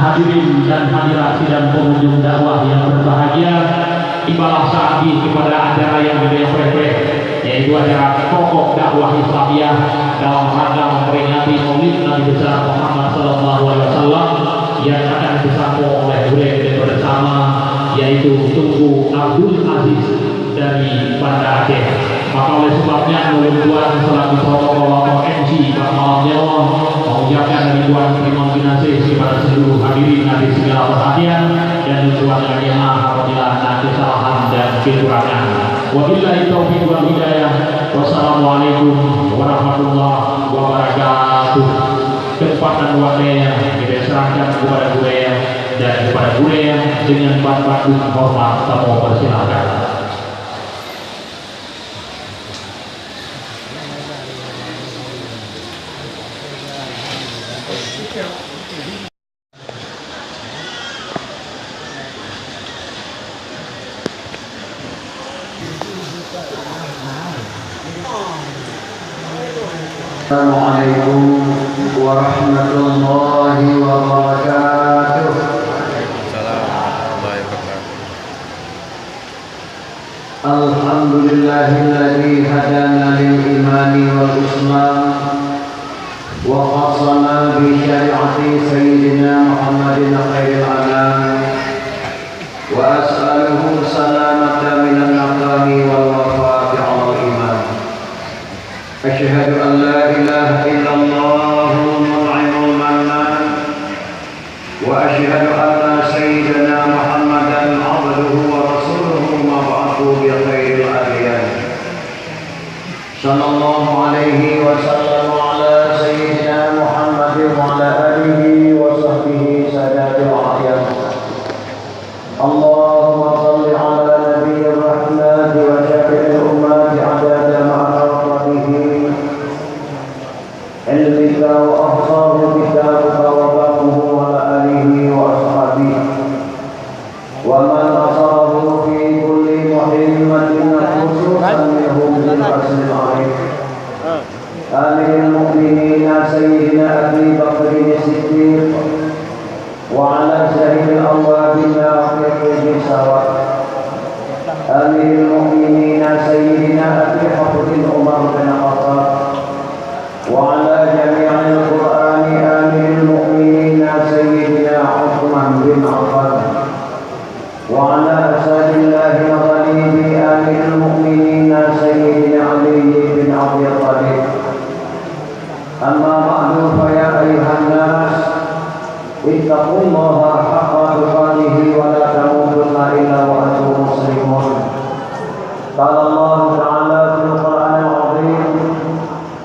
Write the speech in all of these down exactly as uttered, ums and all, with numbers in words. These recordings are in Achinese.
Hadirin dan hadirat sidang pengunjung dakwah yang berbahagia, tibalah saat ini kepada acara yang lebih preh-preh, yaitu acara pokok dakwah Islamiyah dalam rangka memperingati Maulid Nabi Besar Muhammad sallallahu alaihi wasallam yang akan disampaikan oleh gurèe kita bersama, yaitu Teungku Abdul Aziz dari Banda Aceh. Maka oleh sebab nyan, ulôn tuan selaku protokolator M C bak malam nyoe mengucapkan ribuan terima kasih kepada seluruh hadirin atas segala perhatian dan ulôn tuan lagi maaf apabila ada kesalahan dan kekurangan. Wabillahi taufiq wal hidayah. Wassalamualaikum warahmatullahi wabarakatuh. Tempat dan waktu kita serahkan kepada gurèe dan kepada gurèe dengan bantuan hormat kamoe persilakan. Assalamualaikum warahmatullahi wabarakatuh. Waalaikumsalam warahmatullahi wabarakatuh. Alhamdulillahilladzi hadana lil imani wal islam wa khassana bi syari'ati sayyidina Muhammadin khairil anam, wa as'aluhu salamata minan naqami wal wafati alal iman. Asyhadu an la ilaha illallah mun'imul mannan, wa asyhadu anna sayyidana Muhammadan abduhu wa rasuluhu mab'atsu bi khairil adyan. Sallallahu alaihi wasallam ala sayyidina Muhammadin wa ala alihi wa sahbihi sadatil a'yan. Allahumma shalli ala nabiyyir rahmati wa syafi'il ummati adada ma'rifatihi. Ilmika wa ahsahu kitabuka wa fahmuhu wa ala alihi wa ashabihi wa man nasarahu fi kulli muhimmatin khususan minhum bil asril alaih. Amiril Mukminin Sayyidina Abi Bakrin Siddiq wa ala sahil awabin nafiqin bisawab. Amiril Mukminin Sayyidina Abi Hafsin Umar bin Khattab wa ala jami'il Qur'ani Amiril Mukminin Sayyidina Utsman bin Affan. Wa ala asadillahi maghalibi amiril mukminin sayyidina Ali bin Abi Thalib. Amma ba'du, fa ya ayyuhan nas, ittaqullaha haqqa tuqatihi wa la tamutunna illa wa antum muslimun. Qala Allahu ta'ala fil Qur'anil azim,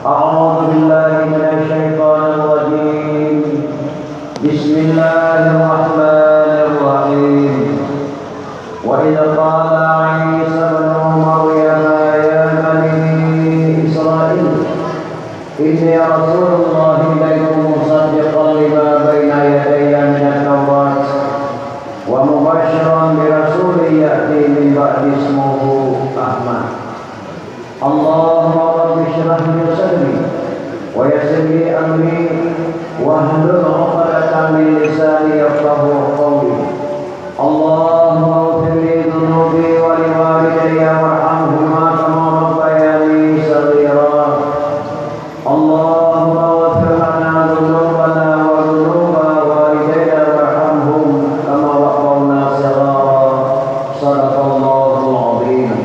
a'udzu billahi minasy syaithanir rajim. Bismillahirrahmanirrahim. Wa idh qala Isa ibnu Maryam ya bani Israil, inni rasulullah ilaikum musaddiqan lima baina yadayya minat Taurat wa mubasysyiran bi rasulin ya'ti min ba'di ismuhu Ahmad. Allahumma rabbi shrah li sadri wa yassir li amri wahlul 'uqdatam min lisani yafqahu qawli. Allahumma ighfir li dhunubi wa li walidayya warhamhuma kama rabbayani shaghira. Allahumma ighfir lana dhunubana wa dhunuba walidayna warhamhum kama rabbawna shighara. Sadaqallahul azim.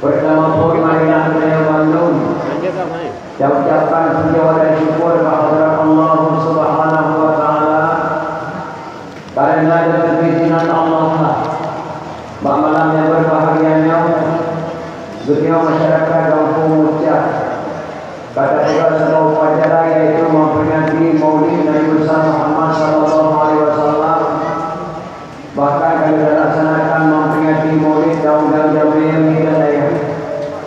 Pertama pun marilah kita bandum dan ucapkan puja dan syukur kehadirat Allah Subhanahu wa Taala karena dengan keizinan Allah, bak malam yang berbahagia nyoe, geutanyoe masyarakat Gampông Mucah ka tapeugah saboh upacara, yaitu memperingati Maulid Nabi Besar Muhammad sallallahu alaihi wasallam. Bahkan kami laksanakan memperingati Maulid dalam jamé-jamé di dayah.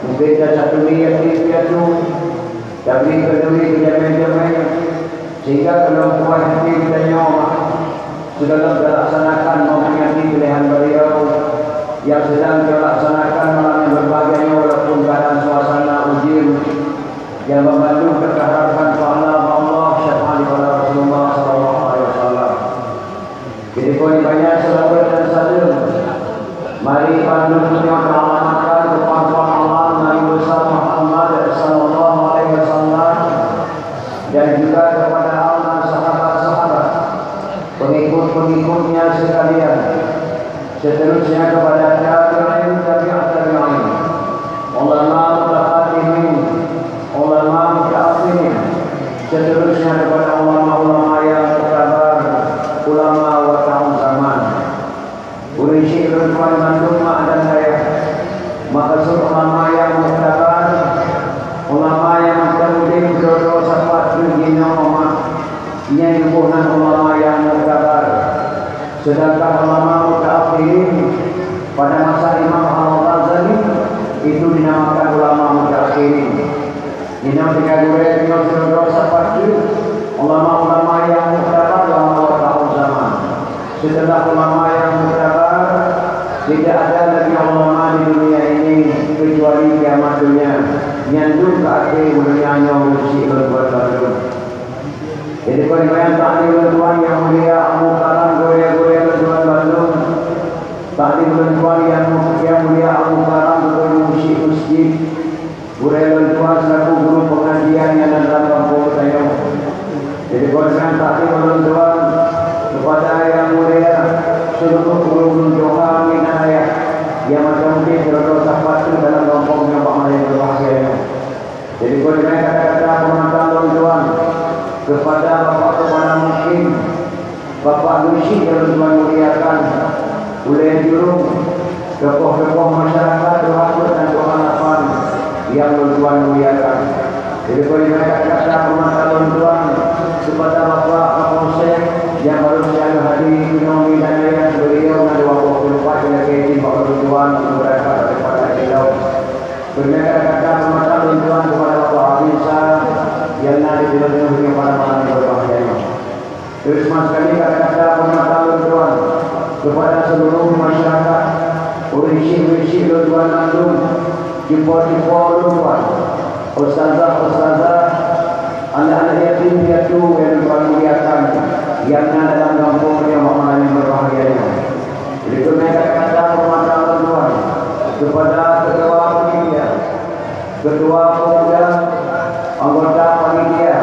Mungkin salah satu yatim piatu, tapi peduli di jamé-jamé, sehingga keuneuk puas hati geutanyoe sudah laksanakan memperingati kelahiran beliau yang sedang kita laksanakan malam yang berbahagia ini, walaupun keadaan suasana ujian yang membantu kita harapkan pahala Allah syafaat daripada Rasulullah sallallahu Banyak selawat dan salam mari bandum nyoe taalamatkan keu pahlawan Allah Nabi besar Muhammad sallallahu alaihi wasallam dan juga kepada al dan sahabat-sahabat, pengikut-pengikutnya sekalian, seterusnya kepada tabi'in, tabi'at tabi'in, ulama mutaqaddimin, ulama mutaakhirin, seterusnya kepada ulama-ulama yang muktabar, ulama wata'u zaman. Ureuëng syiek lôn tuan bandum mak dan ayah, maksud ulama nyang muktabar, ulama nyang mantong udeb keudroe-droe sapat keu jinoe mak, nyan geuboh nan ulama nyang muktabar. Sedangkan ulama mutaakhirin pada masa Imam Al-Ghazali itu dinamakan ulama mutaakhirin. Inong tinggai gurée nyoe sidroe sapat teuk ulama-ulama nyang muktabar lama wata'u zaman. Seuteulah ulama nyang muktabar, tidak ada lagi ulama di dunia ini kecuali kiamat dunia. Nyan dum ka akhé meunyoe nyoe ureuëng syiek lôn tuan bandum. Jadi, kon nyang taklim lôn tuan nyang mulia Abu Karam, gurée-gurée lôn tuan bandum. Taklim lôn tuan nyang, nyang mulia Abu Karam, gurée musjid-musjid. Gurée lôn tuan selaku guru pengajian nyang na dalam gampông geutanyoe. Jadi, kon nyang taklim lôn tuan kepada yang mulia seluruh guru-guru doa minat ayah yang macam ni terlalu sapat tu dalam gampông nyang bak malam berbahagia nyoe. Jadi, kon nyang kata-kata peumatan lôn tuan kepada Bapak Kepala Mukim, Bapak Geuchik nyang lôn tuan muliakan, ulée jurong, tokoh-tokoh masyarakat, dua peuet dan dua lapan nyang lôn tuan muliakan. Jadi, kon nyang kata-kata peumatan lôn tuan kepada Bapak Kapolsek nyang baru saja hadir keunoe dan ayah beliau na dua puluh empat lagi di bawah lôn tuan, beberapa daripada beliau. Beuna kata-kata peumatan lôn tuan kepada Bapak Abisa nyang na di tengah-tengah dunia pada malam berbahagia nyoe. Terus mas kali kata-kata peumatan lôn tuan kepada seluruh masyarakat, ureuëng syiek-ureuëng syiek lôn tuan mandum, cupo-cupo lôn tuan, ustazah-ustazah, anak-anak yatim piatu nyang lôn tuan muliakan, nyang na dalam gampông nyoe bak malam nyang berbahagia nyoe. Berikutnya kata-kata peumatan lôn tuan kepada ketua panitia, ketua pemuda, anggota panitia,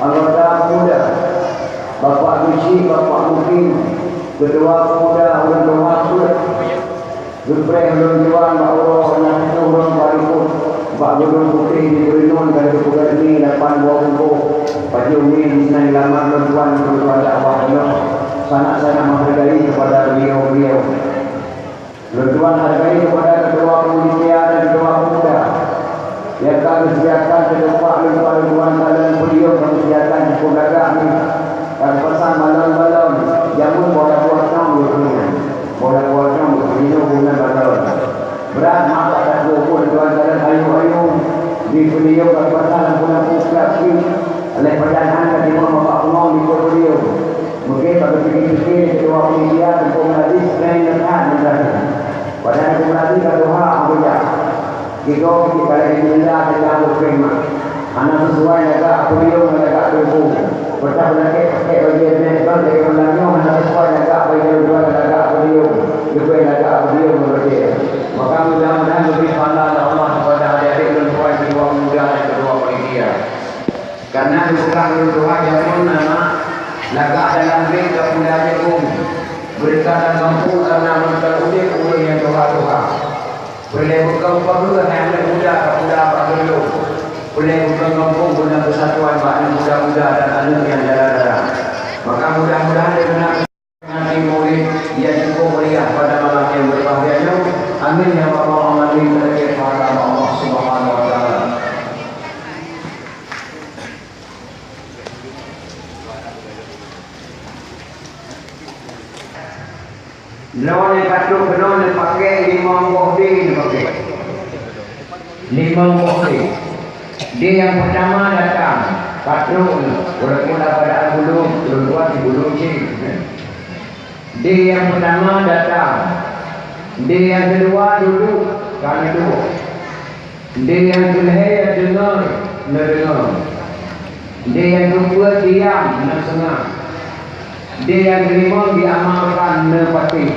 anggota pemuda, Bapak Geuchik, Bapak Mukim, ketua pemuda, ureuëng tuha peuet, geupreh lôn tuan bak uroe nyang tutoe ureuëng bak likot, bak gulong putéh di Beureunon ka geupeugöt mi lapan boh bungkôh bajeueng mi di sinan lamar lôn tuan keu lôn tuan dakwah nyoe. Sangat-sangat menghargai kepada beliau-beliau. Lôn tuan hargai kepada ketua panitia dan ketua pemuda nyang ka geusediakan teukeumpak lôn tuan lôn tuan kalon podium ka geusediakan cukôp lagak nyoe. Ka geupasang balon-balon, jameun boh lakoe tong geupeunyan. Boh lakoe tong geupeunyan, bunan balon. Brat mak ka takot pun tuan kalon ayong-ayong di podium ka geupasang lampu-lampu klap cit. Lheueh pajan han ka jimeuet bapak bungong di podium. Mungken bak geupike-pike ketua panitia teungku meulazi streng that meunan. Padahai teungku meulazi ka tuha meukeujak. Jigoe keucik balai di meunda teuka bukon mak. Hana sisuai lagak podium ngon lagak teungku. Peutah beulakée pakèk bajée meh ban lagée malam nyoe hana sisuai lagak bajée luwa ngon lagak podium. Leubeh lagak podium ngon bajée. Maka mudah-mudahan geubri pahala lé Allah kepada adik-adik lôn tuan ketua pemuda dan ketua panitia. Karena dipeugah lôn tuha jameun na lagak dalam blék ka pula jeuem. Beureukat lam gampông karena mantong udeb ureuëng nyang tuha-tuha. Peureulée bukon pageue hai aneuk muda ka pula bak geulong. Peureulée bukon gampông guna peusatuan bak aneuk muda-muda dan aneuk nyang dara-dara. Maka mudah-mudahan deungon Nabi Maulid yang cukup meriah pada malam yang berbahagia nyoe. Amin ya rabbal alamin. Bagi pahala Allah Subhanahu wa taala. Droeneuh ka trok keunoe neupaké limong boh dé neupaké. Limong boh dé. Dé nyang peutama datang, ka trok nyoe, walaupun lam keuadaan bulông, lôn tuan sibulông cit. Dé nyang peutama datang, dé nyang keudua duek, ka neuduek. Dé nyang keulhèe deungoe, neudeungoe. Dé nyang keupeuet diam, neuseungah. Di nyang keulimong diamalkan neupatéh.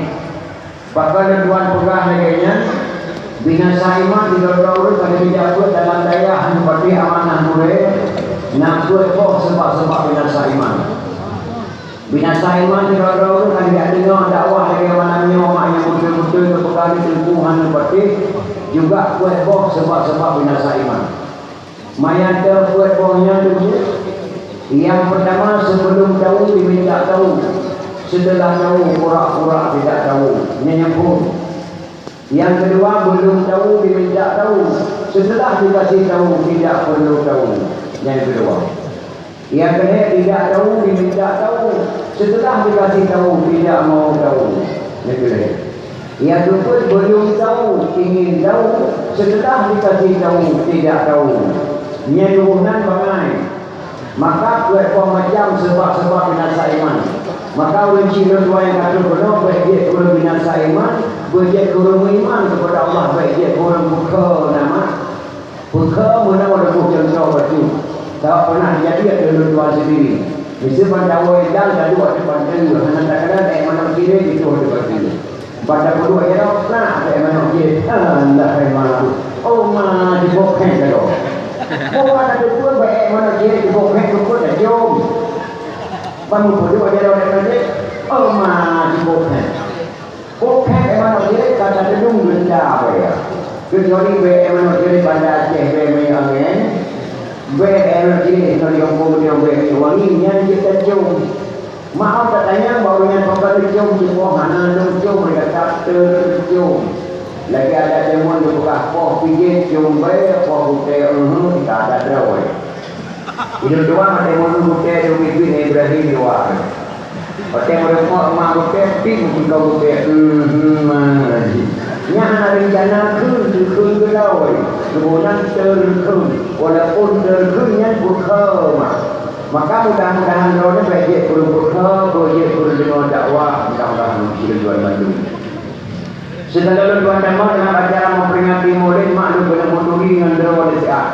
Pakon lôn tuan peugah lagée nyan, binasa iman sidroe-droe ureuëng ka geujak peuet dalam dayah neupatéh amanah gurée, na peuet boh seubab-seubab binasa iman. Binasa iman sidroe-droe ureuëng ka geujak deungoe dakwah lagée malam nyoe, mak nyang beutôi-beutôi geupeugah di teungku hana neupatéh, juga peuet boh seubab-seubab binasa iman. Manyang teupeuet boh nyan teujeuet, nyang peutama, sibeulom tawu diminta tawu, seuteulah tawu pura-pura tidak tawu, nyan nyang phon. Nyang keudua, beulom tawu diminta tawu, seuteulah dikasih tawu tidak peurlu tawu, nyan keudua. Nyang keulhée, tidak tawu diminta tawu, seuteulah dikasih tawu tidak mau tawu, nyan keulhée. Nyang keupeuet, beulom tawu ingin tawu, seuteulah dikasih tawu tidak tawu, nyan luboh nan bangai. Maka peuet boh macam seubab-seubab binasa iman. Maka ureuëng chik lôn tuan nyang ka trok keunoe, bék jeuet keu ureuëng binasa iman, bék jeuet keu ureuëng meuiman keupada Allah, bék jeuet keu ureuëng bukon nama. Peue keuh meunoe leubeh cuntoh bacut, sabab peunah teujadi ateueh lôn tuan sendiri. Miseue ban tawoe idang taduek ateueh panteue, hana takalon ék manok cirét jituh ateueh panteue. Ban tapeuduek jaroe, na ék manok cirét. Alah hai ma, oh ma, jiboh khék ka lom. Boh na teupeue bak ék manok cirét jiboh khék, teupeue tajom. Ban meupeuduek jaroe ateueh panteue, oh ma, jiboh khék. Bukon ék manok cirét ka tateudong geunda baya. Keucuali bèe ék manok cirét Banda Aceh, bèe meunyoe angén, bèe ék manok cirét nyoe di gampông meunyoe bèe meunyoe wangi, nyan jeuet tacôm. Mak ôn tatanyong bak ureueng nyan pakon tacôm, teupeue hana lôn com, mereka tak teucôm. Lagèe adat jameun geupeugah poh pijét com bèe, poh gutèe, uheuh, ka adat droe. Ulôn tuan watèe meunurot gutèe, lôn miet Ibrahim dua. Watèe meureumpok mak gutèe, pih meusikong gutèe, hmm, hmm, ma. Nyan hana reuncana kheun, kheun geulawai. Geuboh nan teureukeun, walaupun teureukeun nyan peukheun mak. Maka mudah-mudahan droeneuh bèk jeuet keu ureueng peukheun, bèk jeuet keu ureueng deungö dakwah, mudah-mudahan ulôn tuan bandum. Seutôt lôn tuan tamong dalam acara memperingati Maulid, mak lôn keuneuk meuturi ngon droe lé siat.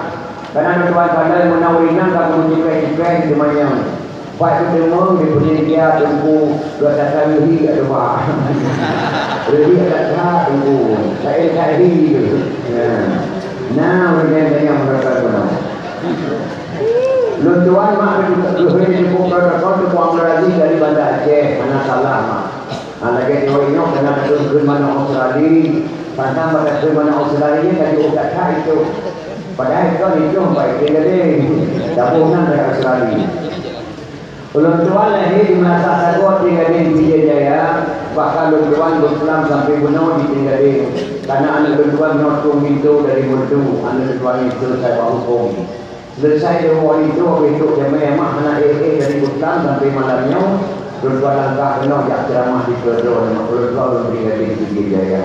Kana lôn tuan pandai meunan ureueng inong ka geumeucukèe-cukèe di teumanyong. Pat teuteumong di peucaya Teungku, dua kata leuhi ka tuha. Leuhi ka tuha Teungku. Laén that hi tu. Nah. Nah, ureueng nyang tanyong meurasa meunan. Lôn tuan mak keuhai teupeu protokol, teupeu amrali dari Banda Aceh, hana salah mak. Ah, lagèe nyoe nyoe kana takheun kheun manok Australia, pantang bak takheun manok Australia nyan ka jiôh that-that itu. Padahai kon itu baik tinggal deh. Gabong nan dari Australia. Ulôn tuan lahé di Meunasah Sagoe, Tinggadeng, Pidie Jaya, bahkan lôn tuan beuslam sampoe bunoe di Tinggadeng. Karena aneuk lôn tuan nyoe Tueng Minto dari Meureudu, aneuk lôn tuan nyoe selesai bak hukôm. Selesai ilmu itu, habis tu jamé mak hana éh-éh dari beuslam sampoe malam nyoe, lôn tuan langkah keunoe jak ceuramah di keudroe, mak lôn tuan lôn bri gadeng Pidie Jaya.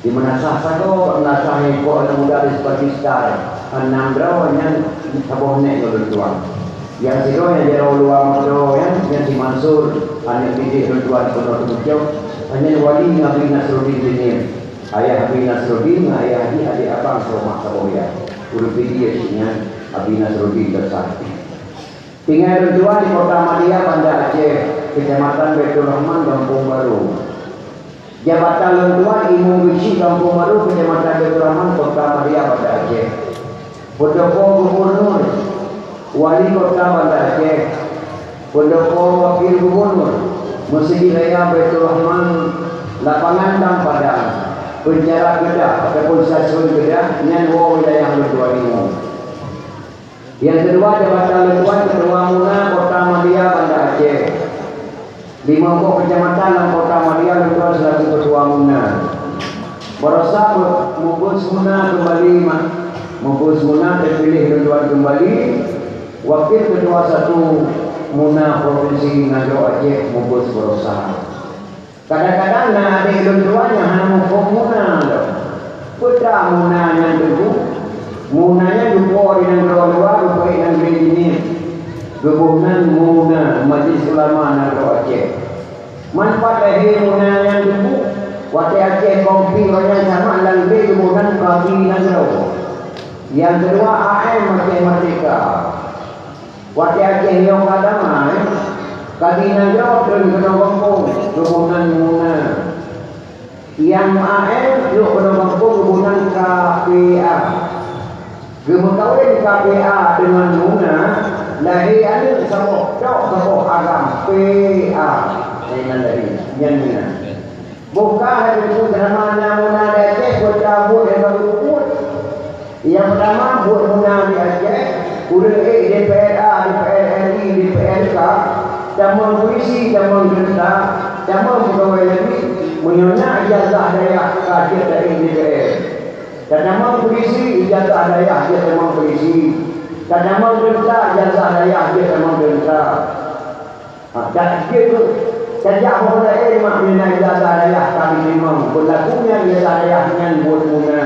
Di Meunasah Sagoe, Meunasah Ipok aneuk muda di Pakistan, enam droe nyan saboh nèk ngon lôn tuan. Nyang sidroe nyang jaroe luwa moto nyan, nyan si Mansur, aneuk didik lôn tuan peunoh teubucok, nyan Wali ngon Abi Nasruddin Jeunieb. Ayah Abi Nasruddin ngon ayah jih adék abang saboh mak saboh yah. Ureueng Pidie cit nyan Abi Nasruddin Besar. Tinggai lôn tuan di Kota Madia, Banda Aceh, Kecamatan Baiturrahman, Gampông Barô. Jabatan lôn tuan Imum Geuchik Gampông Barô, Kecamatan Baiturrahman, Kota Madia, Banda Aceh. Peudoko Gubernur, Wali Kota Banda Aceh, Peudoko Wakil Gubernur, Meuseujid Raya Baiturrahman, Lapangan Dam Padang, Peunjara Kedah ataupun Stasiun Kedah, nyan woe wilayah lôn tuan Imum. Nyang keudua, jabatan lôn tuan Ketua Muna Kota Madia Banda Aceh. Limong boh keucamatan lam Kota Madia lôn tuan seulaku Ketua Muna. Barosa mu-, mubeuet Muna keumbali ma-, mubeuet Muna teupiléh lôn tuan keumbali, wakil ketua satu Muna Provinsi Nanggroe Aceh mubeuet barosa. Kadang-kadang na adék lôn tuan nyang hana muphom Muna lom. Peue ta Muna nyan teungku? Muna nyan geupo di nanggroe luwa, geupeugét nanggroe Jeunieb. Geuboh nan Muna, Majlis Ulama Nanggroe Aceh. Man pat lahé Muna nyan teungku? Watée Aceh komplit awaknyan sama lam leubeh geuboh nan Kadi Nanggroe. Nyang keudua A M Aceh Merdeka. Watée Aceh nyoe ka damai, Kadi nanggroe treun keunoe gampông, geuboh nan Muna. Nyang meu'en trok keunoe gampông, geuboh nan K P A. Geumeukawen K P A deungon Muna, lahé aneuëk saboh, trok saboh agam P A. Hai nan lahé, nyan Muna. Boh ka hai teungku, seulama na Muna di Aceh, peue buet nyang ka geupeubeuet. Nyang peutama, buet Muna di Aceh, ureuëng ék D P R A, D P R R I, D P R K, tamong pulisi, tamong teuntra, tamong peugawée negeri, meunyoe na ijazah dayah ka jeuet taék D P R. Tatamong pulisi, ijazah dayah jeuet tamong pulisi. Tatamong teuntra, ijazah dayah jeuet tamong teuntra. Ha, dak jeuet tu. Tajak boh laén mak, meunyoe na ijazah dayah ka jiteurimong, beulaku nyan ijazah dayah nyan buet Muna.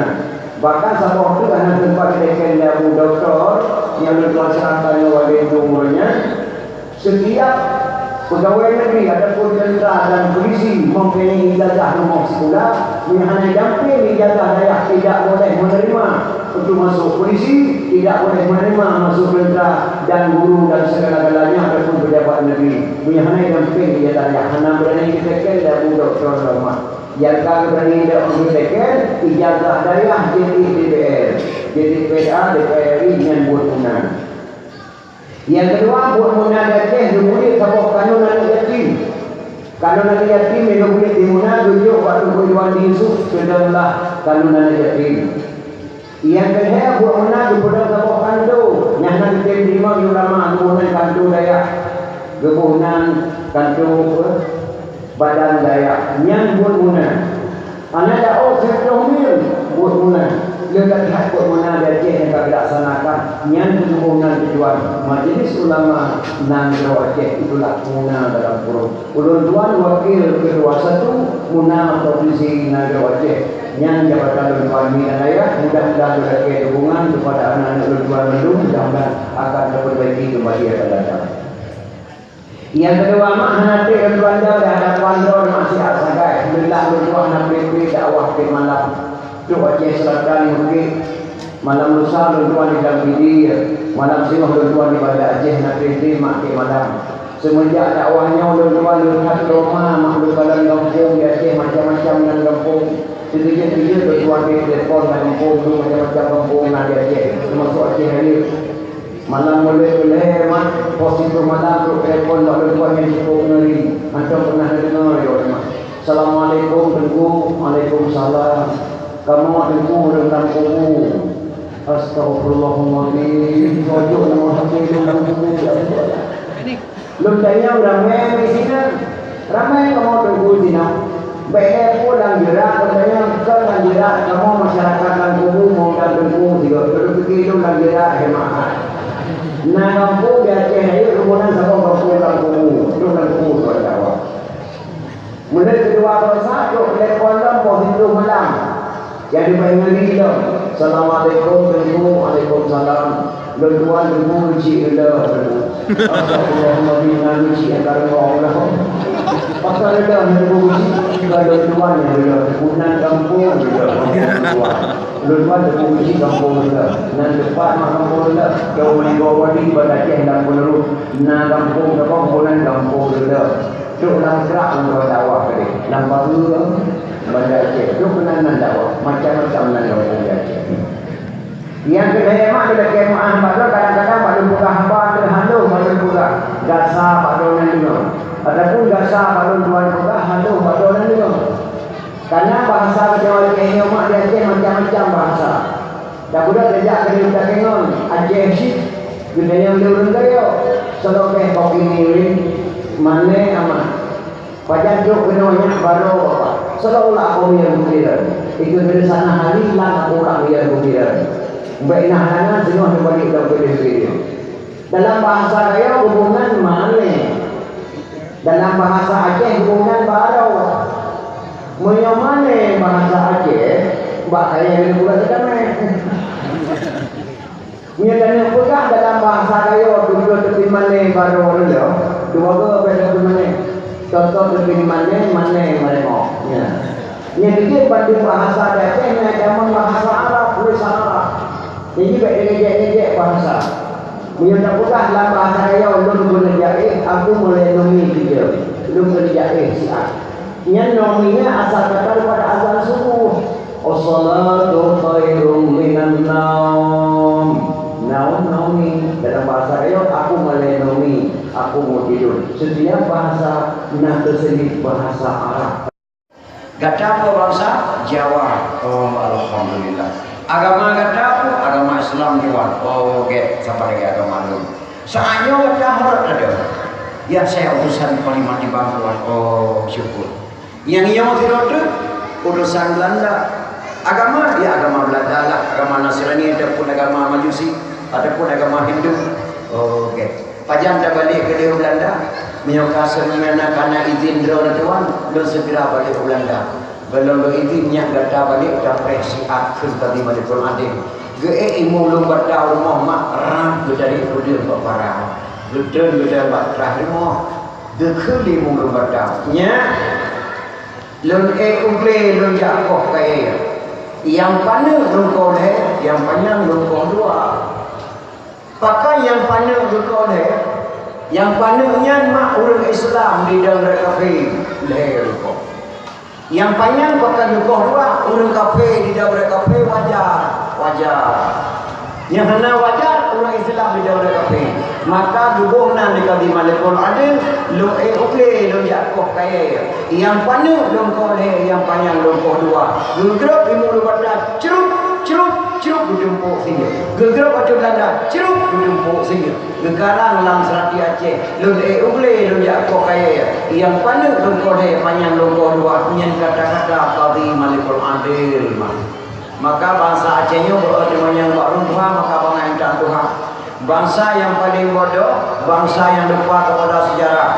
Bahkan saboh teuk hana teumpat jiteken lé Abu Doktor, nyang lôn tuan seurahkan ngon Wali Lintong uroe nyan. Setiap peugawée negeri ataupun teuntra dan pulisi mempunyai ijazah rumoh sikula, meunyoe hana jidampéng ijazah dayah, tidak boleh menerima untuk masuk polisi, tidak boleh menerima masuk teuntra dan guru dan segala-galanya ataupun pejabat negeri. Meunyoe hana jidampéng ijazah dayah, hana beurani jiteken lé Abu Doktor lom mak. Nyang ka beurani jiteken ijazah dayah jeuet D P R, jeuet D P R A, D P R R I nyan buet Muna. Nyang keudua, buet Muna di Aceh geubuet saboh kanun aneuëk yatim. Kanun aneuëk yatim nyang geubuet di Muna geujok bak Teungku Ridwan Yusuf, keudong lah kanun aneuëk yatim. Nyang keulhée, buet Muna geupeudong saboh kantô, nyang na geutem teurimong lé ulama, geuboh nan kantô dayah, geuboh nan kantô badan dayah, nyan buet Muna. Hana jiôh sireutôh mil buet Muna. Lé that buet Muna di Aceh nyang ka geulaksanakan, nyan keuh geuboh nan tujuan Majelis Ulama Nanggroe Aceh, itulah Muna dalam kurung. Ulôn tuan wakil keudua satu Muna Provinsi Nanggroe Aceh. Nyan jabatan lôn tuan, mi dan ayah, mudah-mudahan beulakée dukungan kepada aneuk-aneuk lôn tuan mandum, mudah-mudahan akan terperbaiki kembali akan datang. Nyang keudua, mak, hana treb lôn tuan di hadapan droe mak siat sagai. Alhamdulillah, lôn tuan hana preh-preh dakwah tiep malam. Trok Aceh Selatan, Bukit. Malam lusa lôn tuan di Dalam Pidie. Malam singoh lôn tuan di Banda Aceh, hana treb-treb mak tiep malam. Seumeunjak dakwah nyoe lôn tuan lôn that trauma, mak, lôn kalon gampông di Aceh macam-macam nan gampông. Sikeujeuet-keujeuet lôn tuan telepon nan gampông, lôn macam-macam gampông na di Aceh, teumasok Aceh Rayeuk. Malam Mulod lhée mat, poh siplôh malam trok telepon bak lôn tuan nyang cukôp ngeuri, hantom peunah neudeungoe lé ureuëng mat. "Assalamualaikum Teungku." "Waalaikumsalam." "Kamoe Teungku ureuëng Lam Kubu." "Astagfirullahalazim, soe jok nomor H P ureuëng Lam Kubu, ya Allah." Lôn tanyong ramé di sinan. Ramé kamoe Teungku sinan. Bék lé peue lam jeurak, lôn tanyong, kon lam jeurak, kamoe masyarakat Lam Kubu, mo dan Teungku sigoe. Lôn pike lôn lam jeurak, jeumaáh. Na gampông di Aceh Rayeuk, rumoh nan saboh gampông Lam Kubu. Lôn Lam Kubu tuan dakwah. Mulai keudua bangsa trok telepon lom poh siplôh malam. Jadi bai ngeuri lom. "Assalamualaikum Teungku." "Waalaikumsalam." "Lôn tuan Teungku, geuchik lôn." "Astagfirullahalazim, na geuchik nyang ka rumoh Allah." "Pakon lôn Teungku geuchik?" "Ka lôn tuan nyang lôn Teungku, nan gampông lôn tuan." "Lôn tuan Teungku geuchik gampông lôn. Nan teupat mak gampông lôn. Dong Maligo Wadi, Banda Aceh, Lam Peunurut. Na gampông saboh, nan gampông lôn." Trok lam Krak lôn tuan dakwah keudeh, lam Pageue, Banda Aceh. Trok keunan nan dakwah, macam-macam nan gampông di Aceh. Nyang keulhée mak, dilakée meuáh bak droe, kadang-kadang bak lôn peugah haba teuhalôh bak lôn peugah, gasa bak droe nan deungoe. Ataupun gasa bak lôn tuan peugah halôh bak droe nan deungoe. Karena bahasa geutanyoe Aceh nyoe mak di Aceh macam-macam bahasa. Dak budak tajak keu takeungon Aceh cit, geutanyoe lé ureuëng Gayo. Seulokeh kok ini win, mané amat. Pajan trok keunoe nyak baroe Bapak. Seolah-olah aku yang gembira. Ikut dari sana hari lang aku orang yang gembira. Baik nah halangan singoh terbalik dalam video-video. Dalam bahasa Gayo geuboh nan mané. Dalam bahasa Aceh geuboh nan baroe. Meunyoe mané bahasa Aceh, bak kayée lé bulat teutamé. Meunyoe taneuk peugah dalam bahasa Gayo, tutoe teupin mané baroe lom, dua goe bèk teupin mané. Toto teupin mané, mané maréngoh. Nyan. Nyang keujeuet bandum bahasa Aceh na tamong bahasa Arab, tulisan Arab. Jadi bèk teungejek-ngejek bahasa. Meunyoe tapeugah lam bahasa Gayo, lôn beuneujaéh, aku melindungi Lôn bri jak éh siat. Nyan nomi nyan asal kata daripada azan subuh. As-salatu khairum minan naum. Naum nomi. Dalam bahasa Gayo, aku malée nomi, aku mau tidur. Setiap bahasa na teuselip bahasa Arab. Gata peue bansa? Jawa. Oh, alhamdulillah. Agama gata peue? Agama Islam, Tuan. Oh, gét, saban lagée agama lôn. Saát nyoe gata harôh tadong. Ya, saya utusan panglima tibang, Tuan. Oh, syukur. Nyang nyoe sidroe teuk utusan Belanda. Agama, ya, agama Belanda lah, agama Nasrani ataupun agama Majusi ataupun agama Hindu. Oh, gét. Pajan tabalek keudeh u Belanda? Meunyoe ka seumeunan kana izin droeneuh tuan, lôn segera balek u Belanda. Gohlom lôn izin nyak gata balek, tapreh siat kheun Kadhi Malikul Adil. Geuék imum lôn bak rumoh mak rab geutadek peudeueng bak para. Geutreun geutreun bak trah rumoh. Geukheun lé imum lôn bak. Nyak, lôn ék u glé lôn jak koh kayée. Nyang paneuk lôn koh lhée, nyang panyang lôn koh dua. Pakon nyang paneuk geukoh lhée? Nyang paneuk nyan mak ureuëng Islam di dalam kafé lhée geukoh. Nyang panyang pakon geukoh dua, ureuëng kafé di dalam kafé wajar, wajar. Nyang hana wajar ureuëng Islam di dalam kafé. Maka geuboh nan di Kadhi Malikul Adil, lôn ék u glé lôn jak koh kayée. Nyang paneuk lôn koh lhée, nyang panyang lôn koh dua. Geugrôp imum lôn bak trah, crup, crup, crup, geuteumpôk singoh. Geugrôp ateueh Belanda, crup, geuteumpôk singoh. Geukarang lam seurati Aceh, lôn ék u glé lôn jak koh kayée. Nyang paneuk lôn koh lhée, panyang lôn koh dua. Nyan kata-kata Kadhi Malikul Adil mah. Maka bansa Aceh nyoe beu teumanyong bak ureuëng tuha, maka bangai intat tuha. Bansa nyang paleng bodoh, bansa nyang lupa kepada sejarah.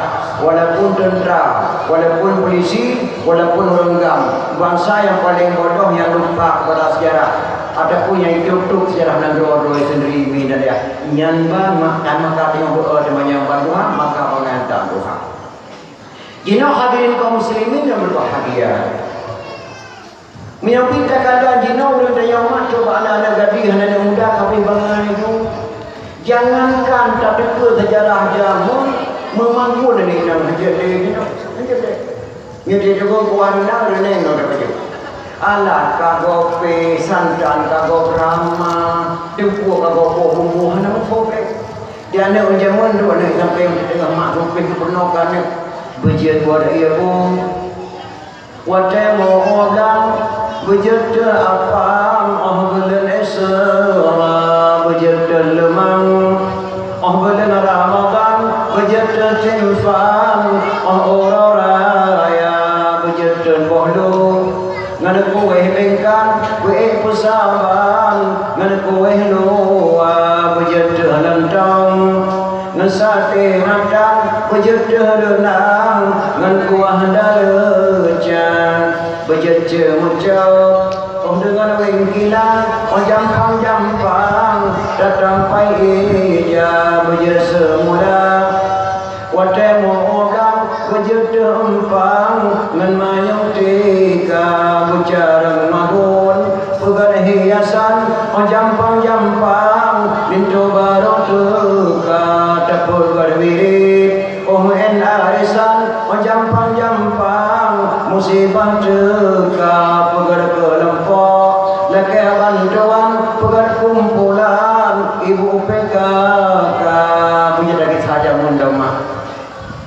Walaupun tentera, walaupun polisi, walaupun ureuëng GAM, bansa nyang paleng bodoh nyang lupa kepada sejarah. Ataupun nyang hidup-hidup sejarah nanggroe droe sendiri mi dan ya. Nyan ban mak dan maka teungoh beu teumanyong ban Tuhan, maka bangai intat tuha. Jinoe hadirin kaum muslimin yang berbahagia. Meunyoe pih takalon jinoe ureuëng tanyoe mat, coba aneuk-aneuk gadih, aneuk-aneuk muda, kabeh bangai nyoe. Jangankan tateupeue sejarah jameun, meumangkon aneuk inong hana jeuet lé jinoe. Hana jeuet lé. Nyoe di deungon kuah na reuneng ngon tapajoh. Alat ka gob pé, santan ka gob rama, teumpuk ka gob boh bumbu hana muphom lé. Di aneuk jameun tu aneuk sampai teungoh mak sumpéh peunoh ka aneuk. Beujeuet buet iya bu. Watée meu-ueng blang, beujeuet teuh apam, óh buleuen Isra, beujeuet teuh leumang, óh buleuen Ramadhan, beujeuet teuh timphan, óh uroe raya, beujeuet teuh boh lôn, ngon kueh bengkang, kueh peusaban, ngon kueh luwa, beujeuet teuh lontong. Ngon saté matang, beujeuet teuh reunang, ngon kuah daleuca, beujeuet ceumeujok, óh deungon wéng kilang, óh jampang-jampang, tatampai ija, beujeuet seumula. Watée meu-ueng blang, beujeuet teuh eumpang, ngon manyong tika, beucarông mahon, peugét hiasan, óh jampang-jampang, linto barô teuka, tapeugét wirit, óh meu'en arisan, óh jampang-jampang, musibah teuka, peugét keulompok, lakée bantuan, peugét kumpulan, ibu P K K, beujeuet lagée saja mundong mah.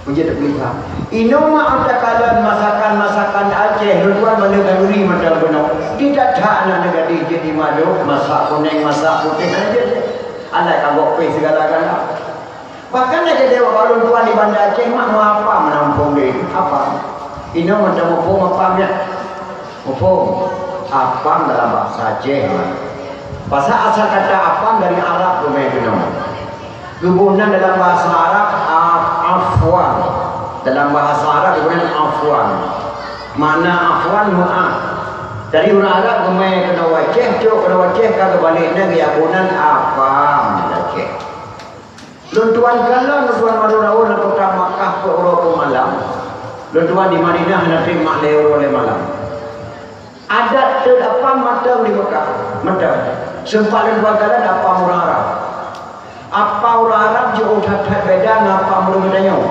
Beujeuet teupeugah. Inoe mak takalon masakan-masakan Aceh, lôn tuan mandum khanuri mantong bunoe. Di that-that aneuk gadih jeuet di Madok, masak kuneng, masak putéh, hana jeuet. Aneuk kagok péh sigala-gala. Bahkan lagée lewat bak lôn tuan di Banda Aceh, mak meu apam meunan muphom lé. Apam. Inoe mantong muphom apam nyan. Muphom? Apam dalam bahasa Aceh, mah. Pasal asal kata apam dari Arab geumé keunoe. Geuboh nan dalam bahasa Arab, a-, afwan. Dalam bahasa Arab geuboh nan afwan. Makna afwan, meu'ah. Dari ureuëng Arab geumé keunoe u Aceh, trok keunoe u Aceh, ka geubalek nan geuyak boh nan apam di Aceh. Lôn tuan kalon, lôn tuan mandum rawon lam kota Makkah peuet uroe peuet malam. Lôn tuan di Madinah hana treb mak lhée uroe lhée malam. Adat teut apam mantong di Mekah, mantong. Seumpat lôn tuan kalon apam ureuëng Arab. Apam ureuëng Arab jiôh that-that beda ngon apam ureuëng geutanyoe.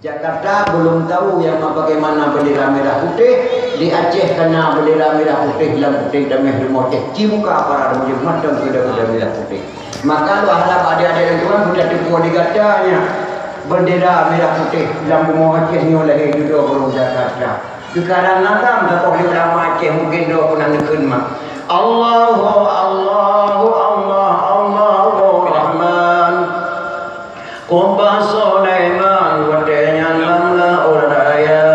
Jakarta belum tahu yang bagaimana bendera merah putih. Di Aceh kana bendera merah putih lam putih dameh rumoh Aceh. Ci buka para mujur mantong bendera merah putih. Maka lu harap adik-adik dan tuan sudah teupeue di gata nyan bendera merah putih lam rumoh Aceh nyoe lahé judo ureueng Jakarta. Sekarang nadam saboh di ulama Aceh mungkin do pernah neukheun mak. Allahu, Allahu, Allah, Allahu Rahman. Kubah Sulaiman watée nyan lam laôt raya,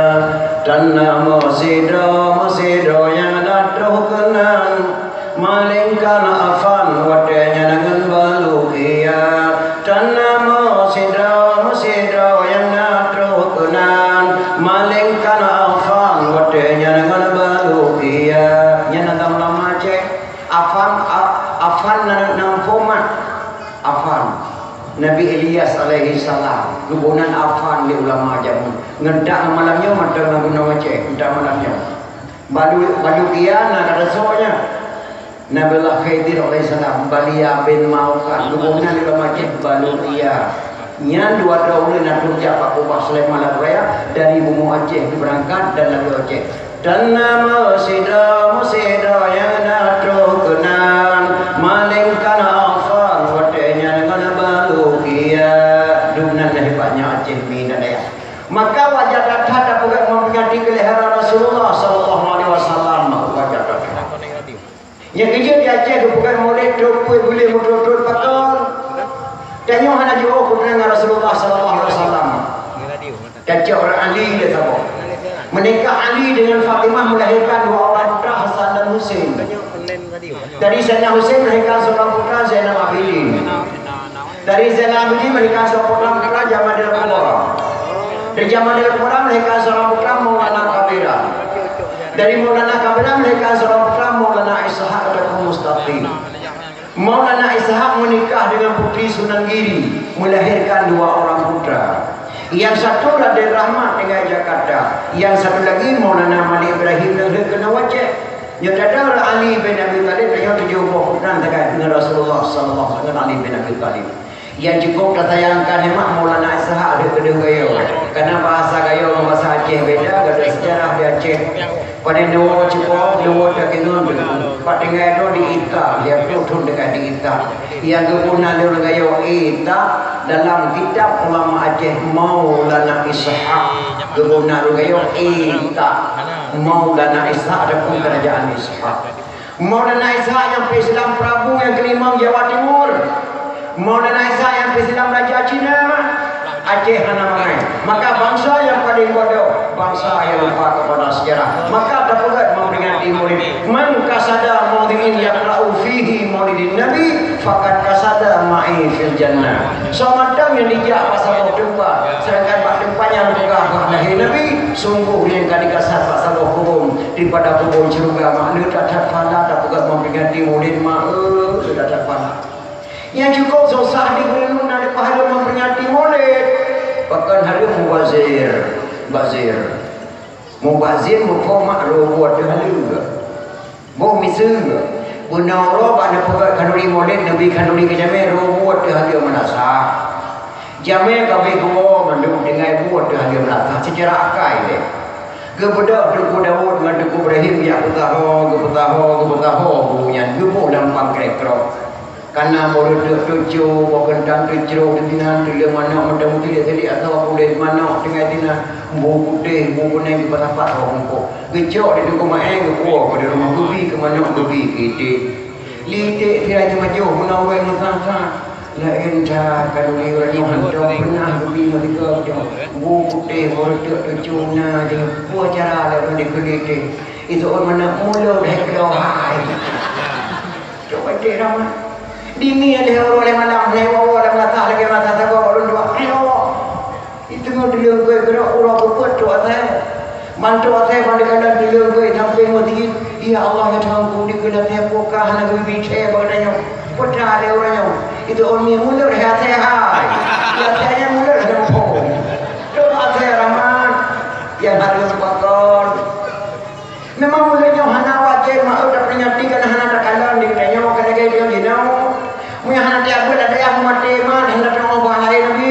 dan na meusidroe-meusidroe nyang na troh keunan, malingkan Afan watée nyan ngon Balukia, dan na meusidroe-meusidroe nyang na troh keunan, malingkan Afan watée nyan ngon Balukia. Nyan na lam Aceh. Afan, A-, Afan na, na phon mak. Afan. Nabi Ilyas alaihi salam, geuboh nan Afan lé ulama jameun. Ngon dak malam nyoe mantong na gunong Aceh, ngon dak malam nyoe. Balu, Balukia na ka rasoe nyan. Nabiullah Khidir alaihi salam, Balia bin Ma'ukhan, geuboh nan lé ulama Aceh Balukia. Nyan dua droe ulôn na troh jak bak Kubah Sulaiman lam raya, dari bumoe Aceh geubeurangkat dan laju Aceh. Dan na meusidroe-meusidroe nyang na troh keunan, malingkan Afan watée nyan ngon Balukia. Dumnan na hebatnya Aceh mi dan dayah. Maka wajar that-that tapeugah memperingati kelahiran Rasulullah sallallahu alaihi wasallam. Wajar that-that. Nyang keujeuet di Aceh geupeugah Maulid trok peuet buleuen meutrok-trok pakon. Tanyoe hana jiôh peue ngon Rasulullah sallallahu alaihi wasallam. Tacok ureueng Ali lé saboh. Menikah Ali dengan Fatimah melahirkan dua orang putra, Hasan dan Husin. Dari Sayyidina Husin melahirkan seorang putra, Zainal Abidin. Dari Zainal Abidin melahirkan seorang putra, Jamadil Kubra. Dari Jamadil Kubra melahirkan seorang putra, Maulana Kabira. Dari Maulana Kabira melahirkan seorang putra, Maulana Ishak ataupun Mustaqim. Maulana Ishak menikah dengan Putri Sunan Giri, melahirkan dua orang putra. Yang satu Raden Rahmat tinggai Jakarta, yang satu lagi Maulana Malik Ibrahim nyang rhot keunoe Aceh. Nyoe teuka Ali bin Abi Thalib, nyoe tujoh boh putra teuka dengan Rasulullah sallallahu alaihi wasallam, Ali bin Abi Thalib. Nyang cukup tasayangkan nyan mak Maulana Ishak deuh keudeuh gayo. Karena bahasa gayo ngon bahasa Aceh beda, gata seujarah di Aceh. Pada dua cukup, dua takinun tu. Pat tinggai tu di Ita, dia tu tu dekat di Ita. Yang geupeuguna lé ureueng gayo Ita dalam kitab ulama Aceh Maulana Ishak. Geupeuguna lé ureueng gayo Ita. Maulana Ishak ataupun kerajaan Ishak. Maulana Ishak nyang pih Islam Prabu nyang keulimong Jawa Timur. Maulana Ishak nyang pih Islam Raja Cina. Aceh hana mangai. Maka bansa nyang paleng bodoh, bansa nyang lupa kepada sejarah. Maka tapeugah memperingati Maulid. Man qasada maudhi'in yaqra'u fihi maulidin Nabi, faqad qasada ma'i fil jannah. Soe mantong nyang dijak bak saboh teumpat, sedangkan bak teumpat nyan peugah bak lahé Nabi, sungguh nyang ka dikasad bak saboh keuhun daripada keuhun syeuruga. Makna that-that pahala tapeugah memperingati Maulid, mak, eh, that-that pahala. Nyang cukup susah di buleuen na dipahala memperingati Maulid. Pakon hareuem mubazir, bazir. Mubazir muphom mak rhot buet teuh haleue. Boh miseue, bunoe uroe bak neupeugét khanduri Maulid, neubi khanduri keu jamé, rhot buet teuh haleue meulasah. Jamé ka abéh geuwoe mandum tinggai buet teuh haleue meulasah, seucara akai lé. Geubeudôh Teungku Daud ngon Teungku Ibrahim jak peutaho, geupeutaho, geupeutaho bumoe nyan, geuboh lam pangkrék trok. Kana boh reutôk teucô, boh keuntang teucrok di sinan, tuleueng manok mantong meutilek-tilek asoe kulét manok tinggai sinan, bu putéh, bu kunéng, geupasapat bak bungkôh. Geucok di Teungku Maé, geupuwoe keu di rumoh, geubi keu manok, geubi keu iték. Iték sira jimajoh meunan ureueng meusa-sa. Laén that khanduri ureueng nyoe hántom peunah geubi ngon sigoe-goe. Bu putéh, boh reutôk teucô na jih, peue cara lé ureueng dikeue iték. Itu manok mulo lhèe kilo hai. Coba cek ramah. Dini ada orang lé malam, lé wawa lé mata, lagi mata sabar, ulun dua. Hai Allah. Itu ngon tuleueng gue gerak uroe beupeuet tu asai. Mantu asai pada kala tuleueng gue sampai mati. Ya Allah, ya Tuhanku, di kena tepo ka hana geubri cek bak tanyoe. Peugah lé ureueng nyoe. Itu orang yang mulut hai asai hai. Ya asai yang mulut ada pun. Tu asai ramah. Yang harus pakon. Memang ulôn nyoe hana wajéb meu'ah taperingati, kana hana takalon di geutanyoe, ka lagèe droe jinoe. Meunyoe hana tiap buet ada nyang maté, man hana teungoh bak lahé Nabi.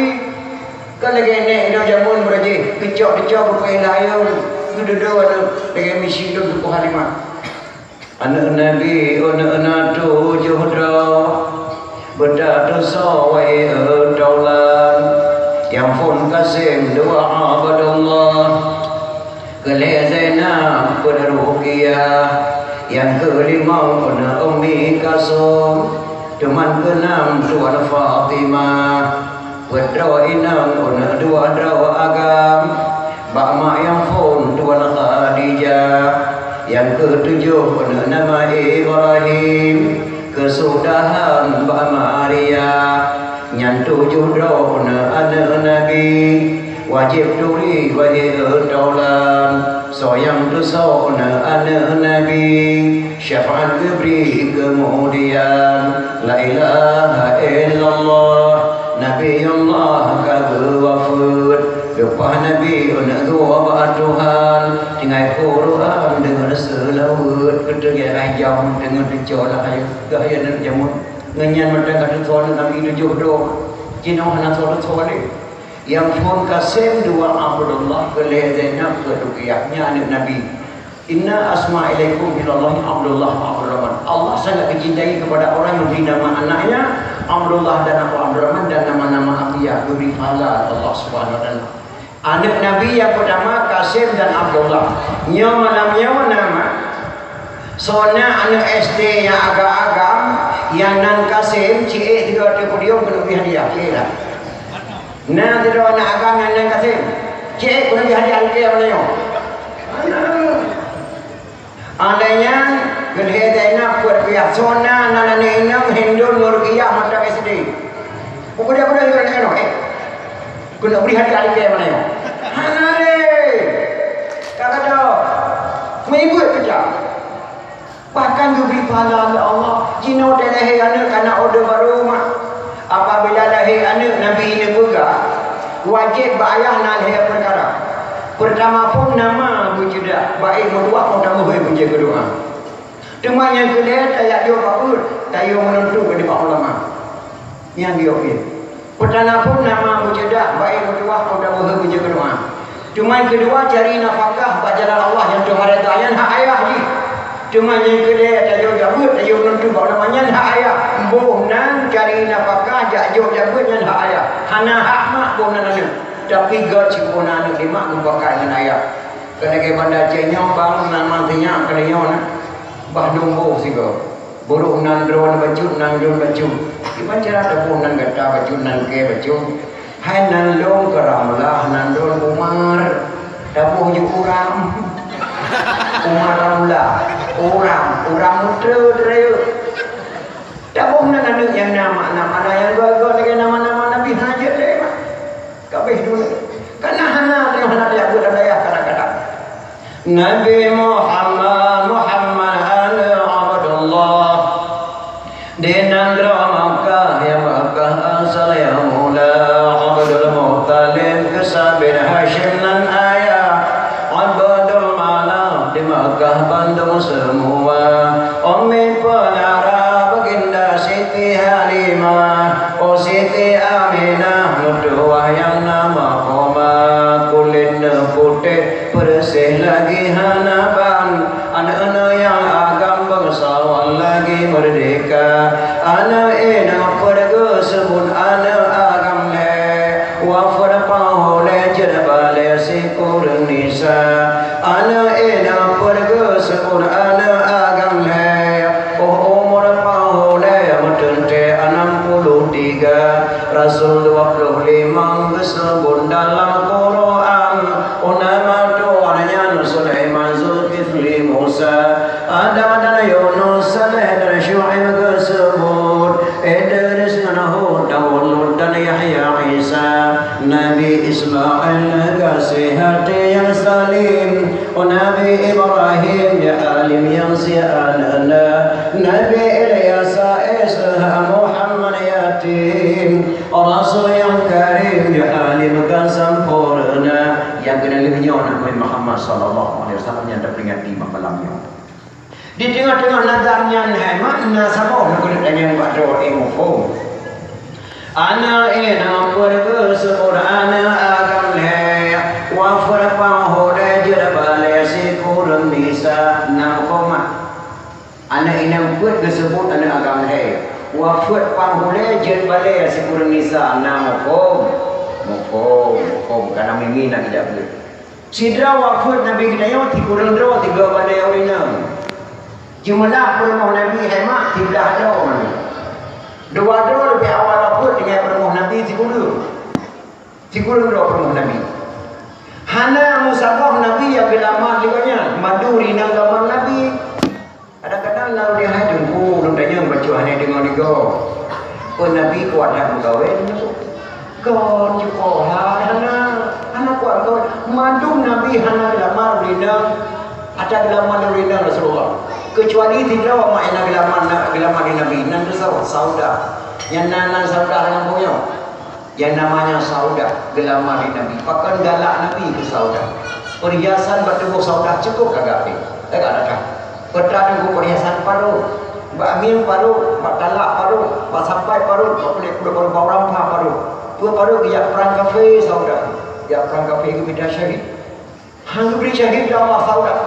Ka lagèe nèk droe jameun Geucok-geucok bukon layôn, geududoe aneuëk lagée misi lôn Teungku Halimah. Aneuëk Nabi, aneuëk na tujoh droe, beutatusoe wahe taulan. Nyang phon Kasim dua Abdullah, keu lhée Zainab peuet Ruqayyah, nyang keulimong aneuëk Ummi Kalsum, teuma keunam tuan Fatimah. Peuet droe inong aneuëk dua droe agam, bak mak nyang phon tuan Khadijah, nyang keutujoh aneuëk nama Ibrahim, keusudahan bak Maria. Nyan tujoh droe aneuëk-aneuëk Nabi, wajéb turi wahe taulan. Soe nyang tusoe aneuëk-aneuëk Nabi, syafaat geubri keumudian. La ilaha illallah, Nabi Allah ka geuwafeuet. Leupah Nabi aneuëk geuwoe bak Tuhan, tinggai Quran deungon seulaweuet. Keuteuk ya rajam deungon teucok lah ayo, gah ya nan jamun. Ngon nyan mantong ka tusoe aneuëk Nabi tujoh droe. Jinoe hana soe tusoe lé. Nyang phon Kasim dua Abdullah, keu lhée Zainab peuet Ruqayyah, nyan aneuëk Nabi. Inna asma ilaikum minallahi Abdullah wa Abdurrahman. Allah sangat mencintai kepada orang yang beri nama anaknya Abdullah dan Abu Abdurrahman dan nama-nama Aqiah, diberi pahala oleh Allah Subhanahu wa Taala. Aneuëk Nabi nyang pertama Kasim dan Abdullah. Nyoe malam nyoe nama sona aneuëk S D nyang agam-agam, nyang nan Kasim, ciek tiga teupodium keuneuk bri hadiah, ciek lah. Na sidroe aneuëk agam nyang nan Kasim, ciek keuneuk bri hadiah lé apa nyoe. Alai nyan, geuh lhée Zainab peuet Ruqayyah, sona nan aneuëk inong Hindun ngon Ruqayyah mantong S D. Peue dia peue dia nyoe, eh? Keuneuk bri hadiah lé keu mana nyoe? Hana lé. Ka kata, meuibuet keu jak. Bahkan geubri pahala lé Allah. Jinoe teuh lahé aneuëk kana ode barô mak. Apabila lahé aneuëk Nabi neupeugah, wajéb bak ayah na lhée peukara. Peurtama phon nama beuceudah, baék meutuwah, meutameuhôi beujeuet keu doá. Teuma nyang keulhée tajak jok bak peuet, tayue meununtu keu nibak ulama. Nyang jok pih. Peurtama phon nama meuceudah, baék meutuwah, meutameuhôi beujeuet keu doá. Teuma nyang keudua cari nafakah bak jalan Allah nyang teuhareuta nyan hak ayah jih. Teuma nyang keulhée tajok jak beuet, tajok meununtu bak ulama nyan hak ayah. Boh nan cari nafakah jak jok jak beuet nyan hak ayah. Hana hak mak boh nan aneuëk. Tapi gét sipoh na aneuëk di mak geupakat ngon ayah. Keuneuk lagée Banda Aceh nyoe bang nan manti nyak keuneuk nyoe na. Bah lôn boh sigoe. Burok nan droe bacut nan lôn bacut. Kiban cara taboh nan gata bacut nan kée bacut. Hai nan lôn keu Ramlah, nan lôn Umar. Taboh ju Uram. Umar Ramlah. Uram, Uram mutre rayeuk. Taboh nan aneuëk nyang na makna-makna nyang gét-gét lagée nama-nama Nabi hana jeuet lé mak. Kabeh dulu. Kana hana teuh hana tajak beuet lam dayah kadang-kadang. Nabi Muhammad, Muhammad aneuëk Abdullah. Di nanggroe Makkah, ya Makkah asal ya mula. Abdul Muttalib, Kisam bin Hasyim nan ayah. Abdul Manaf di Makkah bandum semua. Ummi Peunara, Baginda Siti Halimah, oh Siti Aminah, meutuwah nyang na meuhoreumat, kulét neuh putéh, beureuséh lagée hana ban. Aneuëk-aneuëk nyang agam bangsawan lagée meurdeka. Aneuëk inong peuet geuseubut aneuëk agam lhée. Wafeuet paih lhée jeuet balée sikureueng nisa. Aneuëk inong peuet geuseubut aneuëk agam lhée. Óh umur paih lhée meuteuntée anam puluh tiga. Rasul dua puluh lima geuseubut dalam Quran. Óh nama tuan nyan Sulaiman, Zulkifli, Musa, Adam dan Yunus, Saleh dan Syuaib geuseubut, Idris ngon Hud, Daud, Lut dan Yahya, Isa, Nabi Ismail, gaséh até nyang salim, oh Nabi Ibrahim, ya alim nyang sianeuna, Nabi Ilyas, Ishaq, Muhammad yatim, oh Rasul nyang karim, ya alim ka sampoereuna, nyang keuneuk lheueh nyoe Nabi Muhammad sallallahu alaihi wasallam nyang taperingati bak malam nyoe. Di teungoh-teungoh nazam nyan hai mak na saboh neukeuneuk tanyong bak droe, eh, muphom. Aneuëk inong peuet geuseubut aneuëk agam lhée. Peuet pang hulée jeuet balée sikureueng nisa na muphom. Muphom, muphom, kana mimin na tidak beuet. Sidroe wafeuet Nabi geutanyoe sikureueng droe tiga balée ureuëng inong. Jeumeulaih peurumoh Nabi hemat siblah droe manu. Dua droe leubeh awai wafeuet tinggai peurumoh Nabi sikureueng. Sikureueng droe peurumoh Nabi. Hana meusaboh Nabi nyang geulamat lé gobnyan, mandum ureuëng inong lamat Nabi. Kadang-kadang na ureuëng hai teungku, ulôn tanyong bacut hana deungoe lé goe. Peue Nabi kuat that meukawen? Kon cuko hai hana, hana kuat meukawen. Mandum Nabi hana geulamat ureuëng inong, ata geulamat ureuëng inong Rasulullah. Keucuali sidroe mak nyang na geulamat, na geulamat lé Nabi, nan teuh Sau-, Saudah. Nyang na nan Saudah lam bumoe. Nyang namanya Saudah geulamat lé Nabi. Pakon galak Nabi keu Saudah. Perhiasan bak tuboh Saudah cukup lagak pih. Lagak that. Peue that teungku perhiasan parot. Bak mieng parot, bak talak parot, bak sapai parot, bak kulét kuda parot, bak rampa parot. Peue parot geujak prang kafé Saudah. Jak prang kafé geumita syahid. Han geubri syahid lé Allah Saudah.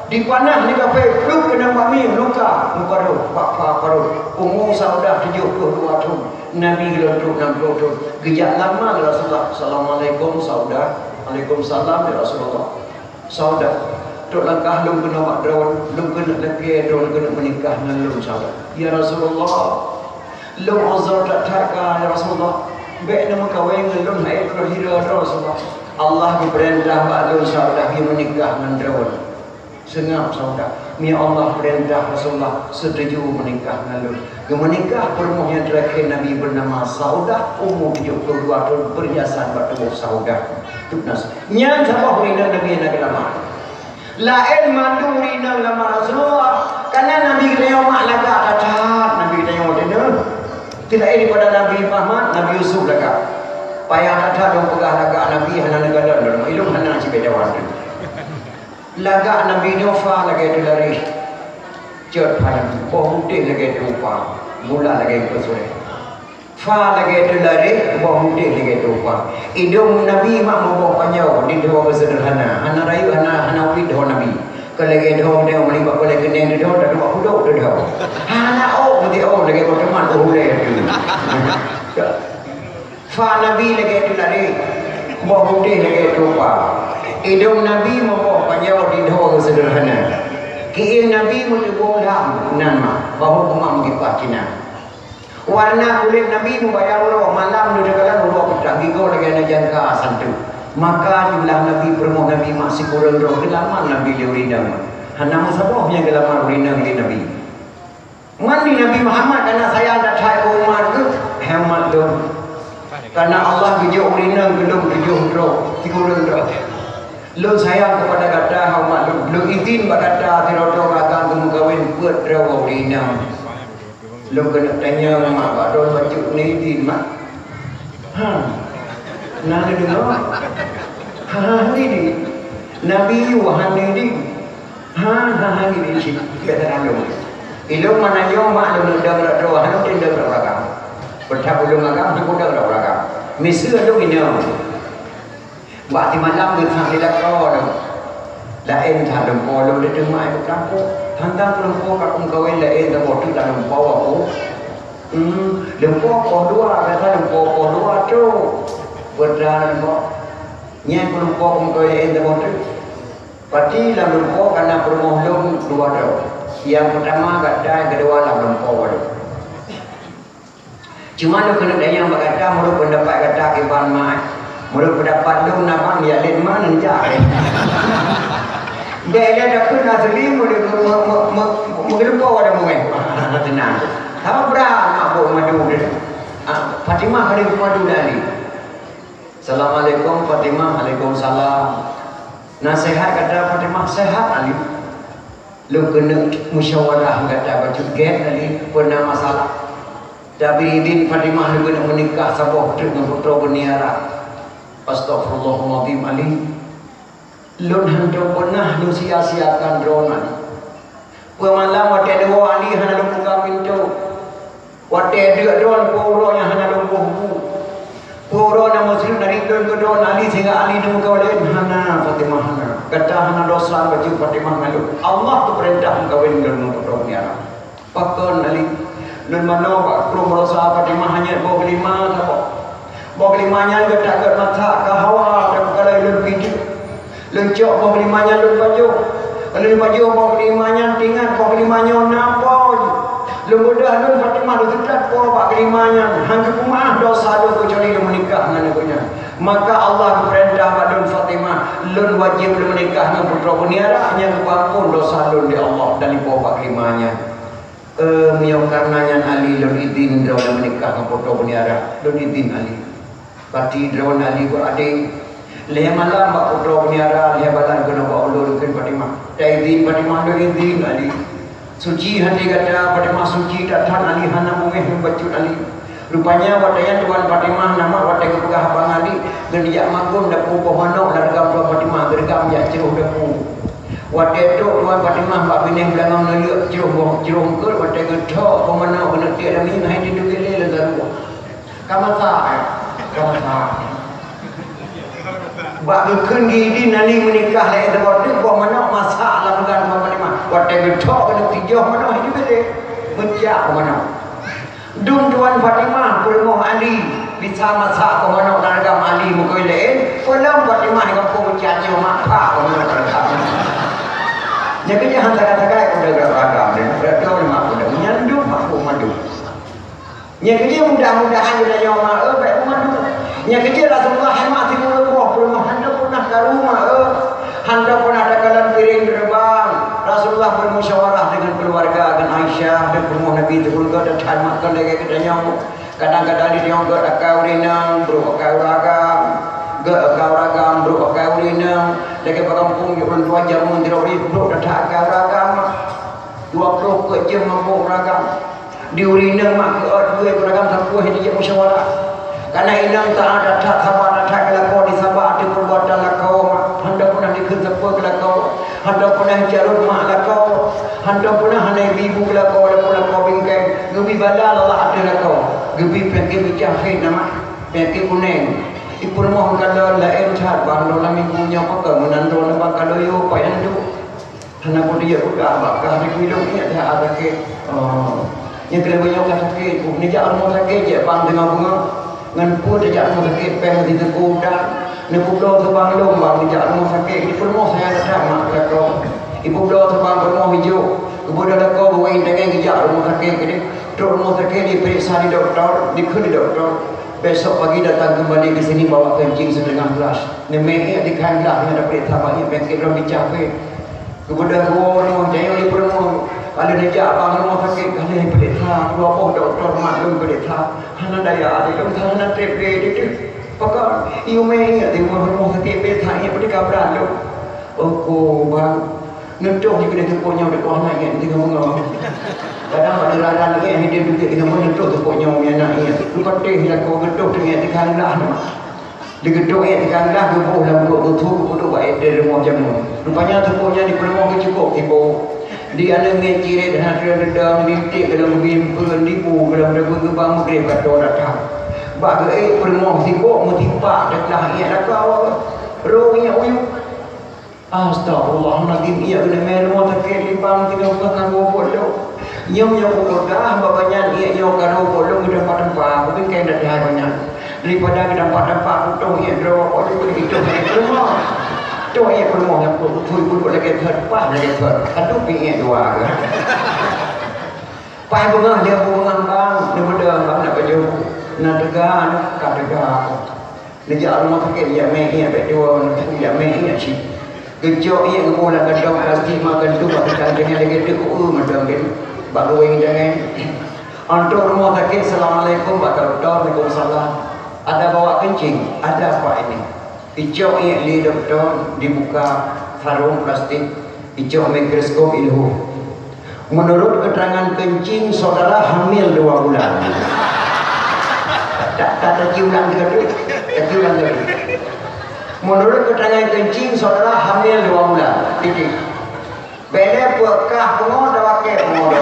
Dipanah lé kafé, pluek keunong bak mieng, luka meuparot, bak pha parot. Umu Saudah tujoh ploh dua thon, Nabi geulôn trok nam ploh thon. Geujak lama lé Rasulullah, "Assalamualaikum Saudah." "Waalaikumsalam ya Rasulullah." "Saudah, trok langkah lôn keunoe bak droe, lôn keuneuk lakée droe keuneuk meunikah ngon lôn Saudah." "Ya Rasulullah, lôn uzur that-that ka, ya Rasulullah. Bék neumeukawen ngon lôn, hai droe hira droe, Rasulullah. Allah geupeurintah bak lôn Saudah geumeunikah ngon droe." Seungab Saudah, "Meunyoe Allah peurintah, Rasulullah seutuju meunikah ngon lôn." Geumeunikah peurumoh nyang teurakhé Nabi beunama Saudah, umu tujoh ploh dua thon, peurhiasan bak tuboh Saudah. Tunas. Nyan saboh ureuëng inong Nabi nyang na geulamat. Laén mandum ureuëng inong lamat Rasulullah. Kana Nabi geutanyoe mak lagak that-that, Nabi geutanyoe teuh. Teuh laén daripada Nabi Muhammad, Nabi Yusuf lagak. Payah that-that lôn peugah lagak Nabi hana neukalon lôn, ilôn hana cibée dawan lôn. Lagak Nabi nyoe pha lagée teulareh. Cot pha Nabi, boh udeh lagée teuupa, bulan lagée peusurée. Pha lagée teulareh, boh udeh lagée teuupa. Idong Nabi mak meuboh panjoe, di dhoe seuderhana. Hana rayeuk, hana, hana ubit dhoe Nabi. Ka lagée dhoe, dhoe meuli bak kulét keuneng di dhoe, dan bak hudok di dhoe. Hana ôk meuti ôk lagée boh teuman, oh ulée tu. Pha Nabi lagée teulareh, boh udeh lagée teuupa. Idong Nabi meuboh panjoe di dhoe seuderhana. Kiéng Nabi meuteuboh lam nan ma, bahô keumah meukipah Cina. Warna kulét Nabi meubayang uroe, malam leudeukeulan uroe peutah, gigoe lagée aneuk jangka santu. Maka jumlah Nabi, peurumoh Nabi mak sikureueng droe geulamat Nabi lé ureuëng inong. Hana meusaboh nyang geulamat ureuëng inong lé Nabi. Man di Nabi Muhammad kana sayang that-that keu umat geuh, hemat lôn. Kana Allah geujok ureuëng inong keu lôn tujoh droe, sikureueng droe. Lôn sayang keupada gata, hai umat lôn. Lôn idhin bak gata sidroe-droe agam geumeukawen peuet droe ureuëng inong. Lôn keuneuk tanyong mak bak droe bacut na idhin, mak. Ha. Na neudeungoe? Ha, ha, ha, idhin. Nabi Yuhan na idhin. Ha, ha, ha, idhin cit. Kata lôn. Ilôn meunan nyoe mak lôn dong rot droe, hana udeb dong rot agam. Peutah ulôn agam, hana udeb dong rot agam. Miseue lôn inong. Bak simalam geuthak lé lakoe lôn. Laén that lôn po lôn teuteumai beukampung. Tantang lôn po ka meukawen laén saboh teuk lam lôn po aku. Hmm, lôn po poh dua, biasa lôn po poh dua trok. Peutah lôn po. Nyan lôn po meukawen laén saboh teuk. Pati lam lôn po kana peurumoh lôn dua droe. Nyang peutama gata, nyang keudua lam lôn po lôn. Cuma lôn keuneuk tanyong bak gata, meunurot peundapat gata kiban mak, meunurot peundapat lôn na ban, ya lét mak neujak. Dek lé takheun asli meunurot me-, me-, me-, me-, meugeuleumpau ada mungeh. Tenang. Sama brat mak bok madu tadi. Ah, Fatimah ada madu tadi. Assalamualaikum Fatimah. Waalaikumsalam. Na sehat gata Fatimah? Sehat Ali. Lôn keuneuk musyawarah gata bacut gét Ali, peue na masalah. Tabri idin Fatimah lôn keuneuk meunikah saboh teuk ngon putroe beuniara. Astagfirullahalazim Ali. Lôn hantom peunah lôn sia-siakan droeneuh Ali. Peue malam watée leuwoe Ali hana lôn buka pintoe. Watée deuk droeneuh peue uroe nyang hana lôn boh bu. Peue uroe na muslim dari lôn keu droeneuh Ali sehingga Ali neumeukawen laén hana Fatimah hana. Gata hana dosa bacut Fatimah ngon lôn. Allah geupeurintah meukawen lôn ngon putroe beuniara. Pakon Ali? Lôn manoe bak krueng baroesa Fatimah hana boh geulima saboh. Boh geulima nyan geutak gét masak ka hawa, tapi kalau lôn pijeuet. Lôn cok boh geulima nyan lôn pajoh. Lôn pajoh boh geulima nyan, teuingat boh geulima nyoe na po. Lôn beudôh lôn Fatimah lôn seutôt po bak geulima nyan. Han geupeumaáh dosa lôn keucuali lôn meunikah ngon aneuëk nyan. Maka Allah geupeurintah bak lôn Fatimah, lôn wajéb lôn meunikah ngon putroe beuniara nyang geupeuampon dosa lôn lé Allah dari po bak geulima nyan. Eh, meunyoe kareuna nyan Ali lôn idhin droeneuh meunikah ngon putroe beuniara, lôn idhin Ali. Pati droeneuh Ali beuadé. Lhée malam bak putroe beuniara, lhée malam keunoe bak ulôn kheun Fatimah. Taidhin Fatimah, lôn idhin Ali. Suci hati gata, Fatimah suci that-that Ali hana beungéh lôn bacut Ali. Rupanya watée nyan tuan Fatimah nama watée geupeugah bang Ali, geujak makon dapu boh manok lam reugam tuan Fatimah, geureugam jak crôh dapu. Watée trok tuan Fatimah bak binéh beulangong neuleuek crôh boh crôh eungkôt, watée geuthok boh manok keuneuk tiek lam minyeuk hai teuduek lé lam saruah. Ka masak, eh? Ka masak. Bak geukheun geuidin Ali meunikah lé saboh teuk boh manok masak lam rugan tuan Fatimah. Watée geuthok keuneuk tijoh manok hai teuduek lé. Meucak boh manok. Dum tuan Fatimah peurumoh Ali bisa masak boh manok lam reugam Ali meukeue laén, peulom Fatimah nyang gampông meucak nyoe mak pha boh manok lam reugam. Nyang keu nyan sagai-sagai udah gerak ragam deh, udah tahu ni mak udah menyandung mak pun madu. Nyang keu nyan mudah-mudahan udah nyoe mak eh baik pun madu. Nyang keu nyan Rasulullah hemat simuleue boh peurumoh hana pernah karu mak eh. Hana pernah ada kalan piring di reubang. Rasulullah bermusyawarah dengan keluarga dan Aisyah dan peurumoh Nabi teuh keuluwarga dan that mak kon lagée geutanyoe. Kadang-kadang di nyoe gét akai ureuëng inong, brok akai ureuëng agam. Gét akai ureuëng agam, brok akai ureuëng inong. Lagée bak gampông di ureuëng tuha jameun sidroe ureuëng brok that akai ureuëng agam. Dua ploh peuet jeuem mabök ureuëng agam. Di ureuëng inong mak keuôt dua ureuëng agam sapeue dijak musyawarah. Karena inong taat that-that, saba that-that keu lakoe, disaba ateueh peubuatan lakoe mak. Hana pernah dikheun sapeue keu lakoe. Hana pernah carông mak lakoe. Hana pernah hana ibu-ibu keu lakoe, walaupun lakoe bingkai. Geubi bala lala ateueh lakoe. Geubi peunyakét meucah khét nama. Peunyakét kuneng. Ipeurumoh ka lôn laén that bang lôn lam minggu nyoe pakon meunan droeneuh bang ka lôn yue payan duek. Hana peue dijak peugah bak kah di kuilong ingat that sakét. Oh. Nyang keu lheueh nyoe ka sakét, uh, neujak rumoh sakét jeuet bang teungoh beungoh. Ngon peue tajak rumoh sakét péng di teupeu udah. Neupubloe teubang lom bang neujak rumoh sakét, di peurumoh saya datang mak lakoe. Ipubloe teubang peurumoh ijok. Geubodoh lakoe geuwéng tangai geujak rumoh sakét keudeh. Trok rumoh sakét diperiksa di dokto, dikheun di dokto. Besok pagi datang kembali ke sini bawa kencing setengah gelas. Neumè ék dikheun gelas nyang dapat sama nyang peunyakét droe bicah peuet. Geubeudôh geuwoe rumoh jayong di peurumoh. Ka lheueh neujak bang rumoh sakét, ka lheueh peuriksa, dua boh dokto mak lôn peuriksa. Hana daya lé lôn, hana trép lé teuh. Pakon, i umé ingat di rumoh, rumoh sakét biasa ingat peuriksa brat lôn. Oh, ko bang. Neutoh di keudeh teupok nyoe di kuah na ingat di rumoh. Kadang pada raran ingat di keudeh teupok nyoe, ingat na ingat. Lupa teh lakoe geutoh ingat di kandang. Di geuduek ék teuka glah geuboh lam gok geuthon geupeudôk bak édée rumoh jameun. Rupanya teupok nyan di peurumoh geucukôp tiboh. Di aneuk miet cirét hana teureudong, di tiek golom geumimpeuen, di bu golom deubeueng geubang meugreb ka tô datang. Bak geuék peurumoh sibok meusipak teuka ék lakoe. Roh ék uyuek. Astagfirullahaladzim, iya keuneuk mé rumoh sakét limong tiga puluh karo bolong. Nyoe nyoe peugah bak nyan iya nyoe karo bolong geutampa-tampa, mungkin kayang dah hai nyan. Daripada geutampa-tampa putôh iya droe, oh, di pun itu sakét rumoh. Toh iya rumoh nyang putôh pun lagée thot, pah lagée thot. Aduh pi iya dua ke. Pai beungah dia beungah bang, dia muda bang nak baju. Nak tega, nak ka tega. Neujak rumoh sakét, jak mé iék bak dua, neujak mé iék cit. Geucok iék geuboh lam kantong plastik, ma kantong bak kantong jangai lagée teuh, eu, mantong gét. Bak luweng jangai. Antok rumoh sakét, assalamualaikum bak dokto, waalaikumsalam. Ada bawa kencing? Ada, Pak, ini. Icok iék lé dokto, dibuka sarong plastik. Icok mikroskop ilheueh. Menurut keterangan kencing, saudara hamil dua bulan. Tak, tak, tak, ulang tiga kali. Tak, ulang tiga kali. Menurut keterangan kencing, saudara hamil dua bulan. Titik. Bèk lé peuet kah pungo dah wakée pungo dah.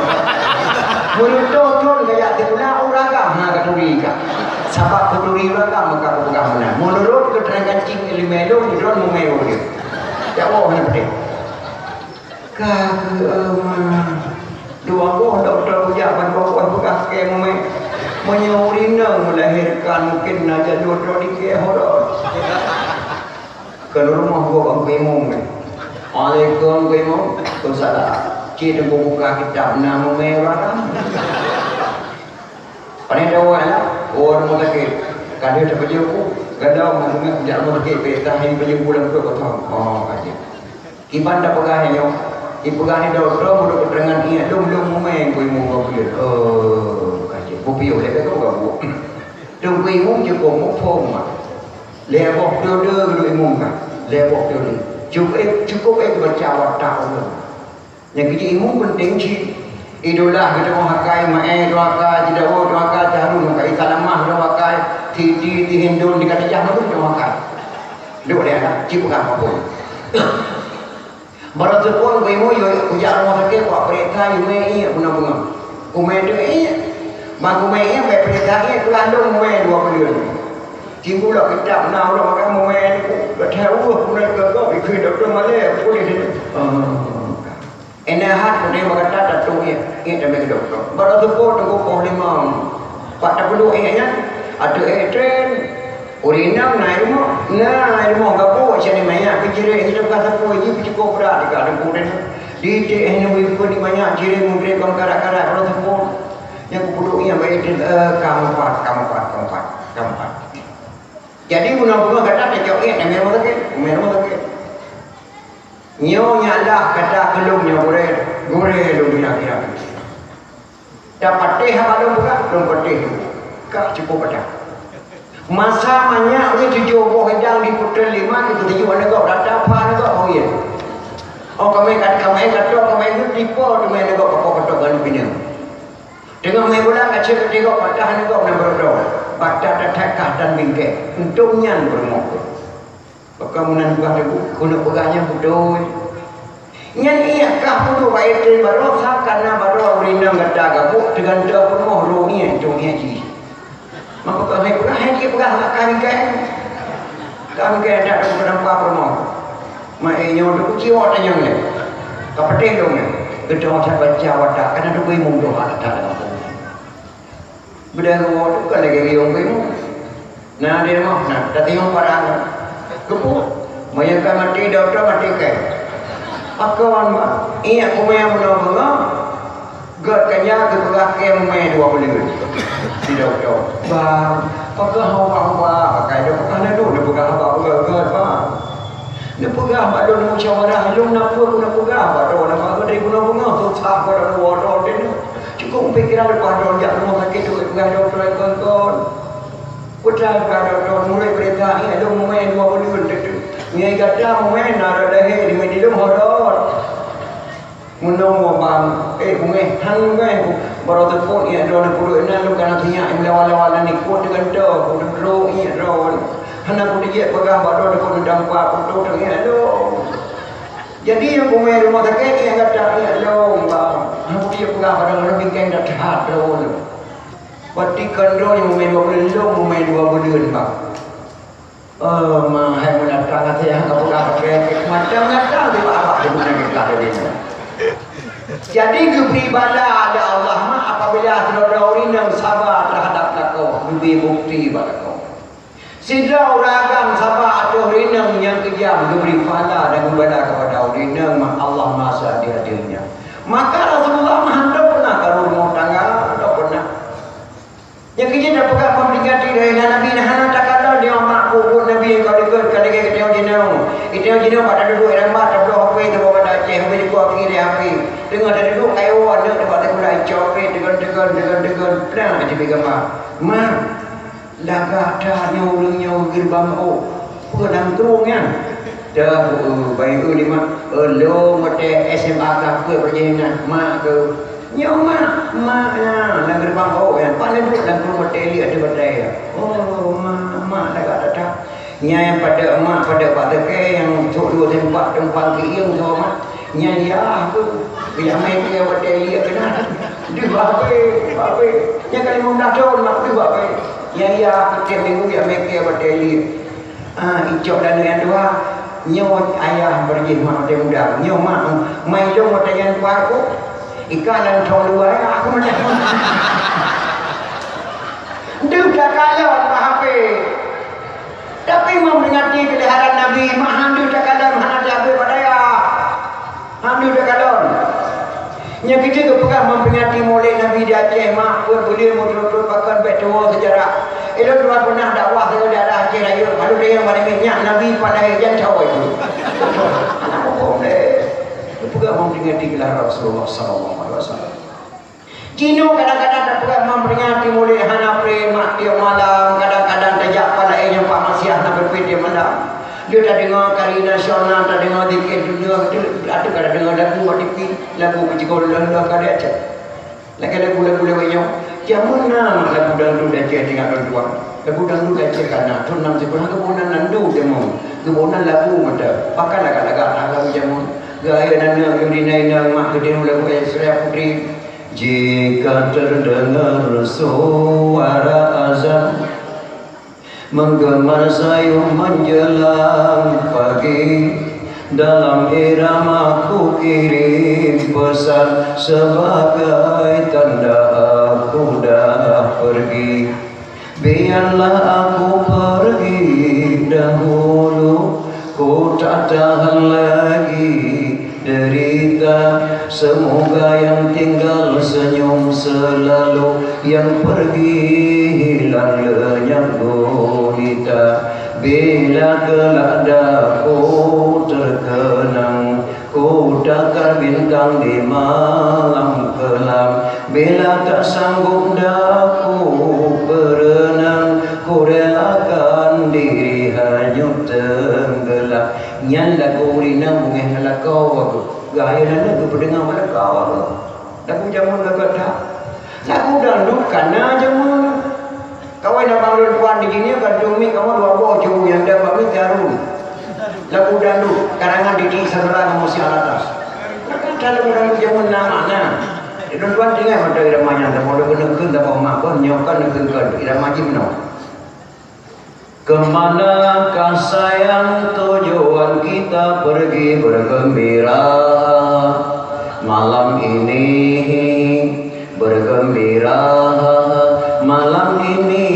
Meureutoh thon gaya sikula uragam na katuri ka. Sabab katuri uragam meuka peugah meunan. Menurut keterangan kencing ilmu ilmu, droe meumé ureueng. Jak woe hana peudeh. Ka keu, eh, ma. Dua boh dokto kujak ban dua boh peugah, Mumé, meunyoe ureueng inong melahirkan, mungkin na jalur droe dikée horot. Keu rumoh gob Teungku Imum. Waalaikumsalam, Teungku Imum. Waalaikumsalam. Cit Teungku buka kitab, na mumé ureueng agam. Pane tahu lah, oh, rumoh sakét. Ka lheueh teupeujeuet ku, gadôh mumé kujak rumoh sakét, pih tahi peujeuet ku lam pruet kosong. Oh, ka jeuet. Kiban tapeugah nyoe, ipeugah ni dokto meunurot keuteurangan ié, lôn, lôn mumé Teungku Imum gob buleuen. Oh, ka jeuet. Beupiôh lé ka buet. Teungku Imum cukôp muphom mah. Lhèe boh peudoe geudong imum ka. Lhèe boh peudoe. Cukôp, cukôp ék baca watak ulôn. Nyang keu imum peunteng cit. Idolah geutanyoe akai, Maé tanyoe akai, Jidawoe tanyoe akai, Taharun tanyoe akai, Salamah tanyoe akai, Siti, Siti Hindun, di Khadijah tanyoe akai. Duek lé aneuk, cit peugah apapun. Baroe teupon Teungku Imum, yue kujak rumoh sakét, kupeuriksa, yue mé ié, beungoh-beungoh. Kumé teuk ié. Ban kumé ié, bèk peuriksa ié, keulah lôn mumé dua buleuen. Timbul lom kitab na ureueng makan mumé, gata ueh kumé keu gob, ikheun dokto malèe, puléh. Ah. Eunteuk that peunoh bak gata tateueng ié, ié tamé keu dokto. Baroe teupon teungku poh limong. Pat tapeuduek ié nyan, ateueh ié tren. Ureueng inong na i rumoh, na i rumoh gabuk, siat di manyak, pih cirét, hana teupeugah sapeue, jih pih cukôp brat, di ka teungku tren. Di iték, hana bri peue di manyak, cirét, mudré, kon karat-karat, baroe teupon. Nyang kupeuduek ié bak ié tren, eh, ka meupat, ka meupat, ka meupat, ka meupat. Jadi, beungoh-beungoh gata tacok ié, tamé rumoh sakét, tamé rumoh sakét. Nyoe nyak lah gata keu lôn nyoe gurèe, gurèe lôn di akhirat. Tapatéh haba lôn peugah, lôn patéh lôn. Ka cukôp gata. Masa manyak lé tujoh boh idang di putreun lima, di tujoh aneuk gob, rata pha aneuk gob, oh, iya. Oh, kamé kat-, kamé katok, kamé geuh tipe, teumé aneuk gob, kapo katok ngon pineung. Teungoh mé bulan ka cit, katigok patah aneuk gob, na baroe droe. Bata that-that kah dan bingkèe. Untông nyan peurumoh. Pakon meunan peugah teungku, keuneuk peugah nyan beutôi. Nyan ié kah peuduek bak ié tren baroe, sa kana baroe ureueng inong gata gabuk, teugantoe peurumoh roh ié, cong ié jih. Maka keu hai peugah, hai jih peugah bak kah bingkèe. Kah bingkèe dak teupeudampa peurumoh. Mak, eh, nyoe teukuci awak tanyong nyan. Ka patéh lôn nyan. Geutanyoe that baca watak, kana teupeue imum doha that lam kampung. Beudagoe tu kan lagèe riong beuimum. Nah, di rumoh, nah, tatimong parang. Keupeue? Meunyoe ka maté, dokto maté kai. Pakon, Mak? Ingat umai bunoe beungoh, gèt ka nyan geupeugah kèe umai dua buleuen. Di dokto, "Bang, pakon haba-haba pakai dokto hana duek neupeugah haba beugèt, Bang?" Neupeugah bak droeneuh musyawarah, lôn na peue keuneuk peugah bak droeneuh, bak droeneuh dari bunoe beungoh susah bak droeneuh woe droeneuh. Cukôp pikiran leupah droeneuh jak rumoh sakét, peugah dokto kon-kon. Peugah dokto, murit peurintah, eh, lôn mumè dua buleuen teuk. Ngai gata mumè na rot lahé, di lôn horot. Meunoe bang, eh, beungèh, han beungèh, baroe teupot ié droeneuh peuduek inan lôn kana sinyak, eh, lawa-lawa nan ikot teugantoe, peuduek droe ié droeneuh. Hana peuteujeuet peugah bak droeneuh keu neudampa peutoe teuh ié lôn. Jadi, nyang beungèh rumoh sakét ié gata ié lôn, bang. Hana peuteujeuet peugah bak droeneuh bingkèng that-that droeneuh. Pati keu droeneuh nyang beungèh dua buleuen, lôn beungèh dua buleuen, bang. Oh, ma, hai meulatang até nyang ka peugah pakai mata meulatang di bawah abah di guna kita tadi. Jadi geubri bala lé Allah ma apabila sidroe ureueng inong saba teuhadap lakoe, geubri bukti bak lakoe. Sidroe ureueng agam saba ateueh ureueng inong nyang keujam, geubri pahala dan geubri bala kepada ureueng inong ma Allah Maha Adil-adilnya. Maka Rasulullah ma hana pernah karu rumoh tangga, hana pernah. Nyang keujeuet tapeugah peumperingati dari Nabi, na hana takalon di mak buet Nabi ka dikeue ka lagèe geutanyoe jinoe. Geutanyoe jinoe bak taduek lam bak tabloe H P, tabloe Banda Aceh, H P dikeue kiri H P. Teungoh taduek kayu aneuk bak teukulah icok H P, tegon-tegon, tegon-tegon, plang ka jibri gambar. Ma, lagak that nyoe ureueng nyoe geuribang ôk. Peue lam krueng nyan? Dah, eh, bayeue lima, eh, lôn watèe S M A ka peuet bajèe nyan, mak keuh. Nyoe mak, mak nyan, lam geuribang ôk nyan. Pat neuduek lam krueng watèe liek ateueh batèe. Oh, mak, mak lagak that-that. Nyan padub mak, padub bak teuke nyang trok dua teumpat, teumpat keuieng tu mak. Nyan yah keuh. Bila mai keu watèe liek keunan. Deuh bak pé, bak pé. Nyan ka limong blah thôn mak deuh bak pé. Nyan yah keuh tiep minggu jak mai keu watèe liek. Ah, icok dan nyang dua, nyoe ayah beureuguih mak watèe muda. Nyoe mak, mai lôn watèe nyan kuat ku. Ikan dan thong dua, eh, aku macam. Deuh takalon bak H P. Tapi memperingati kelahiran Nabi, mah han deuh takalon, hana dihabéh bak dayah. Han deuh takalon. Nyang keuneuk geupeugah memperingati Maulid Nabi di Aceh, mak, peuet buleuen meuturot-turot pakon bèk tuwoe seujarah. Ilôn dua pernah dakwah di daerah Aceh Rayeuk, lalu dayang bak nyan Nabi pat lahé jan cawai tu. Hana bohong deh. Geupeugah memperingati kelahiran Rasulullah sallallahu alaihi wasallam. Jinoe kadang-kadang tapeugah memperingati Maulid hana pré mak tiep malam, kadang-kadang tajak pat laén nyang pat maksiat hana pré tiep malam. Dia tadeungoe kari nasional, tadeungoe zikir dunia, tu ateueh ka tadeungoe lagu mak tipi, lagu beujigoe leuh-leuh ka diacok. Lagèe lagu-lagu lewat nyoe, jameun na lagu dangdut Aceh tinggai lôn tuan. Lagu dangdut Aceh ka na, thôn nam sikureueng geuboh nan nandu jameun. Geuboh nan lagu mantong. Bahkan lagak-lagak na lagu jameun. Gaya nana yuri naina mak geudeh lagu Surya Putri. Jika terdengar suara azan menggema sayup menjelang pagi, dalam irama ku kirim pesan sebagai tanda aku dah pergi. Biarlah aku pergi dahulu, ku tak tahan lagi derita. Semoga yang tinggal senyum selalu, yang pergi hilang lenyap gulita. Bila kelak dah ku terkenang, ku takar bintang di malam kelam. Bila tak sanggup dah ku berenang, ku relakan diri hanyut tenggelam. Nyan lagu ureueng inong beungéh ngon lakoe bagoe. Gaya nyan geupeudeunger bak lakoe bagoe. Lagu jameun gagah that. Lagu dangdut ka na jameun. Kawan abang lôn tuan di sini, kan dumi kamu dua boh jauh yang dah kami jarum. Lagu dangdut, karangan Didi Sandra ngon Musi Alatas. Kan lagu dangdut jameun na makna. Lôn tuan tinggai mantong irama nyan, tapi lôn keuneuk kheun, tapi mak kon nyoe kan kheun-kheun irama jih meunoe. Kemanakah sayang tujuan kita pergi bergembira malam ini? Bergembira malam ini.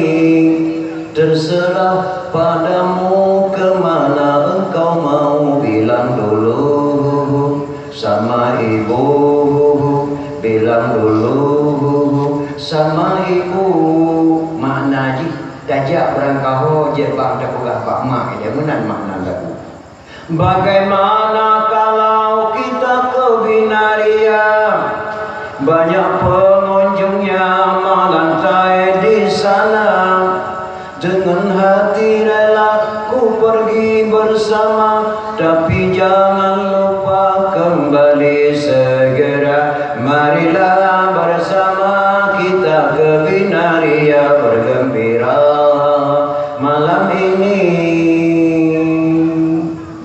Terserah padamu kemana engkau mau, bilang dulu sama ibu. Bilang dulu sama ibu. Makna jih, tajak beurangkaho jeuet bang tapeugah bak mak, ilée meunan makna lagu. Bagaimana kalau kita ke Binaria? Banyak pengunjungnya melantai di sana. Dengan hati rela ku pergi bersama, tapi jangan lupa kembali segera. Marilah bersama kita ke Binaria bergembira malam ini.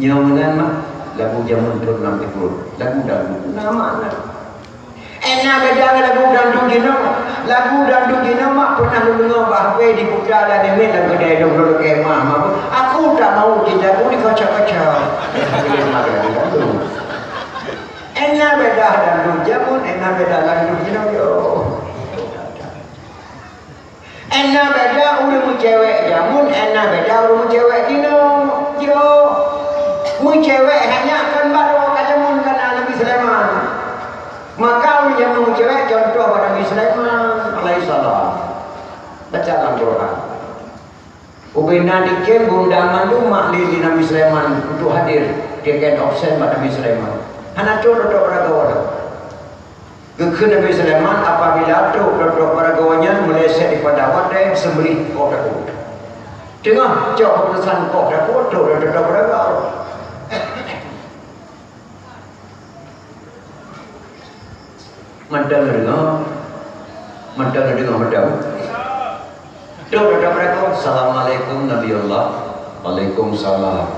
Nyoe nan mah lagu jameun thôn nam sikureueng, lagu dangdut. Na makna. Ena beda ngon lagu dangdut jinoe. Lagu dangdut jinoe mak pernah lôn deungoe bak H P diputa dan demet lam keudè lôn lôn kemah mah. Aku tak mau cintaku dikaca-kaca. Ena beda dangdut jameun, ena beda dangdut jinoe yo. Ena beda ureueng meucewek jameun, ena beda ureueng meucewek jinoe. Yo, meucewek hanya kan baroe ka jameun ka na Nabi Sulaiman. Maka ureueng jameun meucewek contoh bak Nabi Sulaiman alaihissalam. Baca lam Quran. Ubena dikem beundang mandum mak lé di Nabi Sulaiman untuk hadir, dia kan absen bak Nabi Sulaiman. Hana trok, trok, trok, trok, trok. Geukheun Nabi Sulaiman, apabila trok droe-droe paraga nyan meuleset dipada watèe, seumeulih koh takue. Teungoh cok keuputusan koh takue, trok droe-droe paraga. Mantong neudeungoe, mantong neudeungoe, mantong. Trok droe-droe paraga, "Assalamualaikum, Nabi Allah." "Waalaikumsalam."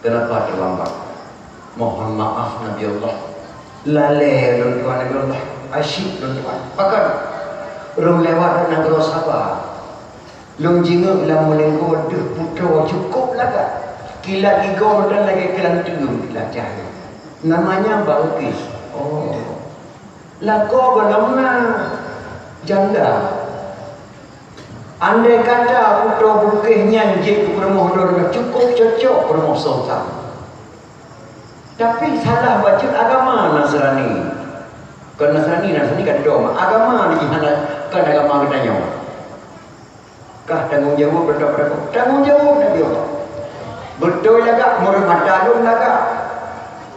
"Kenapa terlambat?" "Mohon maaf, Nabi Allah. Lalè lôn tuan, Nabi Allah. Asyik lôn tuan." "Pakon?" "Rhom lewat nanggroe Saba. Lôn jingeuek lam meulingkoe deuh putroe cukôp lagak. Kilat gigoe mantong lagèe kilat teum kilat cahya. Namanya Balqis." "Oh. Lakoe gohlom na janda?" Andai kata Putroe Buleukeh nyan jeuet keu peurumoh droe, cukôp cocok peurumoh sultan. Tapi salah bacut agama Nasrani. Kon Nasrani, Nasrani ka didong. Agama jih hana, kon agama geutanyoe. Kah tanggông jaweueb, tanggông jaweueb Nabi Allah. Beutôi lagak, meureuh mata lôn lagak.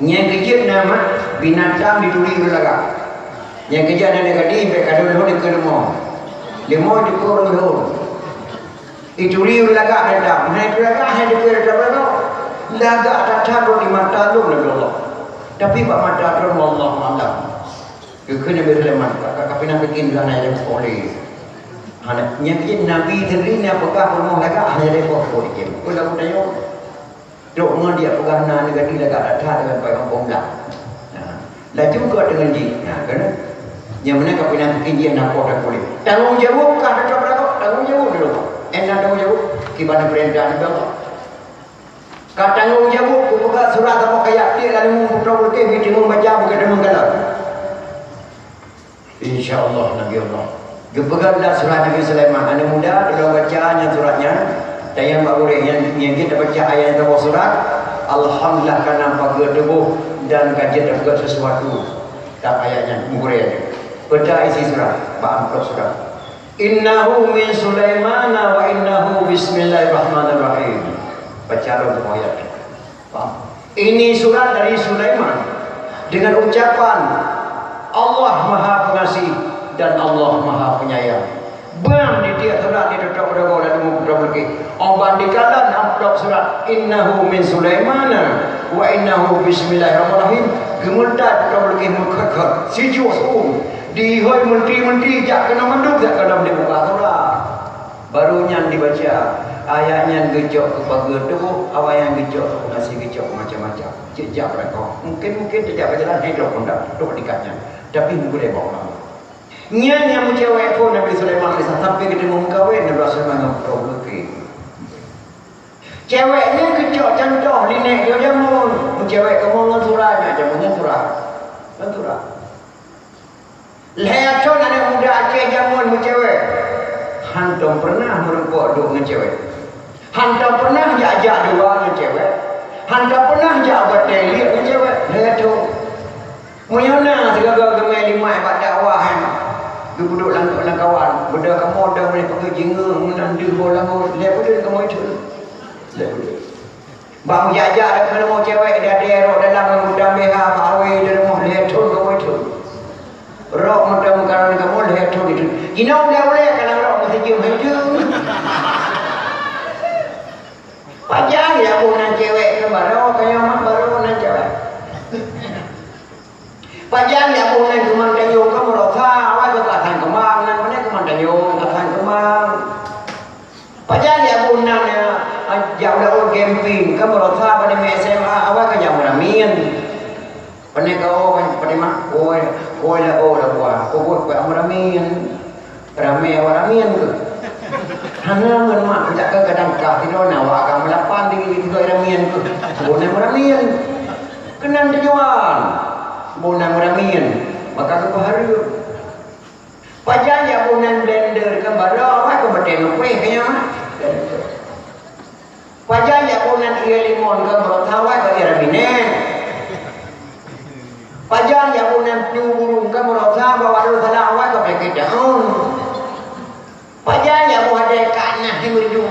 Nyang keujeuet na mat binatang dituri ureueng lagak. Nyang keujeuet na gadih bèk kadang lôn dikeue leumo. Leumo dikeue ureueng lôn. Ituri ureueng lagak binatang. Hana ituri lagak, hana dikeue lagak. Lagak that-that di mata lôn Nabi Allah. Tapi bak mata droe, wallahu a'lam. Geukheun Nabi Sulaiman, ka, ka, ka pinang bikin hana lé poh lé. Hana, nyan cit Nabi sendiri na peugah rumoh lagak hana lé poh-poh lé. Peue lagu tanyoe? Trok ngon dia peugah na negara lagak that-that dengan pai kampung blang. Nah, laju ka dengan jih. Nah, kan? Nyang mana ka pinang bikin jih na poh dak boleh. Tanggông jaweueb kah tetap lagu? Tanggông jaweueb dulu. Enggak tanggông jaweueb. Kiban perintah Nabi Allah. Ka tanggông jaweueb, geupeugah surat saboh kayèe tiek lam leumô Putroe Buleukeh, geuteumeung baca, geuteumeung kalon. Insya Allah, Nabi Allah. Geupeugah lam surat Nabi Sulaiman, aneuk muda, tolong baca nyan surat nyan. Dan nyang bak gurèe nyan, nyang jeuet tabaca ayat nyang saboh surat, alhamdulillah, ka na pageue tuboh dan ka jeuet tapeugah sesuatu. Lam ayat nyan, gurèe nyan. Peugah isi surat, bak amplop surat. Innahu min Sulaimana wa innahu bismillahirrahmanirrahim. Baca lom ayat. Paham? Ini surat dari Sulaiman dengan ucapan Allah Maha Pengasih dan Allah Maha Penyayang. Ban di tiep surat di tutoe droe lam leumô Putroe Buleukeh. Óh ban dikalon amplop surat, "Innahu min Sulaimana wa innahu bismillahirrahmanirrahim." Geumeutat Putroe Buleukeh meukhot-khot, sijuek su. Dihôi menteri-menteri jak keunoe mandum, jak keunoe dibuka surat. Baru nyan dibaca, ayat nyan geucok keu pageue tuboh, awak nyan geucok keu peukasie, geucok keu macam-macam. Cit jak beurakong. Mungkin-mungkin tajak bak jalan, hai droe kondak, trok dikat nyan. Tapi meukeudeh bak ulama. Nyan nyang meucewek phon Nabi Sulaiman alaihissalam sampai geuteumeung meukawen Nabi Sulaiman ngon Putroe Buleukeh. Cewek nyan geucok contoh linek geuh jameun. Meucewek kamoe ngon surah, nyan jameun ngon surah. Ngon surah. Lhèe thon aneuk muda Aceh jameun meucewek. Hantom peureunah meurumpok duek ngon cewek. Hantom peureunah jak-jak dua ngon cewek. Hantom peureunah jak batèe liek ngon cewek. Lhèe thon. Meunyoe na sigoe-goe geumè limak bak dakwah nyan, geupeuduek lam, lam kawan, beudôh kamoe dong lé peugöt jingeue meunan deuh boh laôt, lé peudeuh kamoe jeuet. Lé peudeuh. Bak meujak-jak lé kamoe cewek, dadeh rok dalam ngon gudang B H bak awe di rumoh, lé thon kamoe jeuet. Rok mantong meukaran kamoe lé thon jeuet. Jinoe ulèe-ulèe kalang rok meusijeuem hai jeuet. Pajan ya boh nan cewek keu baroe, keu nyoe mat baroe nan cewek. Pajan ya boh nan keuman tanyoe ka meurosa, awai keu ka sang keumang, nan pane keuman tanyoe ka sang keumang. Pajan ya boh nan, eh, jak ulèe camping ka meurosa, pane mè S M A, awai ka jak meuramin. Pane ka oh, pane mak, oh, oh, la oh, la buah, oh, oh, oh, meuramin. Ramé awak ramin keuh. Hana ngon mak, jak keu kadang kah sidroe na awak agam lapan di, di tiga ramin keuh. Boh nan meuramin. Keunan tujuan. Boh nan meuramin. Maka keu peuhareuem. Pajan jak boh nan blender keu baroe, awai keu batèe nupéh keu nyan. Pajan jak boh nan ie limon ka meurosa, awai ka ie raminèe. Pajan jak boh nan plu burông ka meurosa, bak wadoe salah, awai ka peunyakét daun. Pajan jak boh adèe ka nah di meureudu.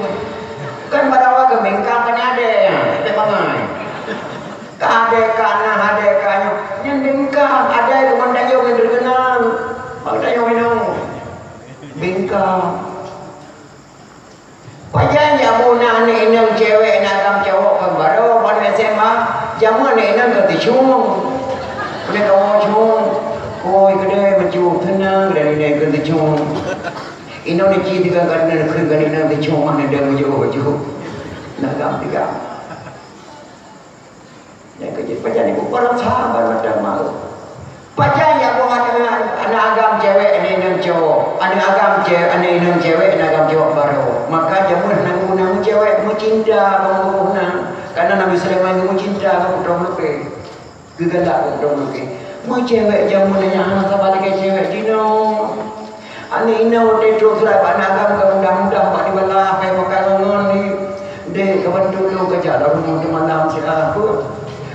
Kan bak awai ka mingkang ka na adèe, teuh bangai. Ka adèe ka nah, adèe ka nyoe. Nyan mingkang, adèe keuman tanyoe nyang terkenal. Bak tanyoe inoe. Mingkang. Pajan jak boh na aneuk inong cewek na agam cowok keu baroe ban S M A, jameun aneuk inong keu teucung. Keuneuk kamoe cung, kôi keudè meucung teunang dan inong keu teucung. Inong neuci tiga kali neukheun kali inong teucung mah neudong meujeuôh baju. Na agam tiga. Nyang keujeuet pajan ibu, barang sahabat macam mau. Pajan nyang buhan aneuk agam cewek, aneuk inong cowok, aneuk agam ce-, aneuk inong cewek, aneuk agam cowok baroe. Maka jameun nanggu-nanggu cewek meucinta kamoe geuh na. Karena Nabi Sulaiman geuh meucinta keu Putroe Buleukeh. Geugalak keu Putroe Buleukeh. Meucewek jameun nyang hana saban lagèe cewek jinoe. Aneuk inong watèe trok surat bak agam ka mudah-mudah bak dibalah, hai pakai ngon ni. Deh, ka bantu lôn ka jak lam rumoh teumalam siat.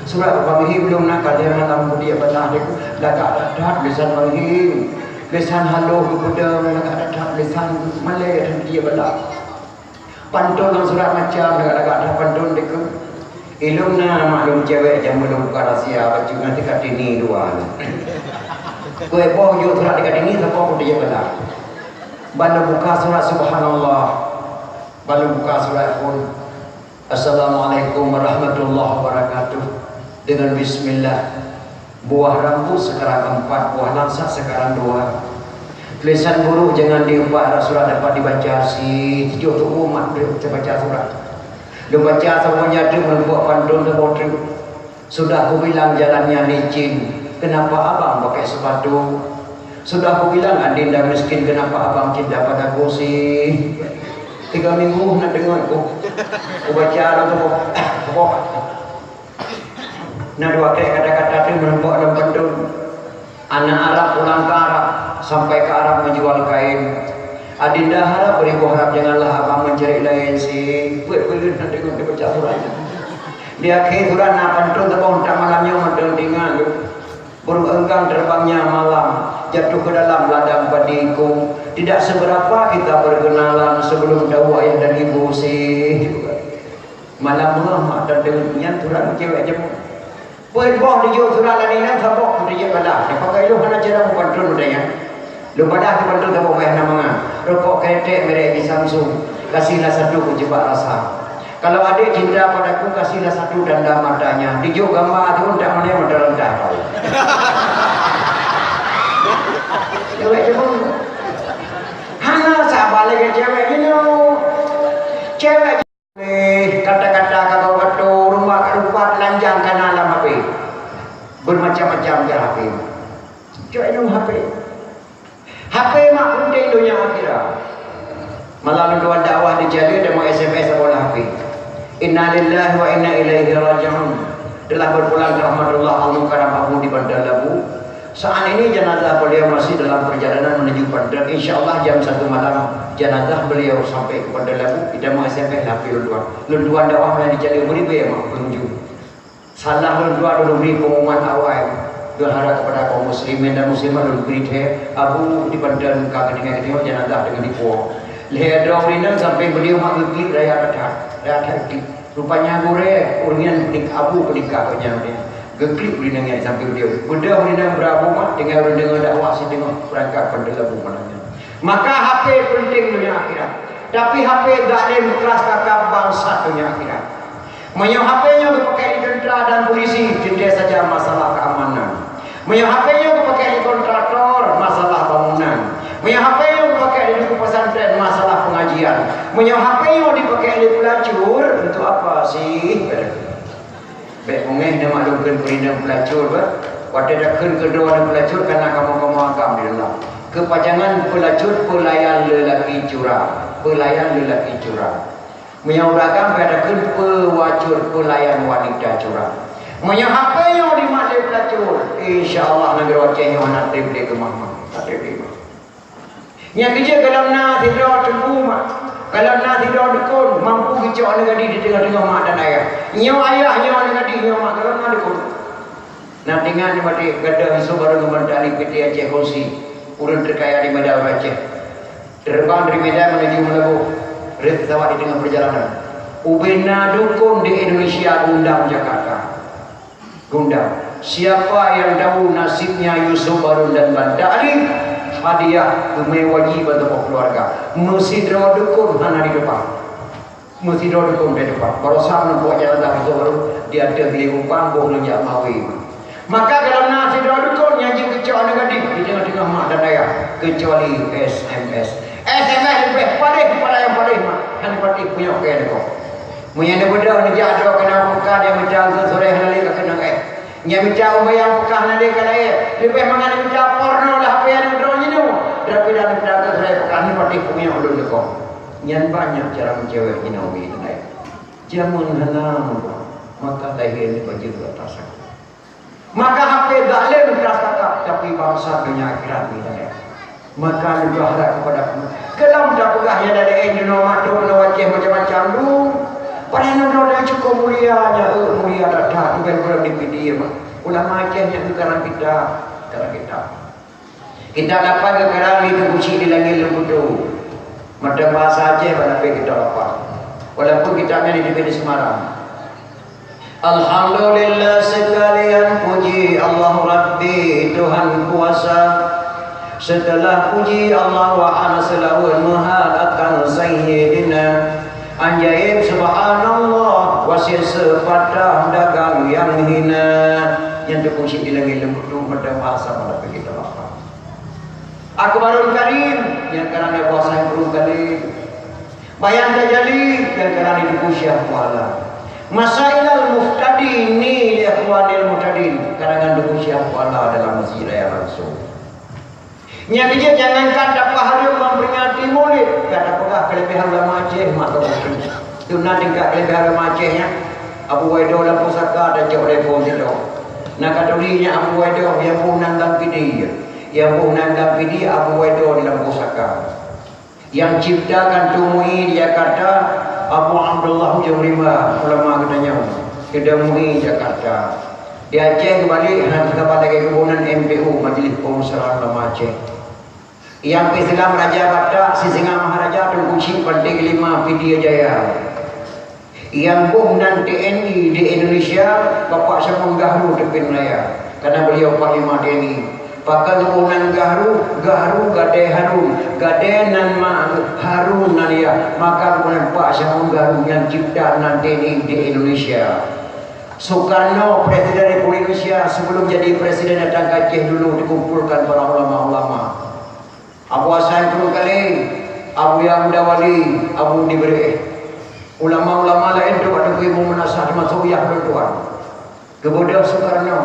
Surat bak Bang Him lôn na ka lhèe malam beu dibalah deh. Lagak that-that lesan Bang Him. Lesan halôh geupeudong, lagak that-that lesan malèe that dibalah. Pantôn ngon surat macam lagak-lagak that pantôn dikeue. Ilôn na mak lôn cewek jameun lôn buka rahsia, bacut ngon teuka tini dua. Kue boh jok surat teuka tini, saboh pun dia peugah. Ban lôn buka surat, subhanallah. Ban lôn buka surat pun, "Assalamualaikum warahmatullahi wabarakatuh." Dengan bismillah. Buah rambut sekarang empat, buah langsat sekarang dua. Tulisan buruk jangan diumpat, surat dapat dibaca, si tujuh tu umat dia baca surat. Dia baca saboh nyan teuk meureumpok pantôn saboh teuk. Sudah kubilang jalannya licin, kenapa abang pakai sepatu? Sudah kubilang adinda miskin, kenapa abang cinta padaku sih? Tiga minggu nak dengar ku. Ku baca dah tu. Na dua kèe kata-kata tu meureumpok lam pantôn. Anak Arab pulang ke Arab, sampai ke Arab menjual kain. Adinda harap beribu harap, janganlah abang mencari lain sih. Buet peuleueh na deungon dibaca surat nyan. Di akhé surat na pantôn teubang tak malam nyoe mantong tinggal. Burung enggang terbangnya malam, jatuh ke dalam ladang padiku. Tidak seberapa kita berkenalan sebelum tahu ayah dan ibu sih. Malam meungoh mak dan deungon nyan surat cewek jeuet. Peuet boh dijok surat lagèe nyan saboh pun dijok balah. Siapa kah ilôn hana cara meupantrôn model nyan? Lôn balah di pantrôn saboh wayah na mangat. Rokok kretek merek di Samsung. Kasihlah satu ku jebak rasa. Kalau adik cinta padaku, kasihlah satu tanda matanya. Dijok gamba tu tak mana yang mata rendah kau. Cewek jeuet. Hana sabar lagi cewek ni. Cewek Eh, kata-kata ka geuh atô, rupa-rupa telanjang ka na lam H P. Bermacam-macam cara H P. Cok inong H P. H P mak penting donya akhirat. Malam lôn tuan dakwah di Jalur dan mau S M S saboh H P. Innalillahi wa inna ilaihi raji'un. Telah berpulang ke rahmatullah Al-Mukarram Abu di Bandar Labu. Saat ini jenazah beliau masih dalam perjalanan menuju Banten. Insya Allah jam satu malam jenazah beliau sampai ke Bandar Labu. Kita mau S M S lah, Pak, lôn tuan. Lôn tuan dakwah mana dicari beri beri mak pengunjung. Salah lôn tuan dulu beri pengumuman awal. Berharap kepada kaum muslimin dan muslimat lôn beri teh. Abu di Banten ka ketinggal-ketinggal jenazah dengan dipuang. Lhèe droe rinang sampai beliau mak geuklik raya that. Raya that klik. Rupanya gurèe, ureueng nyan peunika, abu peunika geuh nyan udeb. Geuklik ureueng nyan sampai udeb. Beudôh ureueng nyan beurabô mak, tinggai ureueng deungoe dakwah siteungoh peurangkat peundeuleu bu malam nyan. Maka H P penting donya akhirat. Tapi H P zalim keras kakap bangsat donya akhirat. Meunyoe H P nyoe geupakai lé tentara dan polisi, teuntèe saja masalah keamanan. Meunyoe H P nyoe geupakai lé kontraktor, masalah bangunan. Meunyoe H P nyoe geupakai lé duku pesantren, masalah pengajian. Meunyoe H P nyoe dipakai lé pelacur, untuk apa sih? Bèk beungèh neumaklumkeun peurindang pelacur, bah. Watèe takheun keudroe aneuëk pelacur, kana kamoe-kamoe agam di dalam. Keupajangan pelacur, pelayan lelaki curang. Pelayan lelaki curang. Meunyoe ureueng agam ka takheun peuwacur, pelayan wanita curang. Meunyoe H P nyoe dimat lé pelacur, insya Allah nanggroe Aceh nyoe hana treb lé keumah-mah. Hana treb lé keumah. Nyang keujeuet, gohlom na sidroe teungku mak, gohlom na sidroe dukon mampu geucok aneuk gadih di teungoh-teungoh mak dan ayah. Nyoe ayah, nyoe aneuk gadih, nyoe mak, gohlom na dukon. Na teuingat nyoe maté gadôh Yusuf Harun ngon Bang Talib P T Aceh Kongsi, ureueng teukaya di Medan Aceh. Terbang dari Medan menuju Meulaboh, rhöt pesawat di teungoh peurjalanan. Ubé na dukon di Indonesia geundang Jakarta. Geundang, siapa yang tahu nasibnya Yusuf Harun dan Bang Talib, hadiah geumé wajib bak saboh keuluwarga. Meusidroe dukon hana jiteupeue. Meusidroe dukon jiteupeue. Baroesa meunan buet jalan dah Yusuf Harun di ateueh lé umpang boh lôn jak mawe. Maka gohlom na sidroe dukon nyang jeuet geucok aneuk gadih di teungoh-teungoh mak dan ayah, keucuali S M S. S M S leubeh padeh daripada nyang padeh mak, nyang padeh punyok keu aneuk. Meunyoe neubeudôh neujak droe keunan peukah, nyang mita ukeue soré hana lé ka keunong éh. Nyang mita ukeue nyang peukah hana lé ka laén. Leubeh mangat neumita porno lam H P aneuk droe jinoe, daripada neumita ukeue soré peukah, nyoe patéh punyok ulôn leukoh. Nyan banyak cara meucewek jinoe ubé keunan. Jameun hana meuruah, maka lahé lé bajeuet rata saku. Maka H P zalim rasa kakap, tapi bangsat donya akhirat mita. Maka lôn harap kepada kamu. Keu lôn tapeugah nyang laén, nyoe mak trok nyoe Aceh macam-macam dum. Padahai nyoe droe cukôp mulia, nyan, eh, mulia that-that, bukan kurang dipidie, mak. Ulama Aceh nyan karang kitab, karang kitab. Kitab lapan geukarang di Teungku Chik di Langét Leubutu. Meuteumé basa Aceh, bak lapéh kitab lapan. Walaupun kitab nyan diteubiet di Semarang. Alhamdulillah, sekalian puji Allah Rabbi Tuhan kuasa. Setelah puji Allah wa ana seulaweuet meuhat akan Sayyidina. Ajaib subhanallah, wasiet seupatah dagang nyang hina. Nyan Teungku Chik di Langét Leubutu, meuteumé basa pada kita bapak. Akbarul Karim, nyang karang Abu Hasan Karim. Bayan Tajali, nyang karang Teungku Syekh Kuala. Masailal Muhtadin ni li Ikhwanil Muhtadin, karangan Teungku Syekh Kuala dalam Masjid Raya Langsung. Nyang keujeuet jangankan tapahareuem memperingati Maulid, ka tapeugah keulebihan ulama Aceh, maka mungkin. Tuna tingkat keulebihan ulama Aceh nyan, Abu Waido lam pusaka dan Cok Lebo sidroe. Na ka turi nyan Abu Waido, nyang boh nan lam Pidie. Nyang boh nan lam Pidie Abu Waido di lam pusaka. Nyang cipta kantong MUI di Jakarta, Abu Abdullah Ujong Rimba, ulama geutanyoe, keudong MUI Jakarta. Di Aceh geubalek, hana saban lagèe geuboh nan M P U, Majelis Pemusyawaratan Ulama Aceh. Nyang pih Islam Raja Batak, Sisingamangaraja, Teungku Chik Panté Keulima, Pidie Jaya. Nyang boh nan T N I di Indonesia, Bapak Syamon Gahru Teupin Raya, karena beliau Panglima T N I. Pakon geuboh nan Gahru, Gahru gadée Harun, gadée nan ma Harun nan yah, maka geuboh nan Pak Syamon Gahru nyang cipta nan T N I di Indonesia. Soekarno, Presiden Republik Indonesia, sebelum jadi presiden, datang ke Aceh dulu, dikumpulkan para ulama-ulama. Abu Hasan Krueng Kalé, Abuya Muda Wali, Abu Dibreh. Ulama-ulama laén trok ateueh Imum Meunasah, teumasok Yah Lôn Tuan. Geubeudôh Soekarno,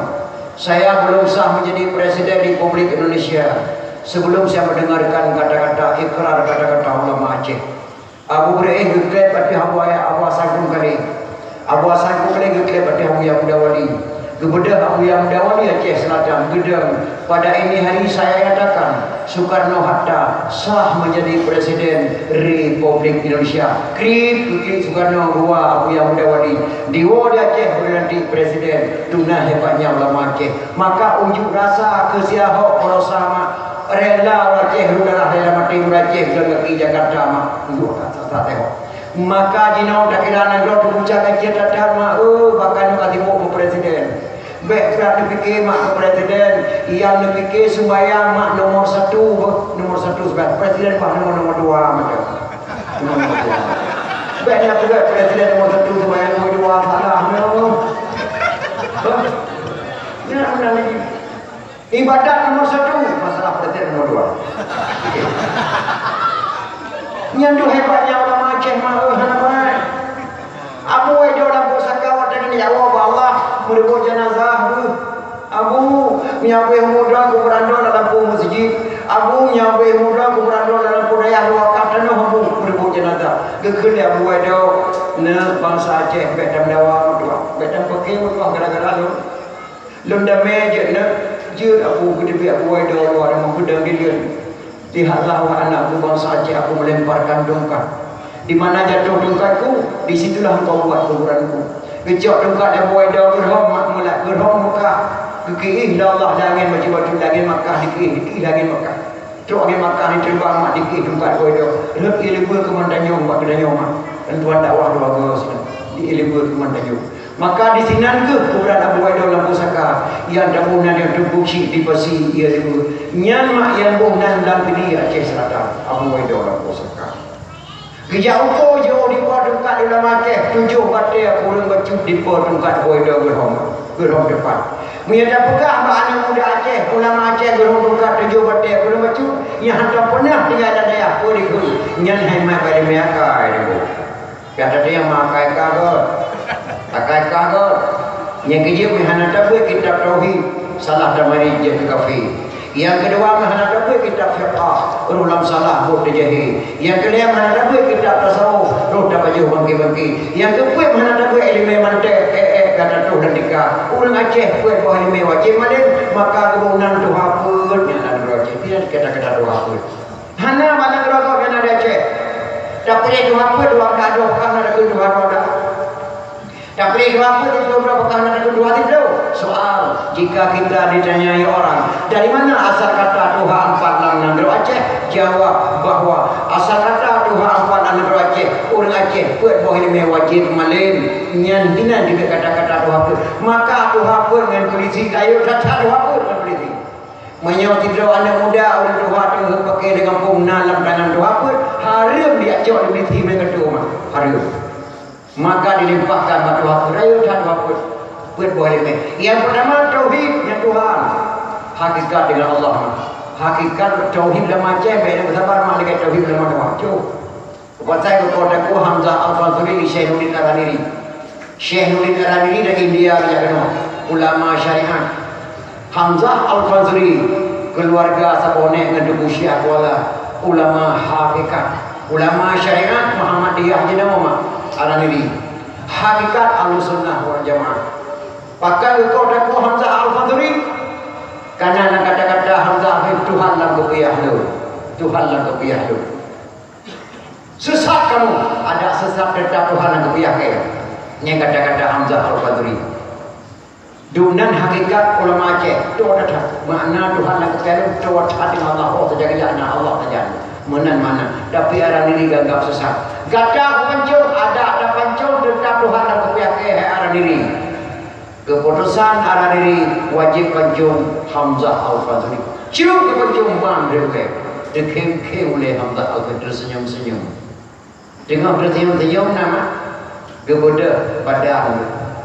"Saya belum sah menjadi Presiden Republik Indonesia sebelum saya mendengarkan kata-kata ikrar, kata-kata ulama Aceh." Abu Breh geukleb ateueh Abu Ayah, Abu Hasan Krueng Kalé. Abu Hasan Krueng Kalé geukleb ateueh Abuya Muda Wali. Geubeudôh Abuya Muda Wali Aceh Selatan, geudong. Pada ini hari saya nyatakan, Soekarno-Hatta sah menjadi Presiden Republik Indonesia. Klik, klik Soekarno, geuwoe Abuya Muda Wali. Diwoe di Aceh, geulantik Presiden. Tuna hebatnya ulama Aceh. Maka unjuk rasa keu si Ahok, Polosa, mak. Rela ureueng Aceh, rhun darah, rela maté ureueng Aceh, jalan kaki Jakarta, mak. Unjuk rasa, rasa tengok. Maka jinoe takira nanggroe teubuka ka jeuet that-that, mak, eh, bahkan nyoe ka sibuk beupresiden. Bèk brat neupike, mak, beupresiden, nyang neupike sumbayang, mak, nomor satu, beuh, nomor satu sumbayang. Presiden bah nomor, nomor dua, mak. Nomor, nomor dua. Bèk nyan peugah presiden nomor satu sumbayang, nomor dua salah, no. Beuh. Nyan, nyan lagi. Ibadat nomor satu, masalah politik nomor dua. Nyan tu hebatnya ulama Aceh, mak, eh, hana bangai. Abu Waido lam pusaka watèe geujaweueb bak Allah, meureumpok jenazah, beuh. Abu, meunyo beuh muda kuburan droe lam lampôh meuseujid. Abu, meunyo beuh muda kuburan droe lam lampôh dayah dua kah tanoh, Abu, meureumpok jenazah. Geukheun lé Abu Waido, "Neuk bansa Aceh, bèk tameudawa meutuah, bèk tameupike meutuah gara-gara lôn." Lôn damé jeuet na, jeuet Abu, geuteubiet Abu Waido luwa rumoh geudong di leuen. Lihatlah, wahai anakku bansa Aceh, Abu melemparkan tungkat. Di mana jatuh tungkatku, di situlah engkau buat kuburanku. Geucok tungkat Abu Waido geurhom, mak, meulat geurhom Mekah. Geukiih lé Allah lé angén bacut-bacut, lé angén Makkah dikiih, dikiih lé angén Makkah. Trok angén Makkah ni teureubang, mak, dikiih tungkat Abu Waido. Rhot ie leubeh keu mantanyong bak geutanyoe, mak. Bantuan dakwah dua goe sinan. Dikiih leubeh keu mantanyong. Maka disinan kheueh kuburan Abu Waido lam pusaka, nyang taboh nan di Teungku Chik di Pasi, ie leubeh. Nyan, mak, nyang boh nan lam Pidie Aceh Selatan, Abu Waido lam pusaka. Geujak uko jiôh di po tungkat ulama Aceh, tujoh batèe kureueng bacut di po tungkat Abu Waido geurhom, geurhom teupat. Meunyo tapeugah bak aneuk muda Aceh, ulama Aceh geurhom tungkat tujoh batèe kureueng bacut, nyang hana peunah tinggai lam dayah, peue dikheun, nyan hai mat bak ileumèe akai, dikheun. Gata teuh nyang meuakai kah göt. Akai kah göt. Nyang keujeuet meuhana tabeuet kitab tauhid, salah tamari jeuet keu kafé. Nyang keudua, meuhana tabeuet kitab fiqah, roh lam salah, buet teujahe. Nyang keulhèe, meuhana tabeuet kitab tasawuf, roh tapajoh bangke-bangke. Nyang keupeuet, meuhana tabeuet ileumèe mantek, ék-ék, gata troh dan tika. Ureueng Aceh peuet boh ileumèe wajéb malém, maka geuboh nan tuha peuet nyang na nanggroe Aceh. Pian kata-kata tuha peuet. Hana bak nanggroe gob nyang na di Aceh. Tapiléh tuha peuet, dua blah doh, ka na takheun tuha dua blah. Tapiléh dua peuet, dua peuet dua, apakah na takheun dua siplôh? Soal, jika kita ditanyai orang, "Dari mana asal kata tuha empat lam nanggroe Aceh?" Jawab bahwa asal kata tuha empat lam nanggroe Aceh, ureueng Aceh peuet boh ileumèe wajéb malém. Nyan hinan jeuet kata-kata tuha peuet. Maka tuha peuet ngon pulisi, rayeuk that-that tuha peuet ngon pulisi. Meunyoe sidroe aneuk muda ureueng tuha teungoh peuke di gampông na lam tangan tuha peuet, hareuem jicok di pulisi meukeue teuma. Hareuem. Maka dilimpahkan bak tuha peuet, rayeuk that tuha peuet, peuet boh ileumèe. Nyang peurtama tauhid ngon Tuhan, hakikat deungon Allah. Hakikat tauhid lam Aceh, bèk na meusabar mak lagèe tauhid lam Aceh. Cok. Pasai keu kota ku Hamzah Al-Fansuri di Syekh Nurdin Araniri. Syekh Nurdin Araniri dari India, ya keunoe. Ulama syariat. Hamzah Al-Fansuri, keuluwarga saboh nèk ngon Teungku Syekh Kuala, ulama hakikat, ulama syariat Muhammadiyah jinoe mak Araniri. Hakikat Ahlussunnah wal Jamaah. Pakon geukoh takue Hamzah Al-Fansuri? Karena na kata-kata Hamzah, "Tuhan lam geupiah lôn, Tuhan lam geupiah lôn." Sesat kamu, ada sesat tetap Tuhan lam geupiah kèe. Nyan kata-kata Hamzah Al-Fansuri. Dunan hakikat ulama Aceh, toe that. Makna Tuhan lam keukeuleuh, toe that deungon Allah, oh, saja geujak na Allah saja. Meunan makna. Tapi Araniri geuanggap sesat. Gata geupancong, adak tapancong, teutap Tuhan lam geupiah kèe, hai Araniri. Keuputosan Araniri wajéb pancong Hamzah Al-Fansuri. Cok geupancong ban lé ulèe. Teukhém-khém ulèe Hamzah Al-Fansuri, teusenyum-senyum. Teungoh teusenyum-senyum na mak, geubeudôh badan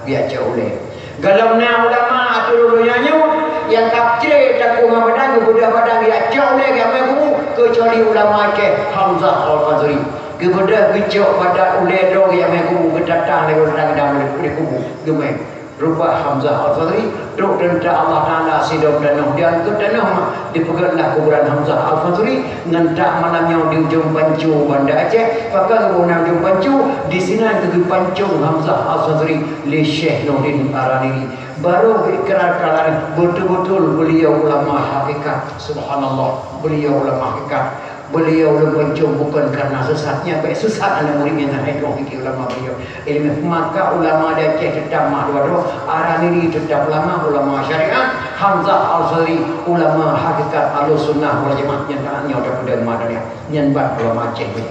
geujak cok ulèe. Gohlom na ulama ateueh donya nyoe nyang ka cre takue ngon badan, geubeudôh badan geujak cok ulèe, geujak mè kubu, keucuali ulama Aceh Hamzah Al-Fansuri. Geubeudôh geucok badan ulèe droe geujak mè kubu, geutatang lé ureueng dam di kubu, geumè. Rupa Hamzah Al-Fansuri, trok teuntang Allah Taala sidom tanoh, dan keu tanoh mak dipeugöt lah kuburan Hamzah Al-Fansuri. Ngon that malam nyoe di Ujong Pancu Banda Aceh, pakon geuboh nan Ujong Pancu, disinan keuh geupancong Hamzah Al-Fansuri lé Syekh Nurdin Araniri. Barô geuikrar keu Araniri, beutôi-beutôi beliau ulama hakikat. Subhanallah, beliau ulama hakikat. Beliau lôn pancong bukon karena sesat, nyan bèk sesat aneuk murit nyang na hai droe pike ulama beliau. Ileumèe maka ulama di Aceh teutap mak dua droe, Araniri teutap ulama, ulama syariat, Hamzah Al-Fansuri ulama hakikat Ahlussunnah wal Jamaah nyang ka nyoe tapeudong mak dônya. Nyan ban ulama Aceh nyoe.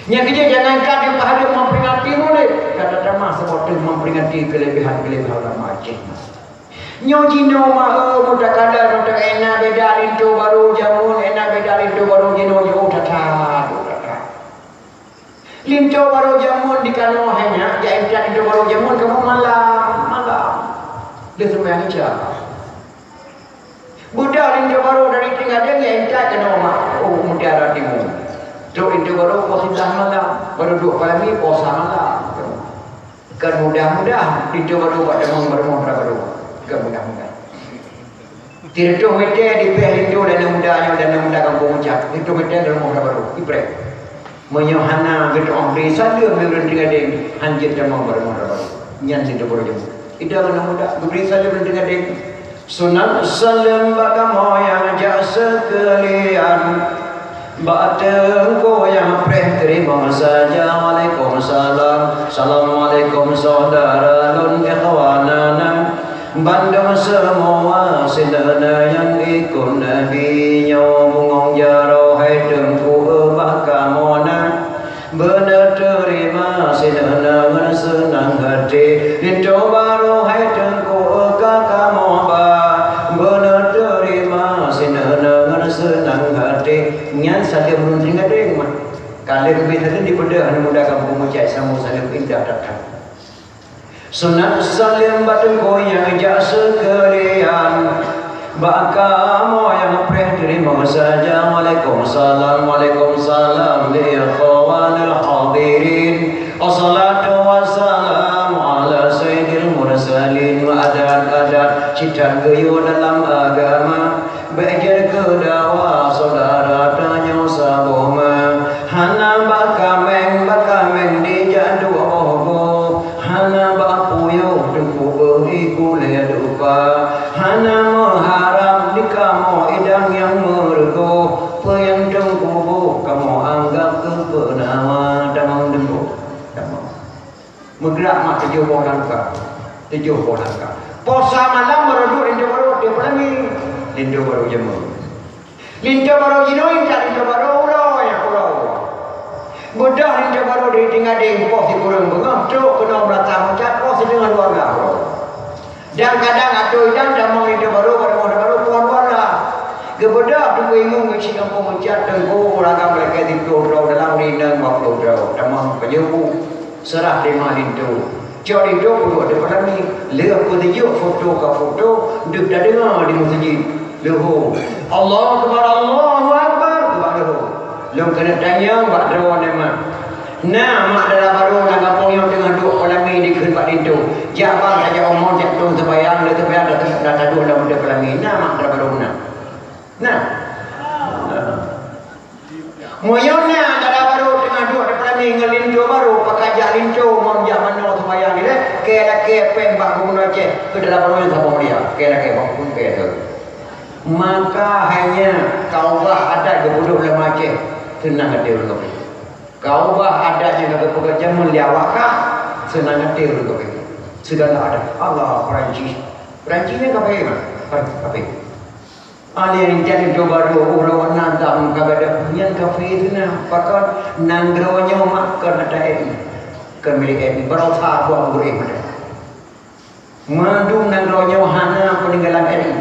Nyang keujeuet jangankan di pahadeup memperingati Maulid, ka tatamah saboh teuk memperingati keulebihan-keulebihan ulama Aceh nyoe. Nyoe jinoe mah, eh, meutakada, meuta-, eh, na beda linto barô jameun, eh, na beda linto barô jinoe, nyoe that-that, that-that. Linto barô jameun di kanoe hai nyak, jak intat linto barô jameun kamoe malam, malam. Lheueh seumayang Isya. Beudôh linto barô dari Trienggadeng jak intat kanoe mah, oh, Mutiara Timu. Trok linto barô poh siblaih malam, barô duek palami poh sa malam. Kon mudah-mudah linto barô bak tamong bak rumoh dara barô. Kon mudah-mudah. Sireutôh meter dipéh linto dan muda nyoe dan muda gampông Ucab. Sireutôh meter dan rumoh dara barô. Ipreh. Meunyoe hana geutu'oh bri saleuem lé ureueng Trienggadeng, han jeuet tamong bak rumoh dara barô. Nyan linto barô jameun. Ida ngon muda geubri saleuem lé Trienggadeng. Sunat saleuem bak kamoe nyang jak seukeulian. Bak teungku nyang preh teurimong saja. Waalaikumsalam. Assalamualaikum saudara lôn ikhwanana. Bandum seumua sineuna nyang ikot Nabi nyoe bungong jaroe hai teungku bak kamoe na. Beuneuteurima sineuna ngon seunang hati, linto barô hai teungku ka kamoe ba. Beuneuteurima sineuna ngon seunang hati. Nyan saleuem ureueng Trienggadeng mah. Ka lheueh geubri saleuem dipeudeuh aneuk muda gampông Ucab, samu saleuem indah that-that. Sunat saleuem bak teungku nyang jak seukeulian. Bak kamoe nyang preh teurimong saja. Waalaikumsalam, waalaikumsalam, li ikhwanil hadirin. Assalatu wassalamu ala sayyidil mursalin. Adat-adat cit that geuyue dalam agama. Bèk jeuet Meugrak mak tujoh boh langkah. Tujoh boh langkah. Poh sa malam baru duek linto barô di Peulami. Linto barô jameun. Linto barô jinoe intat linto barô uroe nyang uroe. Beudôh linto barô di tinggai deng poh sikureueng beungoh trok keunoe meurata meucat poh sideungon dua blah uroe. Dan kadang ateueh dan tamong linto barô, barô, barô, pohon wara. Geubeudôh teungku imum geuchik gampông meucat teungku uragam meulakée siplôh droe dalam rineng dua ploh droe. Tamong pajoh bu, seurah teuma linto. Cok linto peuduek di Peulami, lheueh peutujuk foto ka foto, deuh tadeungoe di meuseujid. Leuho. Allahu Akbar, Allahu Akbar, geuba leuho. Lôn keuneuk tanyong bak droeneuh mak. Na mak dara barô lam gampông nyoe teungoh duek Peulami dikheun bak linto. Jak bang tajak u mon jak tueng seumayang, lé seumayang dah, dah taduek lam linto Peulami. Na mak dara barô na. Na. Meunyoe na dara barô teungoh duek di Peulami ngon linto barô, pakon jak linto mon jak manoe seumayang ilée, keu lakée péng bak gubunur Aceh keu dara barô nyang saboh mulia. Keu lakée bak gubunur keu tu. Maka hai nyan ka ubah adat geupeudôh lam Aceh, seunang até ureuëng kafé. Ka ubah adat nyang ka geupeugah jameun lé awak kah, seunang até ureuëng kafé. Segala adat. Allah, Perancis. Perancis nyan kafé mah. Kafé. Alèh nyan jadi dua baru uroe na dam ka gadôh nyan kafé seunang. Pakon nanggroe nyoe mak kon ata R I. Kon milék R I. Baroesa buang gurée meunan. Mandum nanggroe nyoe hana peuninggalan R I.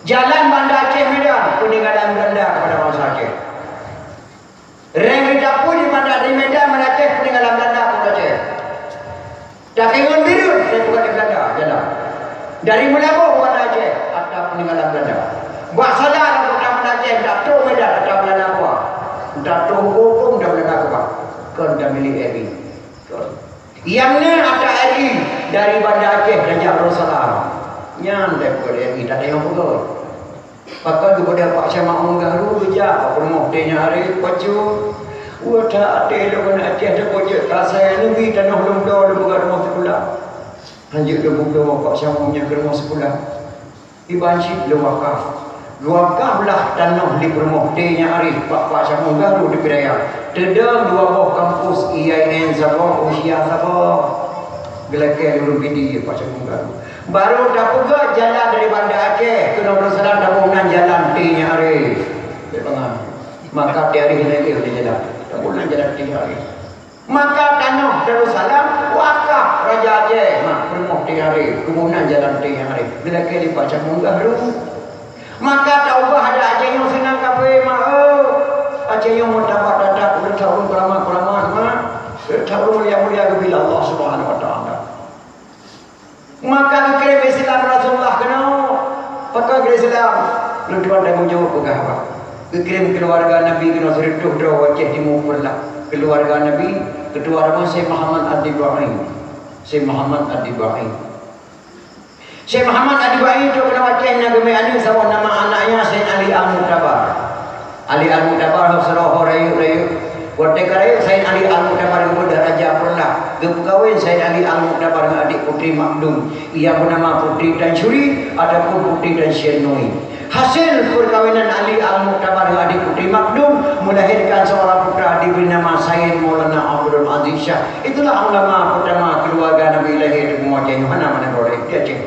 Jalan Banda Aceh Medan, peuninggalan Belanda kepada bangsa Aceh. Reng ri dapur di Banda, di Medan, Banda Aceh, peuninggalan Belanda kepada Aceh. Tapi ngon Bireuen, dari bukan di Belanda, jalan. Dari Meulaboh, Banda Aceh, ata peuninggalan Belanda. Bak salah dalam kota Banda Aceh, ata trok Medan, ata Belanda keubah. Ata trok huköm, ata Belanda keubah. Kon ata milék R I. Kon. Nyang na ata R I dari Banda Aceh tajak Darussalam. Nyan daripada R I, tak ada nyang peugah. Pakon geupeugah Pak Syama Ung Gahru geujak bak peurumoh teuh nyan aré, "Bacut, weueh that até lôn keuneuk Aceh tapeubuet ka asai neubi tanoh lôn bloe lôn peugah rumoh sikula." Hanjeuet lôn peubloe Pak Syama nyan keu rumoh sikula. Iban cit lôn wakaf. Lôn wakaf lah tanoh di peurumoh teuh nyan aré bak Pak Syama Ung Gahru di Pidaya. Teudong dua boh kampus, I A I N saboh, Unsyiah saboh. Geulakée lôn ureuëng Pidie Pak Syama Ung Gahru. Baru tapeugah jalan dari Banda Aceh keunoe Darussalam, taboh nan jalan teuh nyan aré. Bék bangai. Maka tiari lagée di jalan. Taboh nan jalan teuh nyan aré. Maka tanoh Darussalam wakaf Raja Aceh. Nah, peurumoh teuh nyan aré, taboh nan jalan teuh nyan aré. Geulakée lé Pak Syama Ung Gahru. Maka taubah adat Aceh nyoe seunang kafé mak, eu. Aceh nyoe meutabah that-that, ureuëng that ureuëng keuramat-keuramat mak. Ureuëng that ureuëng mulia-mulia geubila Allah Subhanahu Wa Taala. Maka geukirém Islam Rasulullah keunoe. Pakon geukirém Islam? Lôn tuan dan meujaweueb peugah bah. Geukirém keuluwarga Nabi keunoe sireutôh droe Aceh Timu Peureulak. Keuluwarga Nabi, keutua rombongan Syekh Muhammad Ad-Dibai. Syekh Muhammad Ad-Dibai. Syekh Muhammad Ad-Dibai trok keunoe Aceh na geumé aneuk saboh nama anaknya Said Ali Al-Muktabar. Ali Al-Muktabar ho sidroe ho rayeuk-rayeuk. Watée ka rayeuk Said Ali Al-Muktabar geubeudôh Raja Peureulak, geupeukawen Said Ali Al-Muktabar ngon adik Putri Makdum, nyang beunama Putri Tan Syuri ataupun Putri Tan Syen Nui. Hasil peukawinan Ali Al-Muktabar ngon adik Putri Makdum melahirkan seorang putra diberi nama Said Maulana Abdul Aziz Syah. Itulah ulama pertama keluarga Nabi lahé di bumoe Aceh, hana mana boleh di Aceh.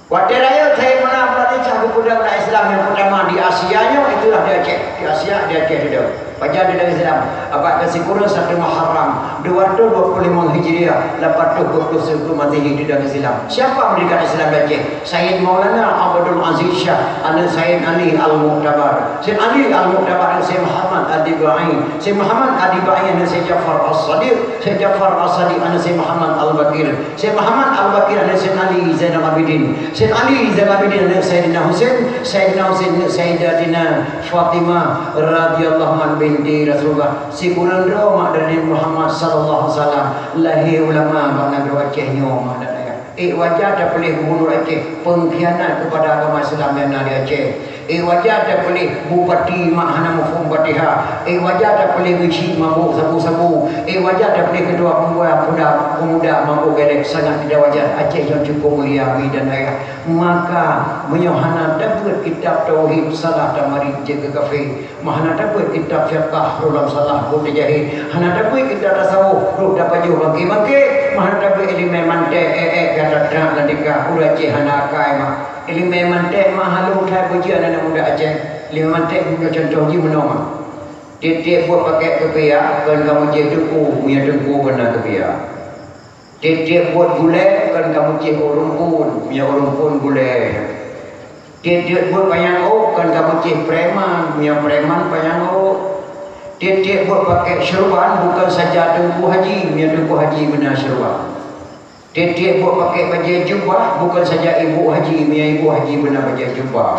Watée rayeuk Said Maulana Abdul Aziz Syah geupeudong umat Islam nyang pertama di Asia nyoe, itulah di Aceh. Di Asia, di Aceh teuh. Pajan teuh Islam? Abad keusikureueng satu Muharram, dua ratus dua puluh lima Hijriah, lapan ratus dua puluh satu Masehi teuh Islam. Siapa mendirikan Islam di Aceh? Said Maulana Abdul Aziz Syah, aneuk Said Ali Al-Muktabar. Said Ali Al-Muktabar aneuk Said Muhammad Ad-Dibai. Said Muhammad Ad-Dibai aneuk Said Ja'far As-Sadiq. Said Ja'far As-Sadiq aneuk Said Muhammad Al-Baqir. Said Muhammad Al-Baqir aneuk Said Ali Zainal Abidin. Said Ali Zainal Abidin aneuk Saidina Husain. Saidina Husain aneuk Saidatina Fatimah radhiyallahu anha binti Rasulullah. Sikureueng droe mak dari Nabi Muhammad sallallahu alaihi wasallam lahé ulama bak nanggroe Aceh nyoe mak dan ayah. Ék wajar tapeuleh gubunur Aceh pengkhianat kepada agama Islam nyang na di Aceh. Ék wajar tapeuleh bupati mak hana muphom Fatihah. Ék wajar tapeuleh geuchik mabök sabu-sabu. Ék wajar tapeuleh keutua pemuda, pemuda mabök gelek, sangat tidak wajar. Aceh nyang cukup mulia, mak dan ayah. Maka meunyoe hana tabeuet kitab tauhid, salah tamarit jeuet keu kafé. Meuhana tabeuet kitab fiqah, rôh lam salah, rôh tajahé. Hana tabeuet kitab tasawuf, rôh tapajoh bangké-bangké. Ureueng Aceh hana akai mah. Ileumèe mantek mah halong that beujeuet aneuk muda Aceh. Ileumèe mantek meunyoe contoh jih meunoe mah. Tiep-tiep buet pakèk keupiah kon kamoe jih teungku, meunyoe teungku beuna keupiah. Tiep-tiep buet gulèe kon kamoe jih ureueng phôn, meunyoe ureueng phôn gulèe. Tiep-tiep buet panyang ôk kon kamoe jih preman, meunyoe preman panyang ôk. Tiep-tiep buet pakèk syeuruban bukon saja teungku haji, meunyoe teungku haji beuna syeuruban. Tiep-tiep buet pakèk bajèe jubah bukon saja ibu haji, meunyoe ibu haji beuna bajèe jubah.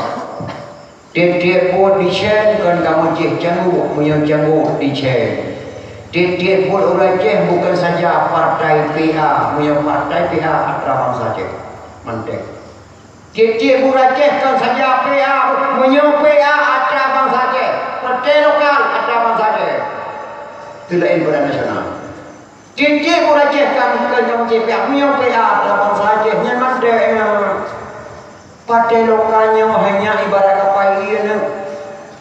Tiep-tiep buet dicèe kon kamoe jih cangguek, meunyoe cangguek dicèe. Tiep-tiep buet ureueng Aceh bukon saja partai P A, meunyoe partai P A atra bansa Aceh. Mantek. Tiep-tiep buet Aceh kon saja P A, meunyoe P A atra bansa Aceh. Partai lokal atra bansa Aceh. Teu laén pada nasional. Tiep-tiep buet Aceh kan, kan kamoe jih P A, meunyoe P A atra bansa Aceh nyan mantek. Partai lokal nyoe hanya ibarat kapai ié nyoe.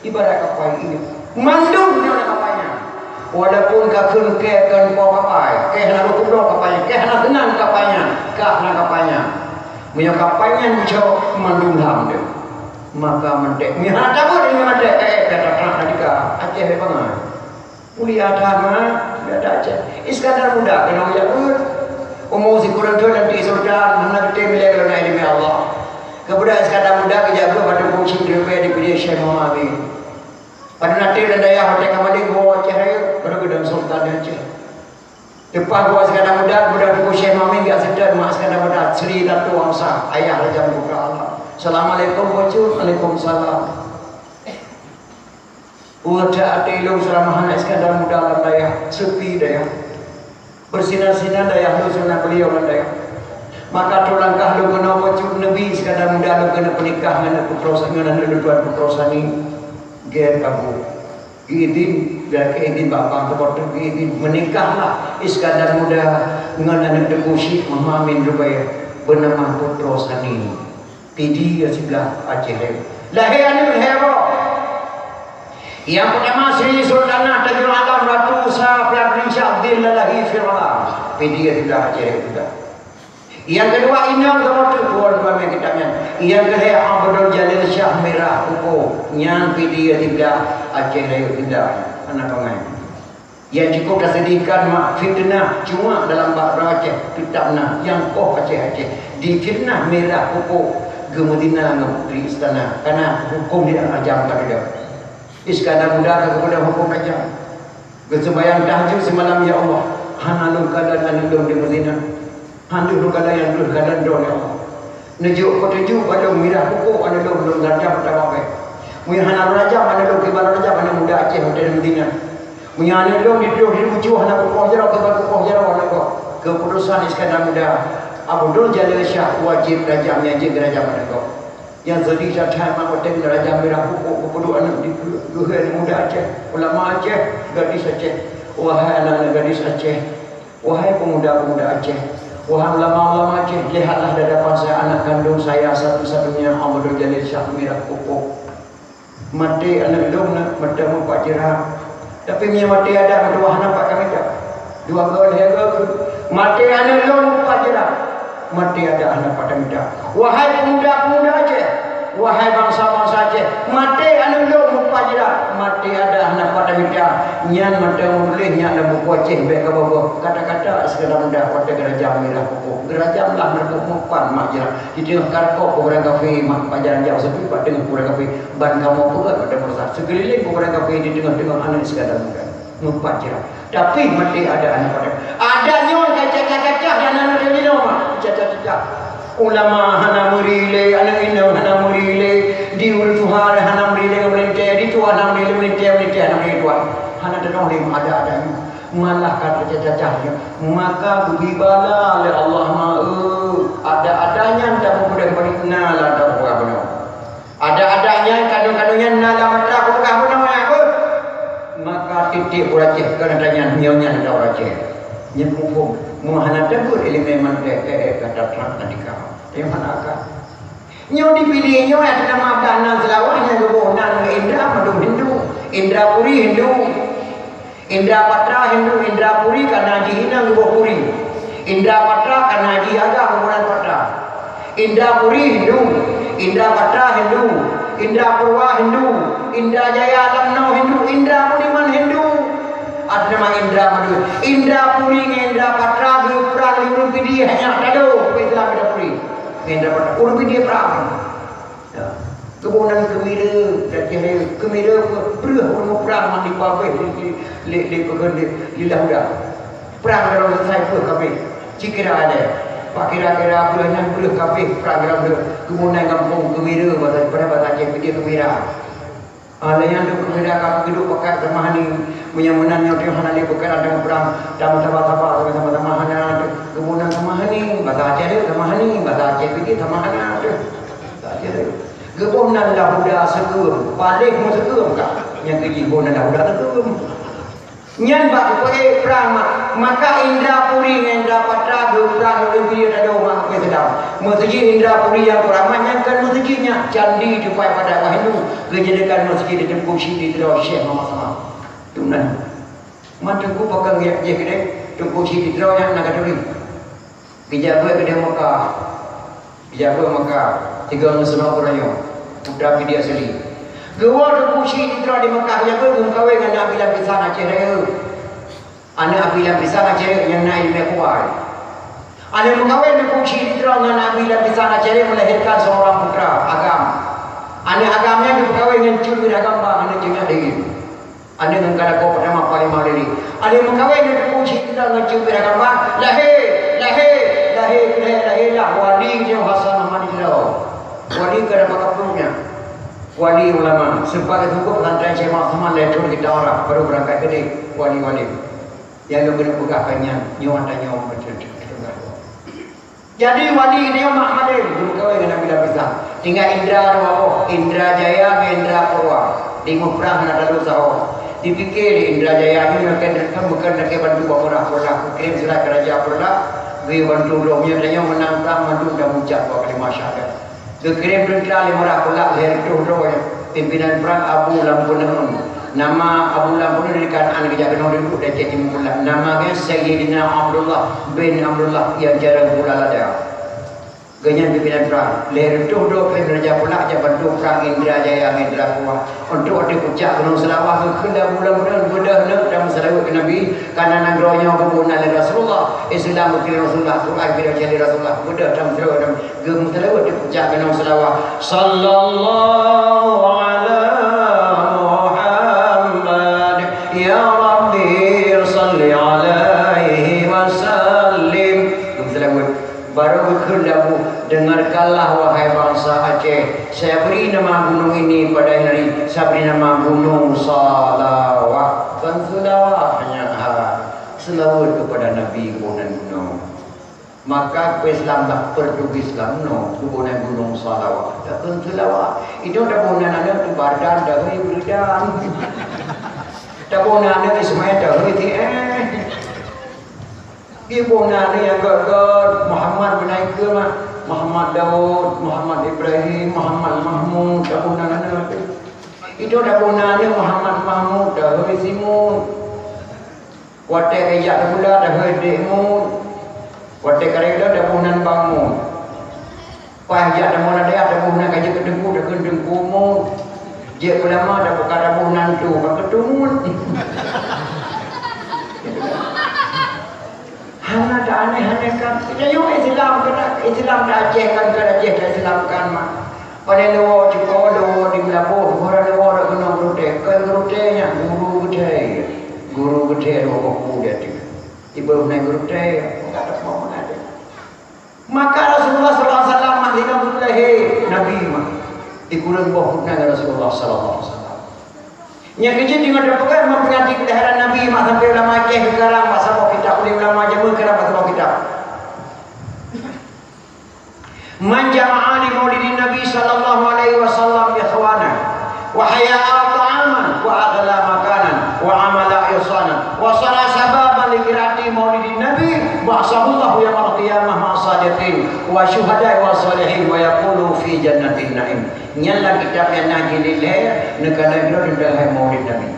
Ibarat kapai ié. Mandum nyoe na kapai nyan. Walaupun ka kheun kèe kon po kapai, kèe hana rukuk droe kapai nyan, kèe hana seunan kapai nyan, ka hana kapai nyan. Meunyoe kapai nyan geucok mandum lham deuh. Maka mantek. Meunyoe hana tabeuet nyoe mantek, eh, eh, ka tatrang tadi ka Aceh lé bangai. Mulia that, ha? Mulia that Aceh. Iskandar Muda keunoe jak beuet. Umu sikureueng thon lam Sultan, hana geutém ilèe keu na ileumèe Allah. Keubudak Iskandar Muda geujak beuet bak Teungku Chik Ribèe di Pidie Syekh Muhammad Amin. Padub na trép lam dayah watèe ka madé geuwoe Aceh Rayeuk, padub geudong Sultan di Aceh. Leupah geuwoe Iskandar Muda, keubudak Teungku Chik Muhammad Amin geujak seutôt mak Iskandar Muda, Sri Ratu Hamsah, ayah Raja Meubuka Alam. Assalamualaikum, Bacut. Waalaikumsalam. Watèe até lôn seurama hana Iskandar Muda lam dayah, seupi dayah. Beusinan-sinan dayah lôn seurama beliau lam dayah. Maka trôk langkah lôn keunoe Bacut, neubi Iskandar Muda lôn keuneuk peunikah ngon aneuk putroe sa-, ngon aneuk lôn tuan putroe Sani. Gèt Abu. Geuidhin, geuidhin bak bang teuboh teuh geuidhin meunikahlah Iskandar Muda ngon aneuk Teungku Chik Muhammad Amin Ribèe beunama putroe Sani. Pidie siblah Aceh Rayeuk. Lahé aneuk lhèe boh. Nyang peutama Sri Sultanah Tajul Alam Ratu Safiyatun Syah Dhillalahi fil Alam. Pidie siblah Aceh Rayeuk juga. Nyang keudua inong saboh teuk puon pamè kitab nyan. Nyang keulhèe Abdul Jalil Syah Mirah Kuko. Nyan Pidie siblah Aceh Rayeuk juga. Hana pangai. Nyang cukup taseudihkan mak fiteunah cuma dalam bak droe Aceh, kitab na nyang poh Aceh-Aceh. Difiteunah Mirah Kuko geumeuzina ngon putri istana, kana huköm di rajam ka teuga. Iskandar Muda ka geupeudong huköm rajam. Geuseumbahyang tahajud simalam, "Ya Allah, hana lôn kalon aneuk lôn di meuzina." Hana lôn kalon nyang lôn kalon droe, ya Allah. Neujok peutuju bak lôn Mirah Kuko aneuk lôn, lôn rajam tababée. Meunyoe hana rajam aneuk lôn, kiban rajam aneuk muda Aceh watée di Madinah. Meunyoe aneuk lôn ditudoh di bucu hana kukoh jaroe, kiban kukoh jaroe aneuk gob. Keuputosan Iskandar Muda, Abdul Jalil Syah wajéb rajam, nyang jeuet geurajam aneuk gob. Nyang seudeh that-that mak watée geurajam Mirah Kuko geupeuduek aneuk di geuhée aneuk muda Aceh, ulama Aceh, gadis Aceh. Wahai aneuk-aneuk gadis Aceh, Wahai pemuda-pemuda Aceh, wahai ulama-ulama Aceh, lihatlah dada pansa anak kandung saya satu-satunya, Abdul Jalil Syah Mirah Kuko. Maté aneuk lôn na, meuteumé pat jrat. Tapi meunyoe maté adak meutuwah na pat tamita. Dua goe lhée goe keuh. Maté aneuk lôn pat jrat. Maté adak hana pat tamita. Wahai pemuda-pemuda Aceh, wahai bansa-bansa Aceh, maté aneuk lôn meupat jrat, maté adak hana pat tamita. Nyan mantong meutuléh nyan lam buku Aceh bék kabogoh. Kata-kata Iskandar Muda watée geurajam Mirah Kuko. Geurajam lah meurumpok meupat mak jrat. Di teungoh karkok kuburan kafé mak pajan jauh seupôt teungoh kuburan kafé. Ban kamoe peugah pada masa. Seukeulileng kuburan kafé di teungoh-teungoh aneuk Iskandar Muda. Meupat jrat. Tapi maté adak hana padam. Adak nyoe ka cacah-cacah dan hana teurimong, cacah-cacah. Ulama hana meuri lé, aneuk inong hana meuri lé, di ureueng tuha hana meuri lé ngon meulintèe, di tuha hana meuri lé meulintèe, meulintèe hana meuri tuha. Hana teurimong lé adak-adak nyoe. Malah ka teucacah-cacah nyoe. Maka geubri bala lé Allah, ma, eu, adak-adak nyan tapeugah balik na lam tapeugah bunoe. Adak-adak nyan, kandong-kandong nyan na lam atra kupeugah bunoe, beuh. Maka tiep-tiep ureueng Aceh keuneuk tanyong nyoe nyan atra ureueng Aceh. Nyan muphom, meu hana tabeuet ileumèe mantöng, eh, eh, ka tatrang tadi ka. Nyang hana ka. Nyoe di Pidie nyoe, eh, nama dah nan Seulawah nyang geuboh nan Indra mandum Hindu. Indrapuri Hindu. Indra Patra Hindu, Indrapuri kana jih inong geuboh puri. Indra Patra kana jih agam bunoe patra. Indrapuri Hindu, Indrapatra Hindu, Indrapurwa Hindu, Indrajaya Lamno Hindu, Indrapuri man Hindu. Ada nama Indra Madui. Indrapuri ngon Indrapatra geuprang lé ureuëng Pidie hanya tado Islam Indrapuri. Ngon Indrapatra. Ureuëng Pidie prang. Ya. Keubunan Kemira, Kemira breuh ureuëng prang mak di pabeh lé lé lé lé Lahuda. Prang dalam selesai breuh kabeh. Cikira ada. Pak kira-kira breuh nyan breuh kabeh prang dalam breuh. Keubunan gampông Kemira bahasa pada bahasa Aceh Pidie Kemira. Ah, layan tu Kemira ka geuduek pakat sama hani. Meunyoe meunan nyoe teuh hana lé pakat ada prang. Dalam sama-sama sama-sama hana tu. Keubunan sama hani, bahasa Aceh tu sama hani, bahasa Aceh Pidie sama hana tu. Bahasa Aceh tu. Geuboh nan Lahuda seukeuem, paléh meuseukeuem ka. Nyang keujih boh nan Lahuda seukeuem. Nyan bak geupeue prang ma-, maka Indrapuri ngon Indrapatra geuprang lé Pidie tado mak Seudam. Meuseujid Indrapuri nyang teuramah nyan kan meuseujid nyan candi tupai pada Wahyu geujadikan meuseujid di Teungku Chik di Tiro Syekh Muhammad Salam. Tunan. Man Teungku pakon geuyak jih keudeh, Teungku Chik di Tiro nyan na katuri. Geujak beuet keudeh Mekah. Geujak beuet Mekah, tiga ngon seunoe geutanyoe, putra Pidie asli. Geuwoe Teungku Chik di Tiro di Mekah, geujak beuet geumeukawen ngon Abi Lapisan Aceh Rayeuk. Aneuk Abi Lapisan Aceh Rayeuk nyang na ileumèe kuwai. Aneuk meukawen Teungku Chik di Tiro ngon Abi Lapisan Aceh Rayeuk melahirkan seorang putra, Agam. Aneuk Agam nyan geumeukawen ngon Cut Wirah Gambang, aneuk Cut Nyak Dayeuem. Aneuk nyang ka lakoe peutama Panglima Leuli. Aneuk meukawen ngon Teungku Chik di Tiro ngon Cut Wirah Gambang, lahé, lahé, lahé, lahé, lahé lah wali nyoe Hasan Ahmad di Tiro. Wali ka dapat kapeue nyan. Wali ulama. Sempat geuseuôt pesantren Syekh Muhammad Saman lé thon kitab Arab, baru beurangkat keudeh wali-wali. Nyang lôn keuneuk peugah keu nyan, nyoe ata nyoe beutôi. Jadi wali nyoe Mak Malem, geumeukawen ngon Abi Lapisan. Tinggai Indra dua boh, Indra Jaya ngon Indra Purwa. Di muprang hana talu sahoe. Dipike lé Indra Jaya nyoe nyang keu, bukan lagèe bantu bak Murah Purla. Keu kirém surat keu Raja Purla, geuyue bantu droe nyoe, tanyoe meunang prang mandum dan mucak dua kalimah syahadat. Geukirém teuntra lé Murah Purla lhèe reutôh droe nyan. Pimpinan prang Abu Lampuneun. Nama Abu Lampuneun di Kanaan geujak keunoe duek dan cit Timur Pulak. Nama geuh Sayyidina Abdullah bin Abdullah nyang jareung Pula Lada. Geuhnyan pimpinan prang. Lhèe reutôh droe keu Raja Pulak jak bantu prang Indra Jaya ngon Indra Kuat. Untuk watèe pucak Gunong Seulawah geukheun Abu Lampuneun beudôh neuk dan meuseulaweuet keu Nabi. Karena nanggroe nyoe geuboh na lé Rasulullah. Islam geukheun Rasulullah. Quran geukheun Rasulullah. Beudôh dan meuseulaweuet keu Nabi. Geumeuseulaweuet di pucak Gunong Seulawah. Sallallahu ala Muhammad, ya Rabbi salli alaihi wasallim. Geumeuseulaweuet. Baru geukheun lagu, dengarkanlah wahai bangsa Aceh. Saya beri nama gunung ini pada hari, saya beri nama Gunong Salawah. Bukan Seulawah hanya ha. Seulaweuet kepada Nabi geuboh nan gunong. Maka Islam dah pertugi Islam no, geuboh nan Gunong Salawah. Takheun Seulawah. Itu taboh nan aneuk tu badan dah hei beuredan. Taboh nan aneuk Ismail dah hei ti eh. Geuboh nan aneuk nyang gèt-gèt Muhammad bin Aike mah. Muhammad Daud, Muhammad Ibrahim, Muhammad Mahmud, taboh nan aneuk tu. Itu taboh nan aneuk Muhammad Mahmud dah hei Simon. Watèe ka jak teugula, dahôi dek mut. Watèe ka reda, daboh nan bang mut. Paih jak tamong lam dayah, daboh nan ka jeuet keu teungku, takheun teungku mut. Jeuet keu lama, daboh ka daboh nan tu, ka keutu mut. Hana ta aneh-aneh kan? Kita yuk Islam, kena Islam ta Aceh kan, kena Aceh ta Islam kan, mak. Pada lewat cukô, lewat di Meulaboh, gura lewat dak gunong Geurutèe. Kon Geurutèe nyan, Guru Geutèe. Guru Geutèe dua boh ku di ateueh. Iboh na Geurutèe, enggak ada mau mengaji. Maka Rasulullah sallallahu alaihi wasallam mah hina geulahé Nabi mah. Ikureueng boh keunan Rasulullah sallallahu alaihi wasallam. Nyang keujeuet deungon teupeugah memperingati keulahiran Nabi mah sampai ulama Aceh geukarang bak saboh kitab, uleh ulama jameun karang bak saboh kitab. Man jama'a li maulidin Nabi sallallahu alaihi wasallam ikhwana, wa hayya'a ta'aman, wa aghla makanan, wa amala ihsanan, wa sara sababan li qiraati maulidin Nabi, ba'atsahullahu yaumal qiyamah ma'a sadiqin, wa syuhada'i wa salihin, wa yaqulu fi jannatin na'im. Nyan lam kitab nyang na jilid lhèe, neukalon droe teuntang hai maulid Nabi.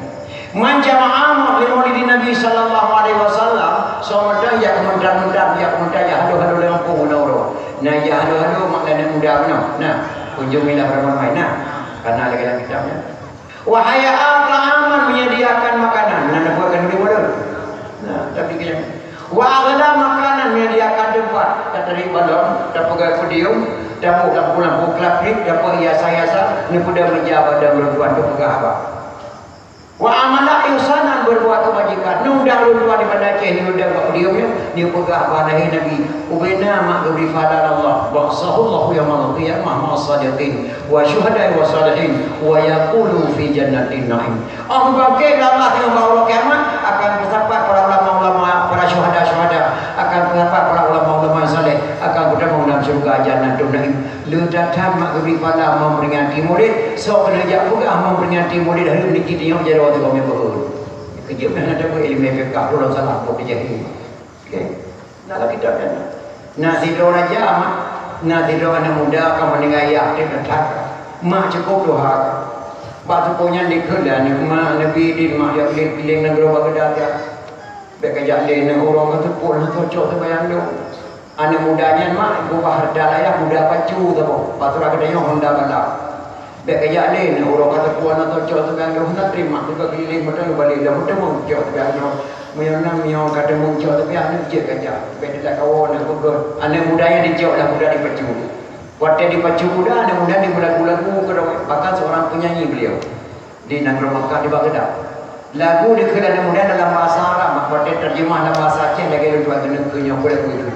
Man jama'a li maulidin Nabi sallallahu alaihi wasallam, soe mantong jak keumeuntan-meuntan, jak keumeuntan, jak hadôh-hadôh lam gampông na uroe. Nah, ya, halo-halo mak dan aneuk muda meunoe. Nah, kunjungilah ramai-ramai. Nah, kana lagèe lam kitab nyan. Wa hayya'a ta'aman, menyediakan makanan. Nah, na buat kan dulu. Nah, tapi keu nyan. Wa aghla makanan, menyediakan tempat. Tatarék balon, tapeugöt podium, tabuet lampu-lampu klaprik, tabuet hiasan-hiasan, neupeudong meja bak ureueng tuan tapeugah haba. Wa amala ihsanan, berbuat kebajikan. Neudong ureueng tuan di Banda Aceh, neudong bak podium nyoe, neupeugah haba lahé Nabi. Ubena mak geubri pahala Allah. Ba'atsahullahu yaumal qiyamah ma'as sadiqin wa syuhada'i wa salihin wa yaqulu fi jannatin na'im. Oh, geubangkét lé Allah nyoe bak uroe kiamat, akan geusapat para ulama-ulama, para syuhada-syuhada, akan geusapat para ulama-ulama saleh, akan geutamong dalam syeuruga Jannatun Naim. Le that-that mak geubri pahala memperingati Maulid, soe keuneuk jak peugah memperingati Maulid hareuem niki tanyoe jaroe teungoh meupeue. Keujeuet na tapeugah ileumèe fiqah, ulôn salah, buet jahil. Oke. Na lam kitab nyan. Na sidroe raja, mak. Na sidroe aneuk muda ka meuninggai yah, trép that-that. Mak cukôp tuha. Bak teupeu nyan dikheun lé aneuk, mak, neubi idin mak jak piléng-piléng nanggroe Baghdad nyan. Bèk kajak lé, na uroe ka teupeu na teucok teubayang dong. Aneuk muda nyan, mak, geuba hareuta lé ayah muda pacu saboh. Bak atra geutanyoe honda balap. Bèk kajak lé, na uroe ka teupeu na teucok teubayang dong, na trép mak teuka keuliléng meuteumèe balek lom, meuteumèe cok teubayang dong. Meunyoe na, meunyoe ka teumèe cok teubayang, na jeuet kajak. Bèk teulat kawoe na beugöt. Aneuk muda nyan dicok lah muda dipacu. Watèe dipacu muda, aneuk muda nyan meulagu-lagu keudroe, bahkan seorang penyanyi beliau di nanggroe Makkah, di Baghdad. Lagu dikheun aneuk muda dalam bahasa Arab, mak, watèe terjemah dalam bahasa Aceh lagèe lôn tuan keuneuk keu nyoe, peue lagu itu.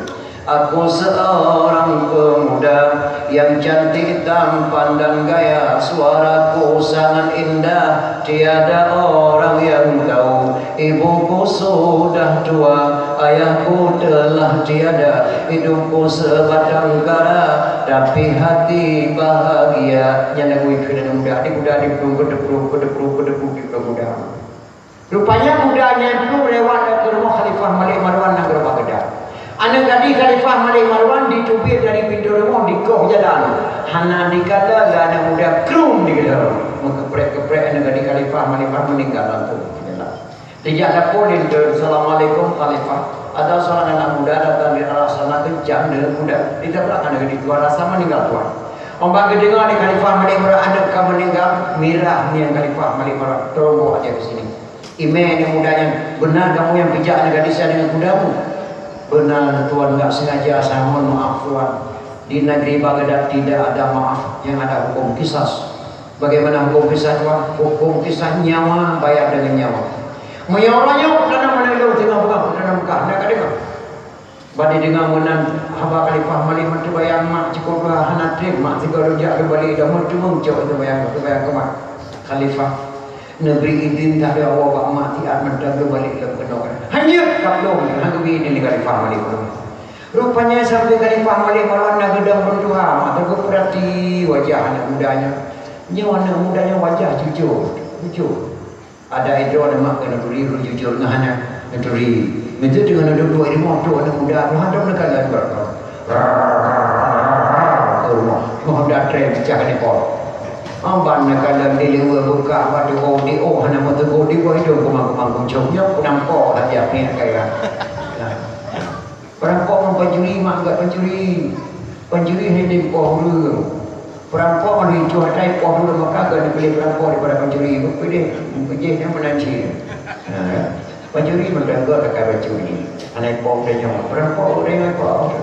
Aku seorang pemuda yang cantik tampan dan gaya, suaraku sangat indah, tiada orang yang tahu. Ibuku sudah tua, ayahku telah tiada, hidupku sebatang kara, tapi hati bahagia. Nyan lagu ikheun aneuk muda, di muda di peudong keudeuh-keudeuh, keudeuh-keudeuh, keudeuh-keudeuh di peudong muda. Rupanya muda nyan pun lewat keu rumoh Khalifah Malik Marwan nanggroe Baghdad. Aneuk gadih Khalifah Malik Marwan diteubiet dari pintoe rumoh, dikoh jalan. Hana dikalon lé aneuk muda, krum dikalon. Meukeprek-keprek aneuk gadih Khalifah Malik Marwan, meuninggai lam jalan. Dijak lapor linto, "Assalamualaikum Khalifah. Ada seorang anak muda datang dari arah sana, kencang dia muda. Ditabrak aneuk gadih tuan, rasa meuninggai tuan." Óh bak geudeungoe lé Khalifah Malik Marwan aneuk ka meuninggai, mirah mieng Khalifah Malik Marwan, "Tolong bawa dia ke sini." Imé aneuk muda nyan, "Beuna kamoe nyang pijak aneuk gadih nyan deungon kudamu?" "Beuna tuan, enggak sengaja, saya mohon maaf tuan. Di negeri Baghdad tidak ada maaf, yang ada hukum qisas." "Bagaimana hukum qisas tuan?" "Hukum qisas nyawa bayar dengan nyawa." Meunyoe uroe nyoe, peutanam aneuk lôn teungoh beungoh, peutanam Mekah, na ka deungoe? Ban jideungoe meunan haba Khalifah Malik, meuteumèe bayang mak, cukôp dua hana trép mak, sigoe lôn jak lôn balek, dah meuteumèe cok teubayang, teubayang keu mak. "Khalifah, neubri idin that lé Allah bak mak siat mantong lôn balek lom keunoe." "Hanjeuet!" Ka lom, hana geubri idin lé Khalifah Malik Marwan. Rupanya sampoe Khalifah Malik Marwan na geudong ureueng tuha, mak, teupeuhati wajah aneuk muda nyan. Nyoe aneuk muda nyan wajah jujur, jujur. Adak droeneuh mak keuneuk turi, ureueng jujur ngon hana neuturi. Meunteuk teungoh neuduek di rumoh trok aneuk muda, hantom neukalon droe. Rrrr, keu rumoh. Honda trép peucah aneuk po. Amban neukalon di luwa buka batu, oh, di, oh, hana meuteugok, di bawah idong kumang-kumang kucong. Nyoe peunampo saja pih kaya. Nah. Peurampok ngon pancuri, mak, gak pancuri. Pancuri hana dipoh ureueng. Peurampok ngon incu hatai poh ureueng, maka gak dipilih peurampok daripada pancuri. Beupideh, beupideh nyan meunan cit. Ha. Pancuri mantong gak takai pancuri. Hana ipoh ureueng nyoe. Peurampok ureueng nyoe ipoh.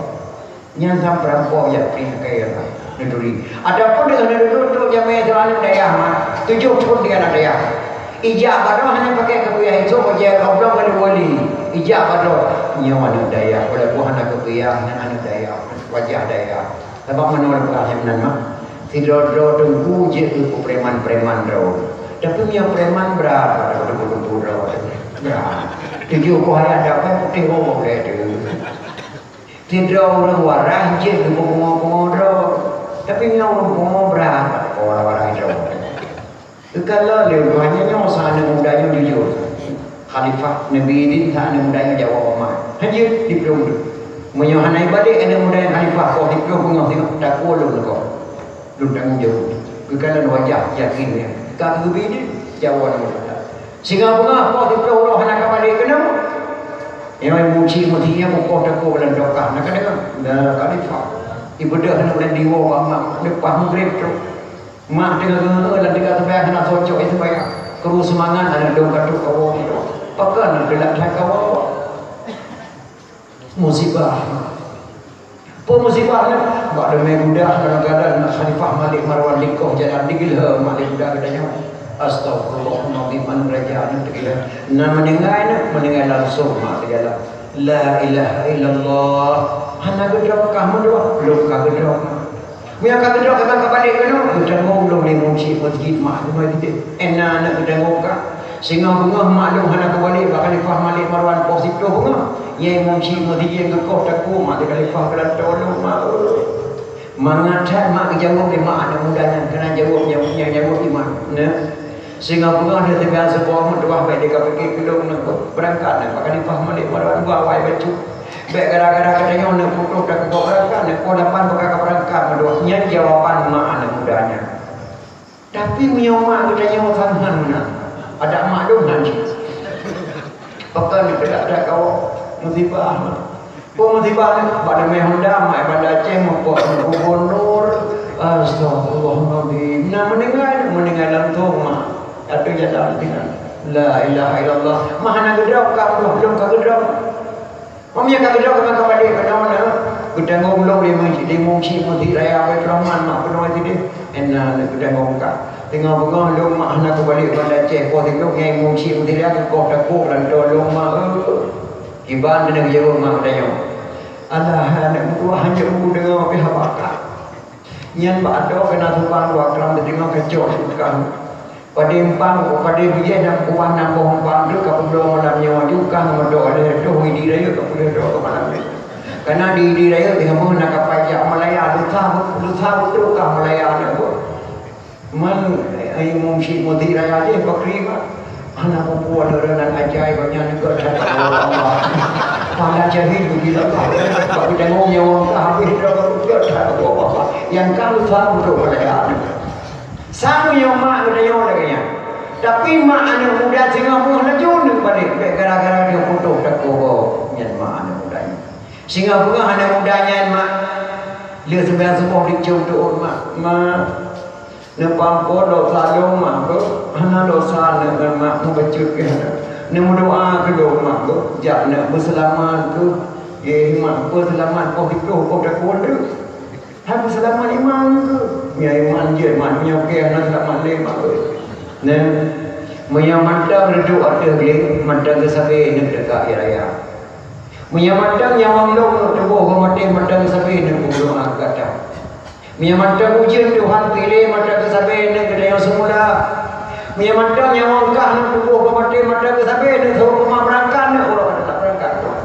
Nyan sang peurampok jak pri takai neuturi. Ataupun deungon neuturi trok jamé aneuk dayah, mak. Tujoh thon di aneuk dayah. Ijak bak droe hana pakai keupiyah, itu bak jih goblong keu wali. Ijak bak droe, nyoe aneuk dayah, walaupun hana keupiyah, nyan aneuk dayah, wajah dayah. Sabab meunoe lôn peugah lé meunan, mak. Sidroe-droe teungku jeuet keu preman-preman droe. Tapi meunyoe preman brat, pada teungku-teungku droe. Brat. Tujoh boh ayah dapai putéh boh lé tu. Sidroe ureueng waras jeuet keu pungo-pungo droe. Tapi meunyoe ureueng pungo brat, pada orang waras droe. Geukalon lé ulôn, hanya nyoe sa aneuk muda nyoe jujur. Khalifah, neubri idin sa aneuk muda nyoe jak woe mak. Hanjeuet diplueng lôn. Meunyoe hana ibalek aneuk muda nyan khalifah, koh diplueng beungoh singoh, takue lôn koh. Lôn tanggong jaweueb. Geukalon wajah yakin nyan. Ka geubri idin, jak woe aneuk muda. Singoh beungoh, koh diplueng uroe hana ka balek keunoe. Nyoe muci meuti nyan bukon takue lam dokah, na ka deungoe? Na khalifah. Ibeudôh aneuk lé diwoe bak mak, leupah meugreb trok. Mak teungoh geungeue lam tinggai seumayang hana socok ié seumayang. Kru seumangat aneuk lôn ka trok kawoe. Pakon geulak that kawoe? Musibah. Peue musibah nyan? Bak deungoe gudah dalam keuadaan Khalifah Malik Marwan dikoh jalan digeulheu Malik gudah geutanyoe. Astagfirullahalazim, aneuk raja aneuk teugeulheu. Na meuninggai aneuk, meuninggai langsong mak teujalan. La ilaha illallah. Hana geudroe kah meudoa, lôn ka geudroe. Meunyoe ka geudroe, ka, ka balek keunoe, geutanggong lom lé meucik meuseujid mak keunoe teuh. Ena aneuk geutanggong ka. Singoh beungoh mak lôn hana kubalek bak Khalifah Malik Marwan poh siplôh beungoh. Nyang meucik meuseujid geukoh takue mak di Khalifah geulantoe lôn mak. Mangat that mak geujaweueb lé mak aneuk muda nyan, keunan jaweueb nyang, nyang jaweueb lé mak. Nah. Singoh beungoh lheueh teubiet suboh meutuah bèk dikapike keudong neuh beurangkat neuh bak Khalifah Malik Marwan dua awai bacut. Bèk gara-gara geutanyoe neuh putôh takeuboh beurangkat neuh poh lapan baka ka beurangkat meutuah. Nyan jawaban mak aneuk muda nyan. Tapi meunyoe mak geutanyoe sang han meunan, adak mak lôn han cit. Pakon keudak that kawoe musibah mak. Peue musibah nyan? Bak deungoe Honda, mak Banda Aceh, meupo gubernur. Astagfirullahalazim. Na meuninggai, meuninggai langsong mak. Ateueh jalan tinggai. La ilaha illallah. Mak hana geudroe, ka geudroe, lôn ka geudroe. Meunyoe ka geudroe, ka balek keunoe na. Geutanggong lom lé meucik, lé meucik meuseujid raya Baiturrahman mak keunoe sideh. Ena geutanggong ka. Teungoh beungoh lôn mak hana kubalek Banda Aceh, poh siplôh nyang meucik meuseujid raya geukoh takue geulantoe lôn mak. Kiban keuneuk jaweueb mak geutanyoe. Alah, aneuk meutuah hanjeuet meudeungoe pih haba ka. Nyan bak adoe keunan subang dua kram teudeungoe kacok sukang. Padé empang, padé bijéh dan kubah nam boh empang tu ka peubloe malam nyoe ju kah meudok lheueh toh Idi Rayeuk ka peudok keu malam nyoe. Kareuna di Idi Rayeuk di hamoe na kapai jak meulaya, lusa, lusa beutôi kah meulaya nyoe. Man, ai, meucik meuseujid raya jih pakri, Pak. Hana peue-peue, ada ureueng nan ajaib, banyak juga that. Allah. Pala jahil begitu, Pak. Pak, kita ngomong nyawa ka habis dah, baru dia that. Allah. Yang kalu tahu tu, boleh ada. Sama yang mak kita nyawa lagi nya. Tapi mak aneuk muda singoh beungoh laju neuk balik. Baik gara-gara dia putôh takue nyan mak aneuk muda nyan. Singoh beungoh aneuk muda nyan mak. Dia sembahyang suboh dicong tu mak. Mak. Neupeuamphon dosa lôn mak beuh, hana dosa aneuk ngon mak meubacut keu aneuk. Neumeudoa keu lôn mak beuh, jak aneuk beuseulamat keuh. Yeh mak beuseulamat poh siplôh poh takue deuh. Hai beuseulamat iman keuh. Nyan iman jeuet mak, nyoe keu hana seulamat lé mak beuh. Nah, meunyoe mantong reudôk ateueh glé, mantong geusabe neuk teuka ie raya. Meunyoe mantong nyawöng lôn tuboh geumaté, mantong geusabe neuk geudoa keu gata. Meunyoe mantong ujeuen Tuhan piléh, mantong geusabe neuk geutanyoe seumula. Meunyoe mantong nyawöng kah neuk tuboh geumaté, mantong geusabe neuk saboh peumamerangkan neuk uroe ka teuka beurangkat Tuhan.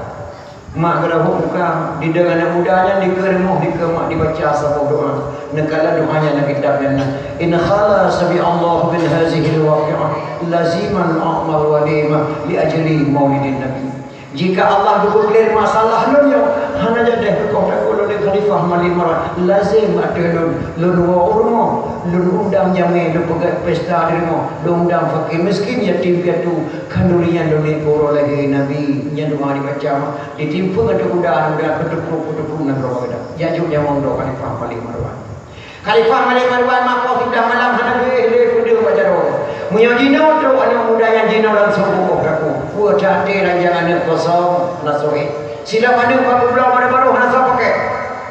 Mak geurahom muka, dideungoe aneuk muda nyan dikeue rumoh, dikeue mak dibaca saboh doa. Neukalon doa nyan lam kitab nyan, "In khala sami'allahu min hazihil waqi'ah laziman a'mal walimah li ajli maulidin nabi." Jika Allah geupeugleh masalah lôn nyoe, hana jadeh keukoh takue lôn lé Khalifah Malik Marwan, lazem ateueh lôn, lôn woe u rumoh, lôn undang jamé, lôn peugöt pesta di rumoh, lôn undang fakir miskin, yatim piatu, khanuri nyan lôn lé uroe lahé Nabi, nyan doa dibaca, ditimpeu ateueh kuda, kuda keuteupeu, keuteupeu nanggroe geuda. Jak jok nyawöng droe Khalifah Malik Marwan. Khalifah Malik Marwan mak poh siblaih malam hana geuéh lé peudeueng bak jaroe. Meunyoe jinoe trok aneuk muda nyan jinoe langsong bungkôh takue. Peue that até ranjang aneuk kosong hana soe éh. Silop aneuk bak peubloe baroe-baroe hana soe pakék.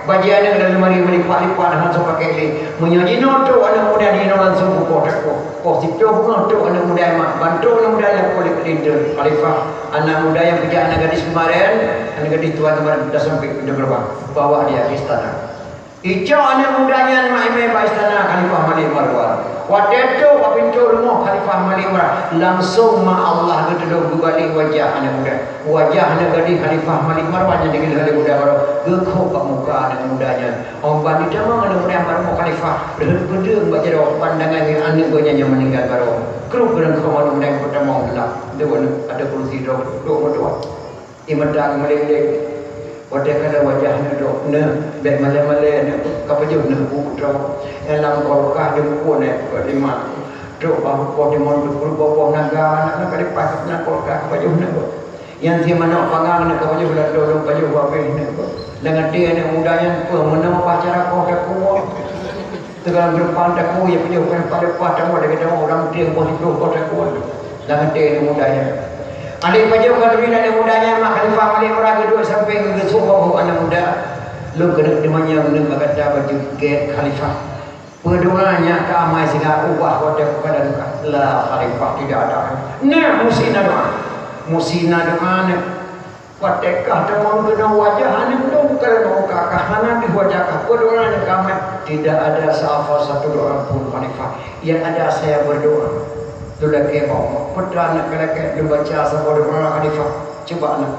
Bajée aneuk lam leumari meulipat-lipat hana soe pakék lé. Meunyoe jinoe trok aneuk muda jinoe langsong bungkôh takue. Poh siplôh beungoh trok aneuk muda mak bantu aneuk muda nyang poh lé keulinteue. Khalifah, aneuk muda nyang peujak aneuk gadis keumarén, aneuk gadis tuan keumarén dah sampai pintoe geureubang. Bawa dia ke istana. Icok aneuk muda nyan mak imé bak istana Khalifah Malik Marwan. Watée trok bak pintoe rumoh Khalifah Malik Marwan, langsong mak Allah geutulông geubalek wajah aneuk muda. Wajah aneuk gadih Khalifah Malik Marwan nyang digeulheueh lé muda baroe geukhôb bak muka aneuk muda nyan. Óh ban jitamong aneuk muda bak rumoh Khalifah, rhot peudeueng bak jaroe pandangan ngon aneuk gobnyan nyang meuninggai baroe. Krôh geureung kheun aneuk muda nyang peutamong lom. Dua aneuk, ada kursi droe, duek meutuah. Ie mata geumeuleng-leng. Watée ka na wajah neuh trok, neuh, bék malée-malée neuh, ka pajoh neuh bu droe. Nyang lam kulkas jeumpue neuh, lima. Trok bak rukoh timon teuh peuruboh-boh naga, aneuk ka dipaih na kulkas, ka pajoh neuh. Nyan si manok panggang na ka pajoh, lam doh lôn pajoh habéh na. Lam até aneuk muda nyan peue meunoe pacara koh takue. Teuka lam geureupan takue, ya pajoh keu leupah-leupah, tamong lagèe tamong ureueng tieng boh siplôh koh takue. Lam até aneuk muda nyan. Aneuk pajoh khanduri aneuk muda nyan, mak khalifah Malik Murad geuduek sampéng geugeusok bak aneuk muda. Lôn keuneuk teumanyong, neuk bak gata bajeuet khalifah. Peudoa nyan ka amai singa ubah watèe peukadang ka. La khalifah tidak ada. Nah, musti na doa. Musti na doa nyan. Watèe kah tamong keunoe wajah aneuk lôn, keunoe ka kah hana di wajah kah. Peudoa nyan ka amai. Tidak ada salah satu doa pun khalifah. Yang ada saya berdoa. Lôn lakèe bak Allah. Peue treuk aneuk ka lakèe lôn baca saboh doa khalifah. Cuba aneuk.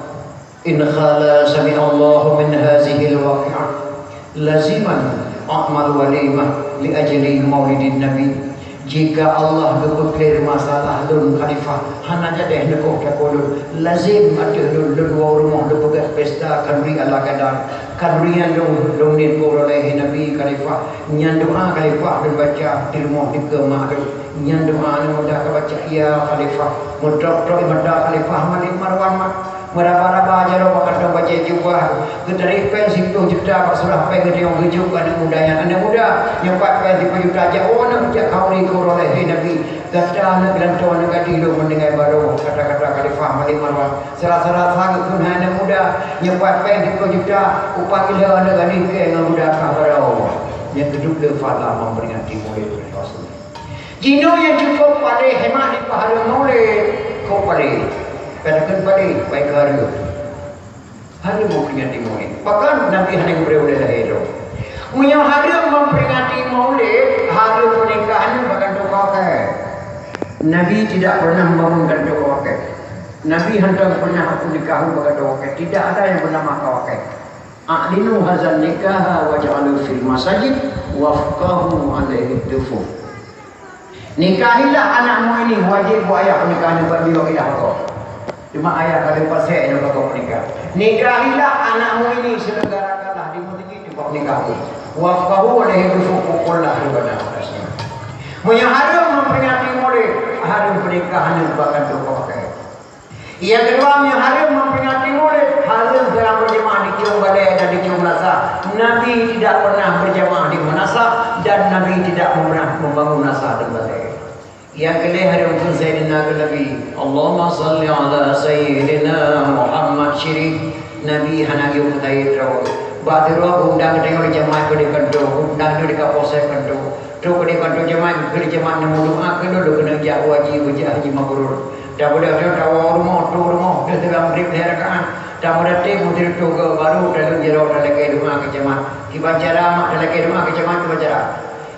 In khala sami'allahu min hazihil waqi'ah laziman a'mal walimah li ajli maulidin nabi. Jika Allah geupeuclear masalah lôn khalifah, hana jadeh neukoh takue lôn, lazim ateueh lôn, lôn woe rumoh lôn peugöt pesta khanduri ala kadar. Khanduri nyan lôn, lôn niet keu uroe lahé Nabi khalifah. Nyan doa khalifah lôn baca di rumoh dikeue mak lôn. Nyan doa aneuk muda ka baca, ya khalifah. Meutrok-trok mata khalifah Malik Marwan mak. Meuraba-raba jaroe bak kantong bajèe jubah, geutarek péng siplôh juta bak surah péng, geutanyong geujok keu aneuk muda nyan. Aneuk muda, nyoe pat péng siplôh juta, jak woe aneuk, jak khanduri keu uroe lahé Nabi. Gata aneuk geulantoe aneuk gadih lôn, meuninggai baroe kata-kata khalifah Malik Marwan. Sira-sira sageut kheun, hai aneuk muda, nyoe pat péng siplôh juta, upah gila aneuk gadih keu ngon muda kah baroe. Nyang keudua, fala memperingati maulid Rasul. Jinoe nyang cukôp paleng hemat di peuhareuem maulid. Kok paleng? Ka takheun paleng, baik hareuem. Hareuem memperingati maulid. Bahkan Nabi hana geubri ulèe lahé droe. Meunyoe hareuem memperingati maulid, hareuem peunikah nyan bak kantô kawakée. Nabi tidak pernah membangun kantô kawakée. Nabi hantom pernah nikah bak kantô kawakée. Tidak ada yang bernama kawakée. A'linu hadzan nikaha waj'alu fil masajid wafqahu alaihi dufuf. Nikahilah anakmu ini, wajéb bak ayah peunikah nyoe, bak nyoe ilah bagoe. Cuma ayah ka lheueh pasé nyoe bagoe peunikah. Nikahilah anakmu ini, selenggarakanlah di meuseujid nyoe bak peunikah nyoe. Wafqahu alaihi dufuf, pukullah daripada atasnya. Meunyoe hareuem memperingati maulid, hareuem peunikah nyoe bak kantô kawakée. Nyang keudua, meunyoe hareuem memperingati maulid, hareuem seurang berjamaah di cong balée dan di cong meunasah. Nabi tidak pernah berjamaah di meunasah dan Nabi tidak pernah membangun meunasah dan balée. Nyang keulhèe, hareuem kheun Saidina keu Nabi. Allahumma shalli ala Saidina Muhammad syirik. Nabi hana geuyue meutaye droe. Bak siuroe geuundang geutanyoe lé jamaah keu di kantô, geuundang di Kapolsek kantô. Trok keu di kantô jamaah, keu di jamaah neumeudoa keu lôn, lôn keuneuk jak u haji, beujak haji mabrur. Tabeudoh-doh tawoe rumoh, trok rumoh, deuh teungoh maghrib lhèe rakaat. Tameudaté meuteureutoh goe, baru talôn jaroe talakée doa keu jamaah. Kiban cara mak talakée doa keu jamaah, kiban cara.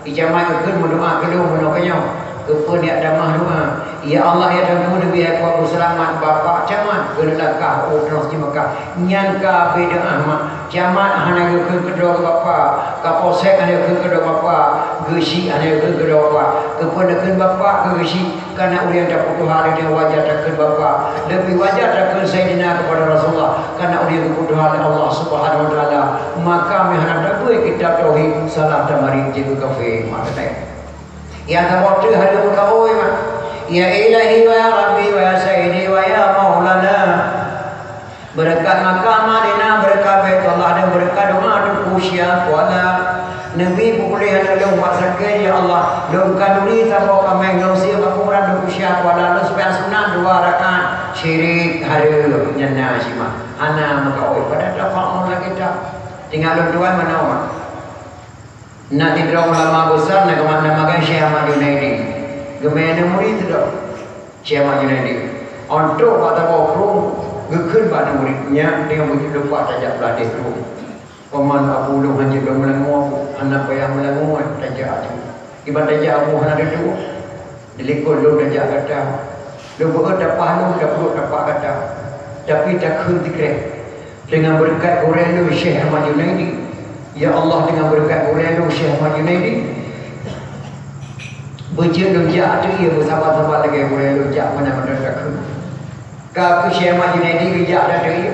Di jamaah geukheun meudoa keu lôn meunoe keu nyoe. Keupeue neujak tamah doa? Ya Allah, ya Tuhanku, neubri hai Puak Abdul Selamat, Bapak Camat, keuneuk langkah u Trans di Mekah. Nyan ka beudoa mak. Camat hana geukheun keudroe keu bapak, Kapolsek hana geukheun keudroe bapak, geuchik hana geukheun keudroe bapak. Keupeue neukheun bapak keu geuchik? Kana ureueng tapeutuha lé nyoe wajar takheun bapak. Leubeh wajar takheun Saidina keupada Rasulullah, kana ureueng geupeutuha lé Allah Subhanahu wa Taala. Maka meuhana tabeuet kitab tauhid, salah tamarit jeuet keu kafé. Mak keutai. Nyang saboh teuk hareuem meukaôi mak. Ya Ilahi wa ya Rabbi wa ya Sayyidi wa ya Maulana. Beureukat makam Madinah, beureukat Baitullah dan beureukat doa Teungku Syekh Kuala. Neubri puléh aneuk lôn bak sakét, ya Allah. Lôn kanduri saboh kaméng, lôn sie bak kuburan Teungku Syekh Kuala, lôn seumbahyang sunat dua rakaat. Syirik hareuem nyan na cit mak. Hana meukaôi. Padahai tafaul lagèe that. Tinggai lôn tuan meunoe mak. Na sidroe ulama besar na geumat nama geuh Syekh Ahmad Junaidi. Geumè aneuk murit sidroe. Syekh Ahmad Junaidi. Ôh trok bak saboh krueng, geukheun bak aneuk murit nyan, teungoh beujeuet lumpah tajak blah deh krueng. Paman, abu lôn hanjeuet lôn meulangue, hana payah meulangue, tajak aju. Kiban tajak abu hana teutuwoe. Dilikot lôn tajak gata. Lôn beuet tapah lôn, tapeuet tapah gata. Tapi takheun sikreh. Dengan beureukat gurèe lôn Syekh Ahmad Junaidi. Ya Allah, dengan beureukat gurèe lôn Syekh Ahmad Junaidi. Beujeuet lôn jak ateueh ié beusaba-saba lagèe gurèe lôn jak meunan-meunan takheun. Ka keu Syekh Ahmad Junaidi geujak ateueh ié.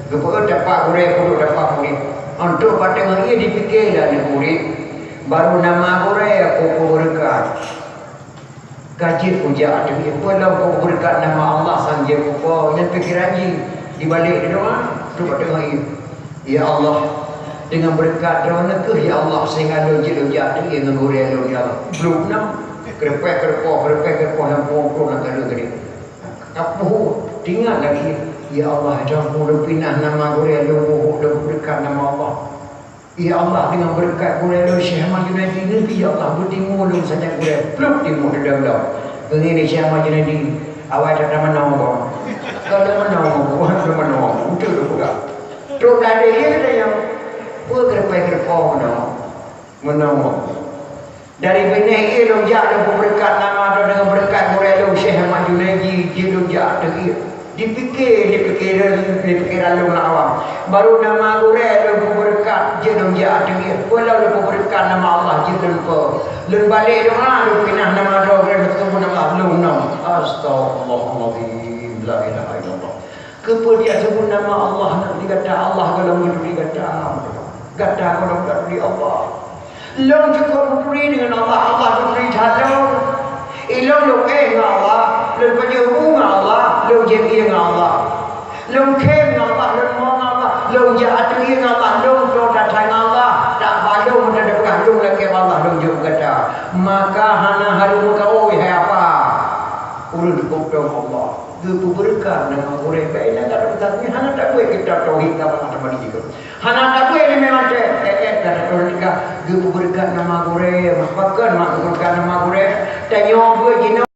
Geupeuet tapak gurèe, peuduek tapak murit. Ôh trok bak teungoh ié dipike lé aneuk murit. Baru nama gurèe peue-peue beureukat. Ka jeuet kujak ateueh ié, peue lom keu beureukat nama Allah sang jeuet kupo, nyan pikeran jih. Dibalek di doa, trok ateueh ié. Ya Allah, deungon beureukat Droeneuh kheueh ya Allah, sehingga lôn jeuet lôn jak ateueh ié ngon gurée lôn ya Allah. Blub nam, keureupoh-keureupoh, keureupoh-keureupoh lam pueng-pueng lam keuneuk geude. Ka puhôh, teuingat lagée, ya Allah, lôn pinah nama gurée lôn, lôn beureukat nama Allah. Ya Allah, deungon beureukat gurée lôn Syekh Ahmad Junaidi, neubi ya Allah, beutimu lôn sajan gurée, pluek timu teudong lom. Beungéh lé Syekh Ahmad Junaidi, awai that meunoe gob. Ka lôn meunoe gob, ka lôn meunoe gob, beutôi lôn peugah. Trok blah deh ié geutanyoe, peue keureupoh-keureupoh meunoe, meunoe gob. Dari binéh ié lôn jak lôn peubeureukat nama droe deungon beureukat gurée lôn Syekh Ahmad Junaidi, jeuet lôn jak ateueh ié. Dipike, dipike, dipike lôn lam awam. Baru nama gurée lôn peubeureukat, jeuet lôn jak ateueh ié. Peue lom lôn peubeureukat nama Allah, jeuet lôn po. Lôn balek doa, lôn pinah nama droe gurée lôn seubut nama Allah lôn nom. Astagfirullahalazim. La ilaha illallah. Keupeue dia seubut nama Allah, nak di gata Allah gohlom geuturi gata. Gata gohlom geuturi Allah. Lôn cukôp geuturi deungon Allah, Allah geuturi that lôn. Ilôn lôn éh ngon Allah, lôn pajoh bu ngon Allah, lôn jieb ié ngon Allah. Lôn khém ngon Allah, lôn mo ngon Allah, lôn jak ateueh ié ngon Allah, lôn tô that-that ngon Allah. Tak balom that peugah lôn lakée bak Allah, lôn jok gata. Maka hana hareuem meukaôi hai apa. Ulôn cukôp tô ngon Allah. Geupeubeureukat nama gurée. Bèk ingat that peugah nyan hana tabuet kitab tauhid ka bangat teuma di sigoe. Hana tabuet lé memang teuh, eh, eh, kata Tuhan teuka, geupeubeureukat nama gurée, pakon mak geupeureukat nama gurée? Tanyoe buet jinoe